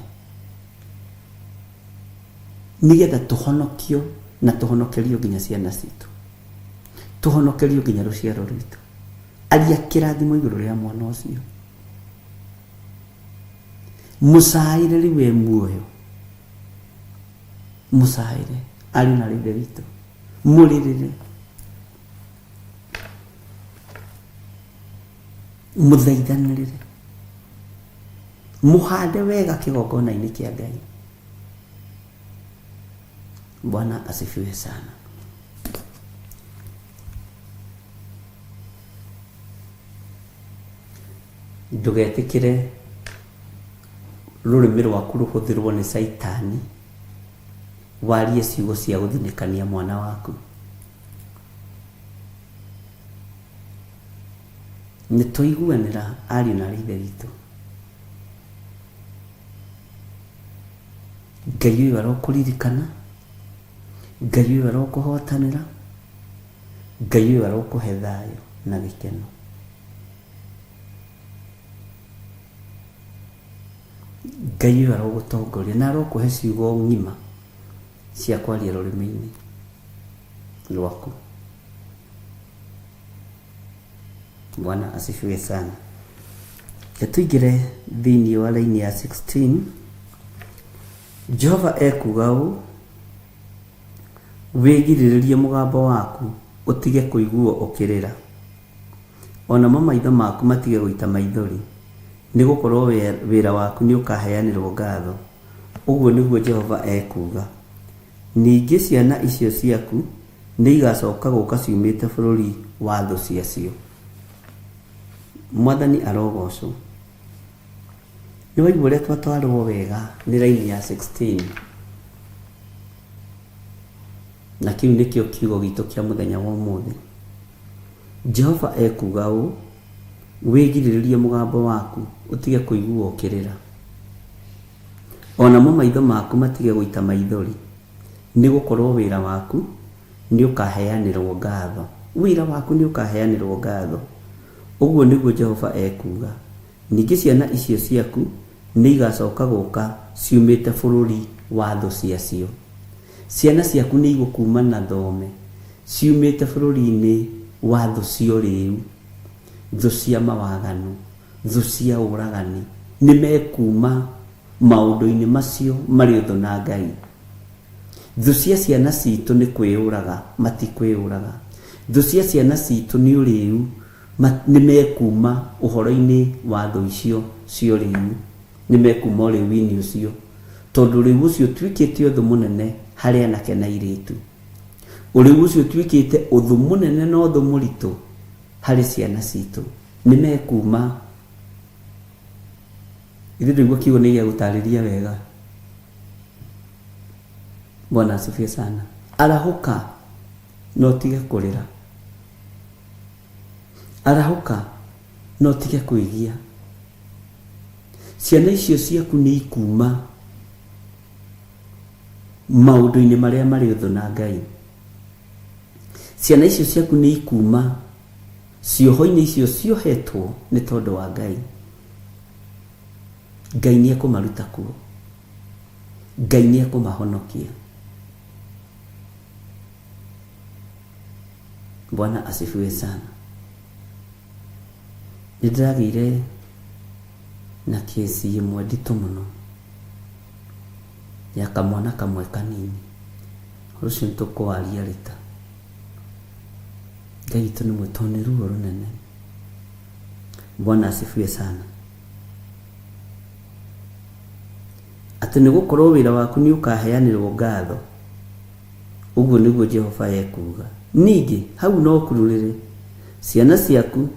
nĩgetha tũhonokio na tũhonokerio nginya ciana citũ tũhonokerio nginya rũciaro rwitũ aria kĩrathimo igũrũ rĩa mwana ũcio mũcaĩre rĩu e muoyo mũcaĩre ariũ na aarĩ a ithe witũ mũrĩrĩre Mũthaithanĩrĩre. Mũhande wega kĩgongona-inĩ kĩa Ngai. Bwana asifiwe sana. Ndũgetĩkĩre rũrĩmĩ rwaku rũhũthĩrwo nĩ Caitani warie ciugo cia gũthinĩkania mwana waku. Nĩ twaiguanĩra ariũ na aarĩ a Ithe witũ? Ngai ũyũ arokũririkana, Ngai ũyũ arokũhotanĩra, Ngai ũyũ arokũhe thayũ na gĩkeno. Ngai ũyũ arogũtongoria na arokũhe ciugo ng'ima cia kwaria rũrĩmĩ-inĩ rwaku. Bwana asifiwe sana. Reke tũingĩre thĩinĩ wa raini ya 16. Jehova ekuuga ũũ, wĩgirĩrĩrie mũgambo waku ũtige kũiguo ũkĩrĩra, o namo maitho maku matige gũita maithori, nĩ gũkorũo wĩra waku nĩũkaheanĩrũo ngatho, ũguo nĩguo Jehova ekuuga. Ningĩ ciana icio ciaku nĩigacoka gũka ciumĩte bũrũri wa thũ ciacio. Mwathani arogocwo. Nĩ waigua ũrĩa twatwarwo wega nĩ raini ya 16? Na kĩu nĩkĩo kiugo gitũ kĩa mũthenya wa ũmũthĩ. Jehova ekuuga ũũ, wĩgirĩrĩrie mũgambo waku ũtige kũiguo ũkĩrĩra, o namo maitho maku matige gũita maithori, nĩ gũkorũo wĩra waku nĩũkaheanĩrũo ngatho. Wĩra waku nĩũkaheanĩrũo ngatho, ũguo nĩguo Jehova ekuuga. Ningĩ ciana icio ciaku nĩigacoka gũka ciumĩte bũrũri wa thũ ciacio. Ciana ciaku nĩigũkuuma na thome ciumĩte bũrũri-inĩ wa thũ cia ũrĩĩu, thũ cia mawaganu, thũ cia ũragani, nĩmekuuma maũndũ-inĩ macio marĩ ũthũ na Ngai. Thũ cia ciana citũ nĩ kwĩyũraga, matikwĩyũraga. Thũ cia ciana citũ nĩ ũrĩĩu, nĩ mekuuma ũhoro-inĩ wa thũ icio cia ũrĩĩu. Nĩ mekuuma ũrĩĩu-inĩ ũcio. Tondũ ũrĩĩu ũcio ũtuĩkĩte ũthũ mũnene harĩ anake na airĩtu. Ũrĩĩu ũcio ũtuĩkĩte ũthũ mũnene na ũthũ mũritũ harĩ ciana citũ. Nĩ mekuuma. Ithuĩ ndũigua kiugo nĩ gĩa gũtarĩria wega. Bwana asifiwe sana. Arahũka na ũtige kũrĩra. Arahũka na ũtige kwĩgia. Ciana icio ciaku nĩ ikuma maũndũ-inĩ marĩa marĩ ũthũ na Ngai. Ciana icio ciaku nĩ ikuma cioho-inĩ icio ciohetwo nĩ tondũ wa Ngai. Ngai nĩ ekũmaruta kuo. Ngai nĩ ekũmahonokia. Bwana asifiwe sana. Nĩ ndĩragĩire na kesi ĩmwe nditũ mũno ya kamwana kamwe kanini. Ũhoro ũcio nĩ tũkũwaria rita. Ngai witũ nĩ mwega tondũ nĩ ruo rũnene. Bwana asifiwe sana. Atĩ nĩ gũkorũo wĩra waku nĩ ũkaaheanĩrũo ngatho, ũguo nĩguo Jehova ekuuga. Ningĩ, hau no kururĩre, ciana ciaku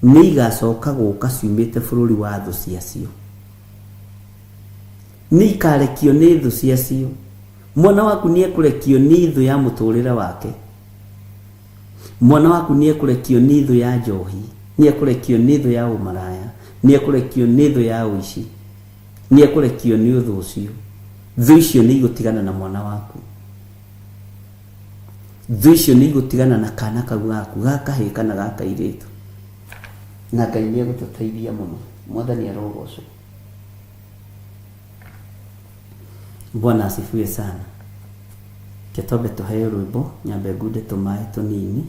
nĩ igaacoka gũka ciumĩte bũrũri wa thũ ciacio. Nĩ ikaarekio nĩ thũ ciacio. Mwana waku nĩ ekũrekio nĩ thũ ya mũtũũrĩre wake. Mwana waku nĩ ekũrekio nĩ thũ ya njohi, nĩ ekũrekio nĩ thũ ya ũmaraya, nĩ ekũrekio nĩ thũ ya ũici, nĩ ekũrekio nĩ ũthũ ũcio. Thũ icio nĩ igũtigana na mwana waku. Thũ icio nĩ igũtigana na kana kau gaku ga kahĩĩ kana ga kairĩtu. Na Ngai nĩ egũtũteithia mũno. Mwathani arogocwo. Bwana asifiwe sana. Reke twambe tũheo rwĩmbo nyambe ngunde tũmaĩ tũnini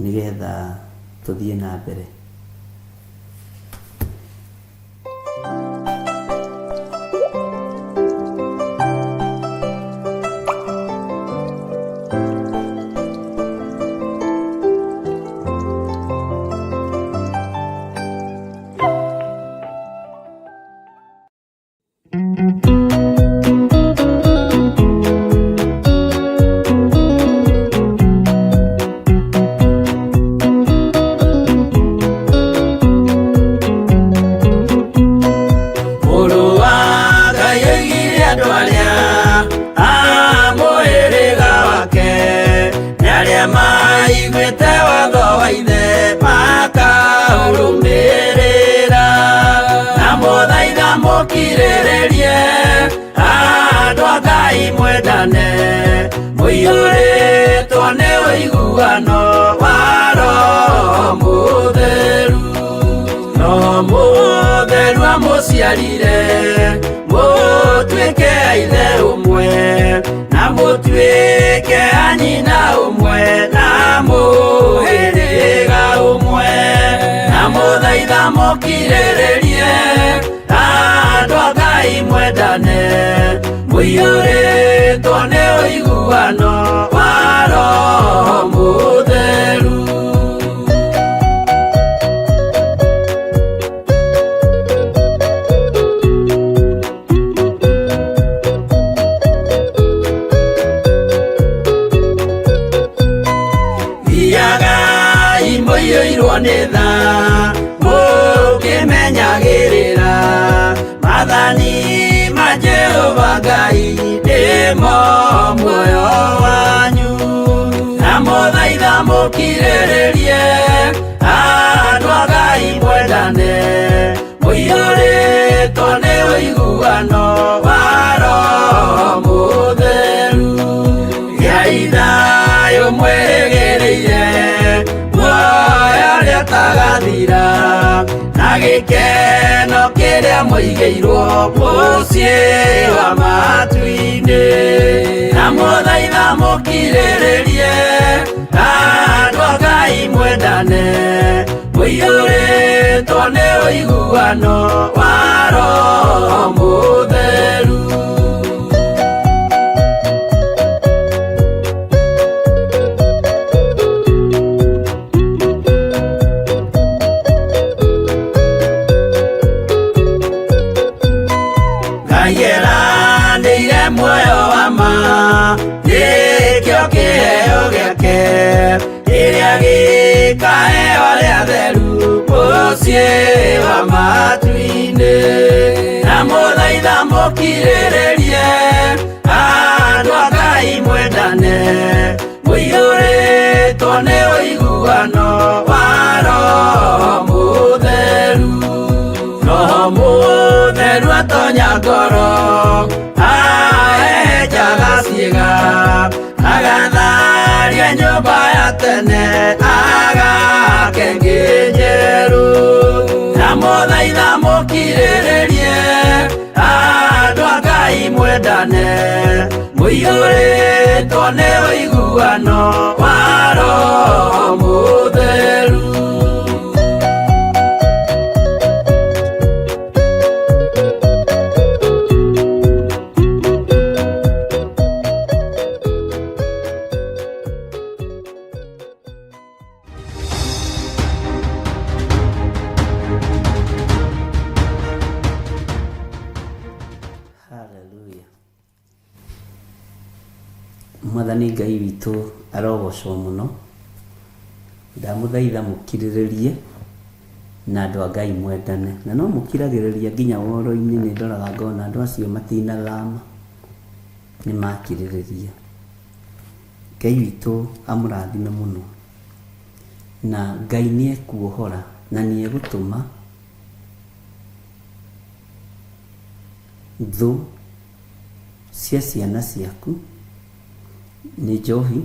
nĩgetha tũthiĩ na mbere. Ngai mwendane mũiyũrĩtwo nĩ ũiguano wa Roho Mũtheru. No Mũtheru amũciarire mũtuĩke a ithe ũmwe na mũtuĩke a nyina ũmwe na mũhĩrĩga ũmwe na mũthaitha mũkirĩrĩrie andũ a Ngai mwendane mũiyũrĩtwo nĩ ũiguano wa Roho Mũtheru. Thiagai mũiyũirwo nĩ tha mũkĩmenyagĩrĩra maathani ma Jehova Ngai nĩmo muoyo wanyu. Na mũthaitha mũkirĩrĩrie andũ a Ngai mwendane mũiyũrĩtwo nĩ ũiguano wa Roho Mũtheru. Gĩai thayũ mwĩrĩgĩrĩire muoyo ũrĩa ũtagathira na gĩkeno kĩrĩa mũigĩirwo mũciĩ wa matu-inĩ. Na mũthaitha mũkirĩrĩrie andũ a Ngai mwendane mũiyũrĩtwo nĩ ũiguano wa Roho Mũtheru. Ngai eranĩire muoyo wa ma nĩkĩo kĩheo gĩake kĩrĩa gĩkaheo arĩa atheru mũciĩ wa matu-inĩ. Na mũthaitha mũkirĩrĩrie andũ a Ngai mwendane mũiyũrĩtwo nĩ ũiguano wa Roho Mũtheru. Roho Mũtheru atonya ngoro ahehenjaga ciĩga agatharia nyũmba ya tene agake ĩngĩ njerũ. Na mũthaitha mũkirĩrĩrie andũ a Ngai mwendane mũiyũrĩtwo nĩ ũiguano wa Roho Mũtheru. Hallelujah. Mwathani Ngai witũ arogocwo mũno. Ndamũthaitha mũkirĩrĩrie na andũ a Ngai mwendane. Na no mũkiragĩrĩria nginya woro-inĩ nĩ ndoraga ngona andũ acio matinathama nĩ makirĩrĩria. Ngai witũ amũrathime mũno. Na Ngai nĩ ekuohora na nĩ egũtũma thũ cia ciana ciaku nĩ njohi,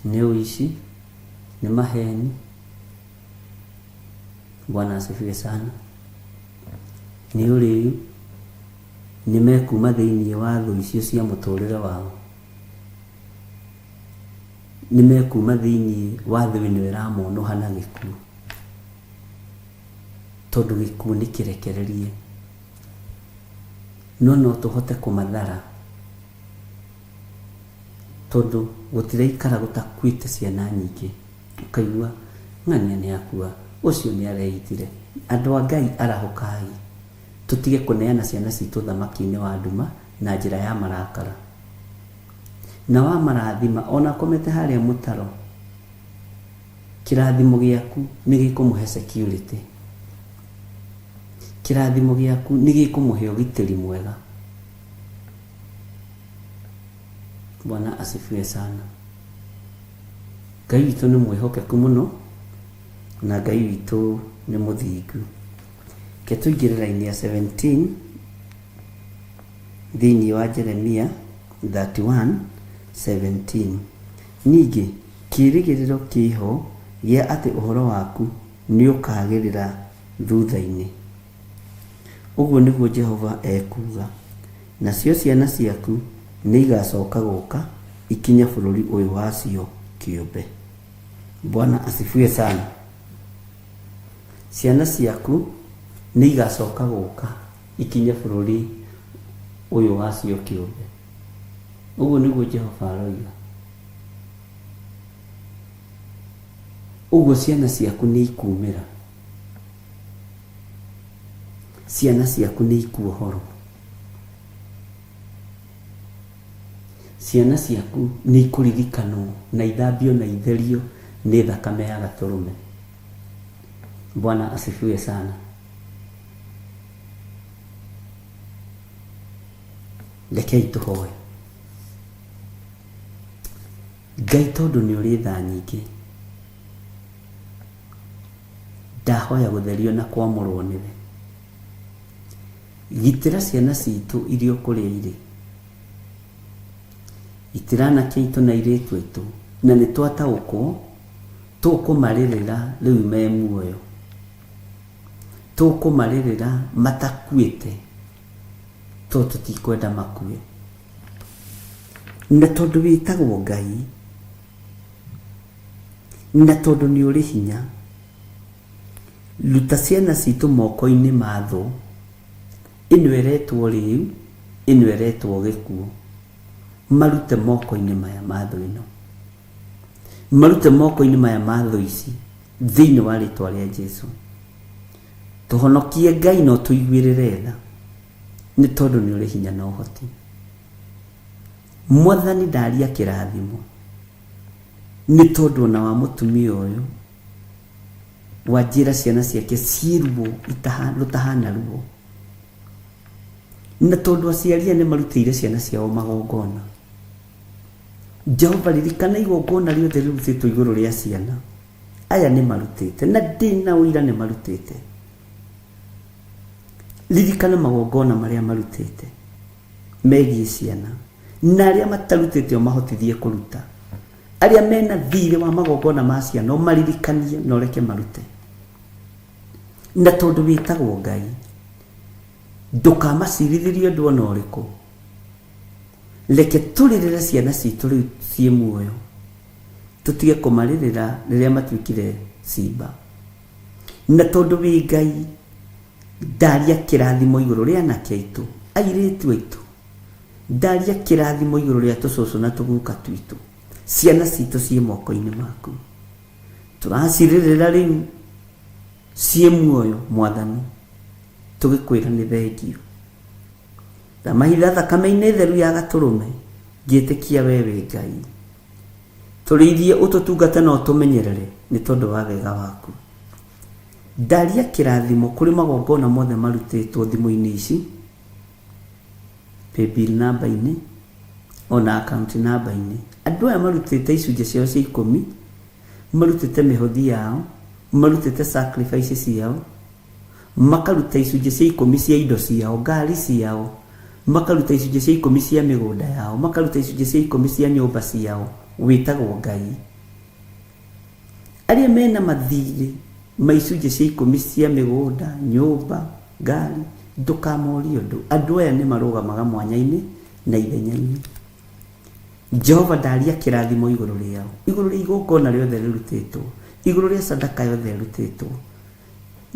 nĩ ũici, nĩ maheni. Bwana asifiwe sana. Nĩ ũrĩu, nĩ mekuma thĩinĩ wa thũ icio cia mũtũrĩre wao. Nĩ mekuma thĩinĩ wa thũ ĩno ĩramonũha na gĩkuũ. Tondũ gĩkuũ nĩ kĩrekererie. No no tũhote kũmathara. Tondũ gũtiraikara gũtakuĩte ciana nyingĩ. Ũkaigua ng'ania nĩ akua, ũcio nĩ areitire. Andũ a Ngai arahũkai. Tũtige kũneana ciana citũ thamaki-inĩ wa nduma na njĩra ya marakara. Na wa marathima ona akomete harĩa mũtaro, kĩrathimo gĩaku nĩ gĩkũmũhe security. Kĩrathimo gĩaku nĩ gĩkũmũhe ũgitĩri mwega. Bwana asifiwe sana. Ngai witũ nĩ mwĩhokeku mũno na Ngai witũ nĩ mũthingu. Reke tũingĩre raini ya 17 Thĩinĩ wa Jeremia 31:17. Ningĩ kĩĩrĩgĩrĩro kĩho gĩa atĩ ũhoro waku nĩũkagĩrĩra thutha-inĩ. Ũguo nĩguo Jehova ekuuga. Nacio ciana ciaku nĩigacoka gũka ikinye bũrũri ũyũ wacio kĩũmbe. Bwana asifiwe sana. Ciana ciaku nĩigacoka gũka ikinye bũrũri ũyũ wacio kĩũmbe. Ũguo nĩguo Jehova aroiga. Ũguo ciana ciaku nĩ ikumĩra. Ciana ciaku nĩ ikuohorwo. Ciana ciaku nĩ ikũririkanwo na ithambio na itherio nĩ thakame ya gatũrũme. Bwana asifiwe sana. Rekei tũhoe. Ngai tondũ nĩ ũrĩ tha nyingĩ, ndahoya gũtherio na kwamũrwo nĩwe. Gitĩra ciana citũ irĩ o kũrĩa irĩ. Gitĩra anake aitũ na airĩtu aitũ, na nĩ twataũkwo tũkũmarĩrĩra rĩu me muoyo. Tũkũmarĩrĩra matakuĩte tondũ tũtikwenda makue. Na tondũ wĩtagwo Ngai, na tondũ nĩ ũrĩ hinya, ruta ciana citũ moko-inĩ ma thũ, ĩno ĩretwo rĩu, ĩno ĩretwo gĩkuũ. Marute moko-inĩ maya ma thũ ĩno. Marute moko-inĩ maya ma thũ ici, thĩinĩ wa rĩtwa rĩa Jesu. Tũhonokie Ngai na ũtũiguĩrĩre tha, nĩ tondũ nĩ ũrĩ hinya na ũhoti. Mwathani ndaria kĩrathimo, nĩ tondũ ona wa mũtumia ũyũ, wanjĩra ciana ciake ciĩ ruo rũtahana ruo. Na tondũ aciari aya nĩ marutĩire ciana ciao magongona. Jehova ririkana igongona rĩothe rĩrutĩtwo igũrũ rĩa ciana. Aya nĩ marutĩte, na ndĩna ũira nĩ marutĩte. Ririkana magongona marĩa marutĩte megiĩ ciana, na arĩa matarutĩte ũmahotithie kũruta. Arĩa mena thirĩ wa magongona ma ciana ũmaririkanie na ũreke marute. Na tondũ wĩtagwo Ngai, ndũkamacirithĩrie ũndũ ona ũrĩkũ. Reke tũrĩrĩre ciana citũ rĩu ciĩ muoyo, tũtige kũmarĩrĩra rĩrĩa matuĩkire cimba. Na tondũ wĩ Ngai, ndaria kĩrathimo igũrũ rĩa anake aitũ, airĩtu aitũ, ndaria kĩrathimo igũrũ rĩa tũcũcũ na tũguka twitũ. Ciana citũ ciĩ moko-inĩ maku. Tũracirĩrĩra rĩu ciĩ muoyo, Mwathani, tũgĩkwĩra nĩ thengiũ. Ndamahitha thakame-inĩ theru ya gatũrũme, ngĩtĩkia we wĩ Ngai. Tũrĩithie ũtũtungate na ũtũmenyerere nĩ tondũ wa wega waku. Ndaria kĩrathimo kũrĩ magongona mothe marutĩtwo thimũ-inĩ ici, paybill number-inĩ, ona account number-inĩ. Andũ aya marutĩte icunjĩ ciao cia ikũmi, marutĩte mĩhothi yao, marutĩte sacrifice ciao, makaruta icunjĩ cia ikũmi cia indo ciao, ngari ciao, makaruta icunjĩ cia ikũmi cia mĩgũnda yao, makaruta icunjĩ cia ikũmi cia nyũmba ciao, wĩtagwo Ngai. Arĩa mena mathirĩ ma icunjĩ cia ikũmi cia mĩgũnda, nyũmba, ngari, ndũkamorie ũndũ. Andũ aya nĩ marũgamaga mwanya-inĩ na ithenya-inĩ. Jehova ndaria kĩrathimo igũrũ rĩao, igũrũ rĩa igongona rĩothe rĩrutĩtwo, igũrũ rĩa sadaka yothe ĩrutĩtwo.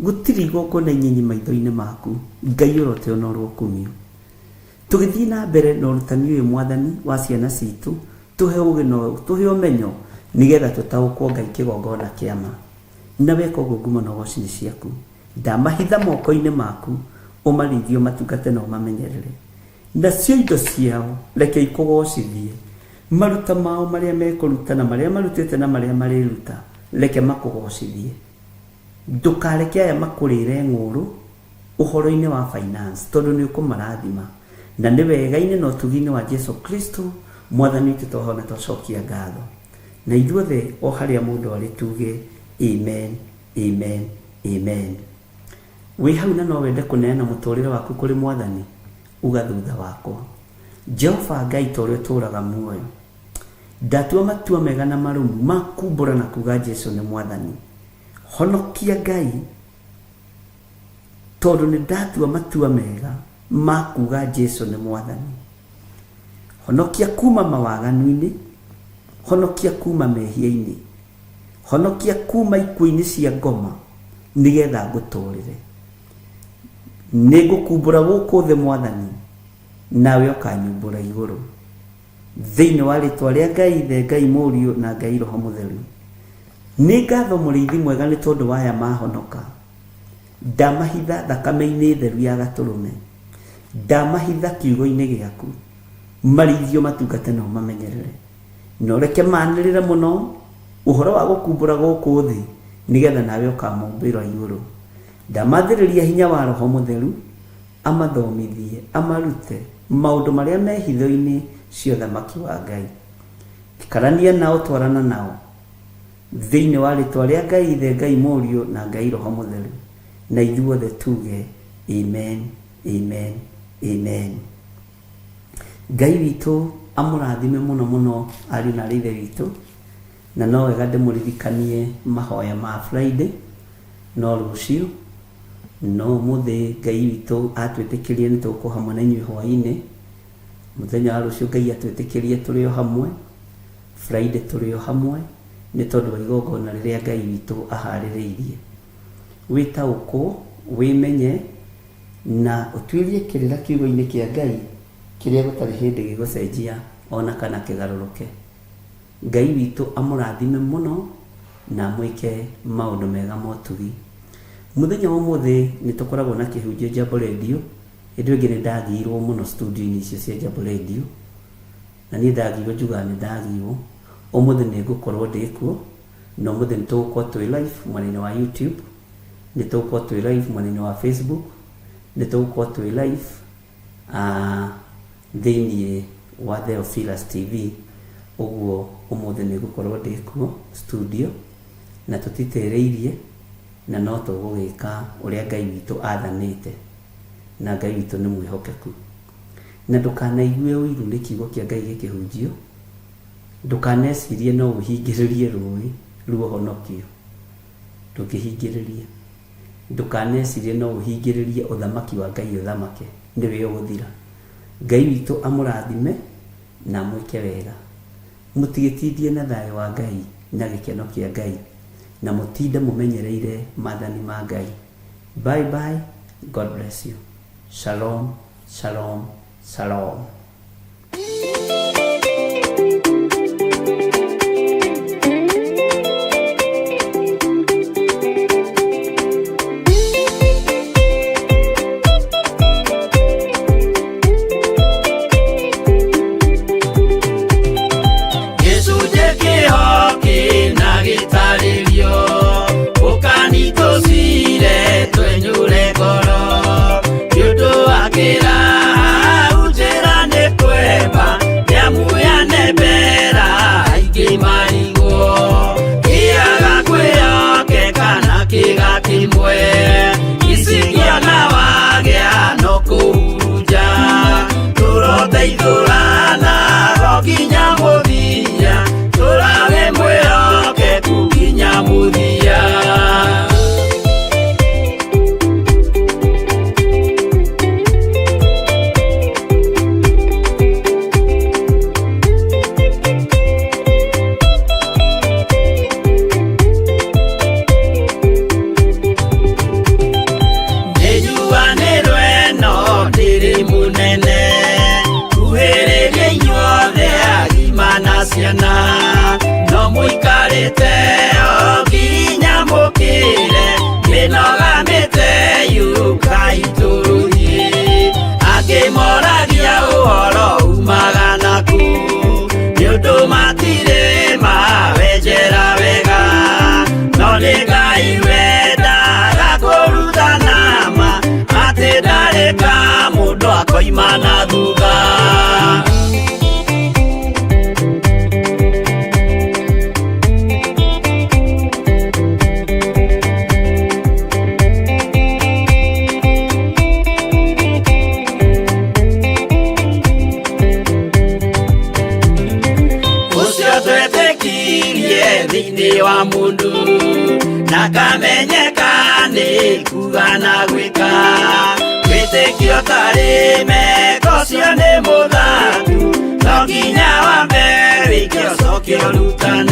Gũtirĩ igongona inyinyi maitho-inĩ maku, Ngai ũroteo na ũrokumio. Tũgĩthiĩ na mbere na ũrutani ũyũ Mwathani wa ciana citũ, tũhe ũgĩ na tũhe ũmenyo nĩgetha tũtaũkwo Ngai kĩgongona kĩa ma. Na weka ũguo ngumo na ũgoci nĩ ciaku. Ndamahitha moko-inĩ maku, ũmarĩithie ũmatungate na ũmamenyerere. Nacio indo ciao reke ikũgocithie. Maruta mao marĩa mekũruta na marĩa marutĩte na marĩa marĩruta, reke makũgocithie. Ndũkareke aya makũrĩre ng'ũũrũ ũhoro-inĩ wa finance tondũ nĩ ũkũmarathima. Na nĩ wega-inĩ na ũtugi-inĩ wa Jesu Kristo Mwathani witũ twahoya na twacokia ngatho. Na ithuothe o harĩa mũndũ arĩ tuge amen, amen, amen. Wĩ hau na no wende kũneana mũtũrĩre waku kũrĩ Mwathani? Uga thutha wakwa. Jehova Ngai ta ũrĩa ũtũũraga muoyo, ndatua matua mega na marũmu ma kumbũra na kuga Jesu nĩ mwathani. Honokia Ngai tondũ nĩ ndatua matua mega ma kuga Jesu nĩ mwathani. Honokia kuma mawaganu-inĩ, honokia kuma mehia-inĩ, honokia kuma ikuũ-inĩ cia ngoma nĩgetha ngũtũrĩre. Nĩ ngũkumbũra gũkũ thĩ mwathani, nawe ũkanyumbũra igũrũ. Thĩinĩ wa rĩtwa rĩa Ngai Ithe, Ngai Mũriũ na Ngai Roho Mũtheru. Nĩ ngatho mũrĩithi mwega nĩ tondũ wa aya mahonoka. Ndamahitha thakame-inĩ theru ya gatũrũme. Ndamahitha kiugo-inĩ gĩaku. Marĩithio matungate na ũmamenyerere. Na ũreke manĩrĩre mũno ũhoro wa gũkumbũra gũkũ thĩ nĩgetha nawe ũkamombĩra igũrũ. Ndamathĩrĩria hinya wa Roho Mũtheru amathomithie, amarute maũndũ marĩa me hitho-inĩ cia ũthamaki wa Ngai. Ikarania nao, twarana nao thĩinĩ wa rĩtwa rĩa Ngai Ithe, Ngai Mũriũ na Ngai Roho Mũtheru. Na ithuothe tuge amen, amen, amen. Ngai witũ amũrathime mũno mũno ariũ na aarĩ a Ithe witũ, na no wega ndĩmũririkanie mahoya ma Friday, no rũciũ, no ũmũthĩ Ngai witũ atwĩtĩkĩrie nĩ tũgũkorwo hamwe na inyuĩ hwaĩ-inĩ, mũthenya wa rũciũ Ngai atwĩtĩkĩrie tũrĩ o hamwe, Friday tũrĩ o hamwe, nĩ tondũ wa igongona rĩrĩa Ngai witũ aharĩrĩirie. Wĩtaũkwo, wĩmenye, Na ũtuĩrie kĩrĩra kiugo-inĩ kĩa Ngai kĩrĩa gũtarĩ hĩndĩ gĩgũcenjia o na kana kĩgarũrũke. Ngai witũ amũrathime mũno na amwĩke maũndũ mega ma ũtugi. Mũthenya wa ũmũthĩ nĩ tũkoragwo na kĩhunjio Jambo Radio. Hĩndĩ ĩyo ĩngĩ nĩ ndagiirwo mũno studio-inĩ icio cia Jambo Radio. Na niĩ ndagiirwo njugaga nĩ ndagiirwo. Ũmũthĩ nĩ ngũkorwo ndĩ kuo, na ũmũthĩ nĩ tũgũkorwo twĩ live mwena-inĩ wa YouTube. Nĩ tũgũkorwo twĩ live mwena-inĩ wa Facebook, nĩ tũgũkorwo twĩ live thĩinĩ wa Theophilus TV. Ũguo ũmũthĩ nĩ ngũkorwo ndĩ kuo studio na tũtitĩrĩirie na no tũgũgĩka ũrĩa Ngai witũ athanĩte na Ngai witũ nĩ mwĩhokeku. Na ndũkanaigue ũiru nĩ kiugo kĩa Ngai gĩkĩhunjio, ndũkanecirie no ũhingĩrĩrie rũĩ rwa ũhonokio. Ndũngĩhingĩrĩria. Ndũkanecirie no ũhingĩrĩrie ũthamaki wa Ngai ũthamake. Nĩwe ũgũthira. Ngai witũ amũrathime na amwĩke wega. Mũtigĩtindie na thayũ wa Ngai na gĩkeno kĩa Ngai na mũtinde mũmenyereire mathani ma Ngai. Bye bye, God bless you. Shalom, shalom, shalom. Gĩcunjĩ kĩho kĩna gĩtarĩrio, ũkani tũcire twenyũre ngoro, nĩ ũndũ wa kĩraha njĩra nĩ kwemba, nĩamu yanembera aingĩ marigwo, kĩaga kwĩyokeka na kĩga kĩmwe, icingĩona wagĩa no kũhurunja, tũroteithũrana ro nginya mũthia, tũrage mwĩhokeku nginya mũthia. Nĩnjuanĩrwo ĩno ndĩrĩ mũnene, kuhĩrĩria inyuothe agima na ciana, no mũikarĩte o nginya mũkĩre, mĩnoga mĩte yũkai tũthiĩ. Angĩ moragia ũhoro umaga nakũ, nĩ ũndũ matirĩ mawenjera wega, no nĩ Ngai wendaga kũrutana ma, atĩ ndarĩ ka mũndũ akoima na thutha. Thĩinĩ wa mũndũ na kamenyeka nĩ kuga na gwĩka. Wĩtĩkio tarĩ meko ũcio nĩ mũthatu, no nginya wambe wĩke ũcoke ũrutane.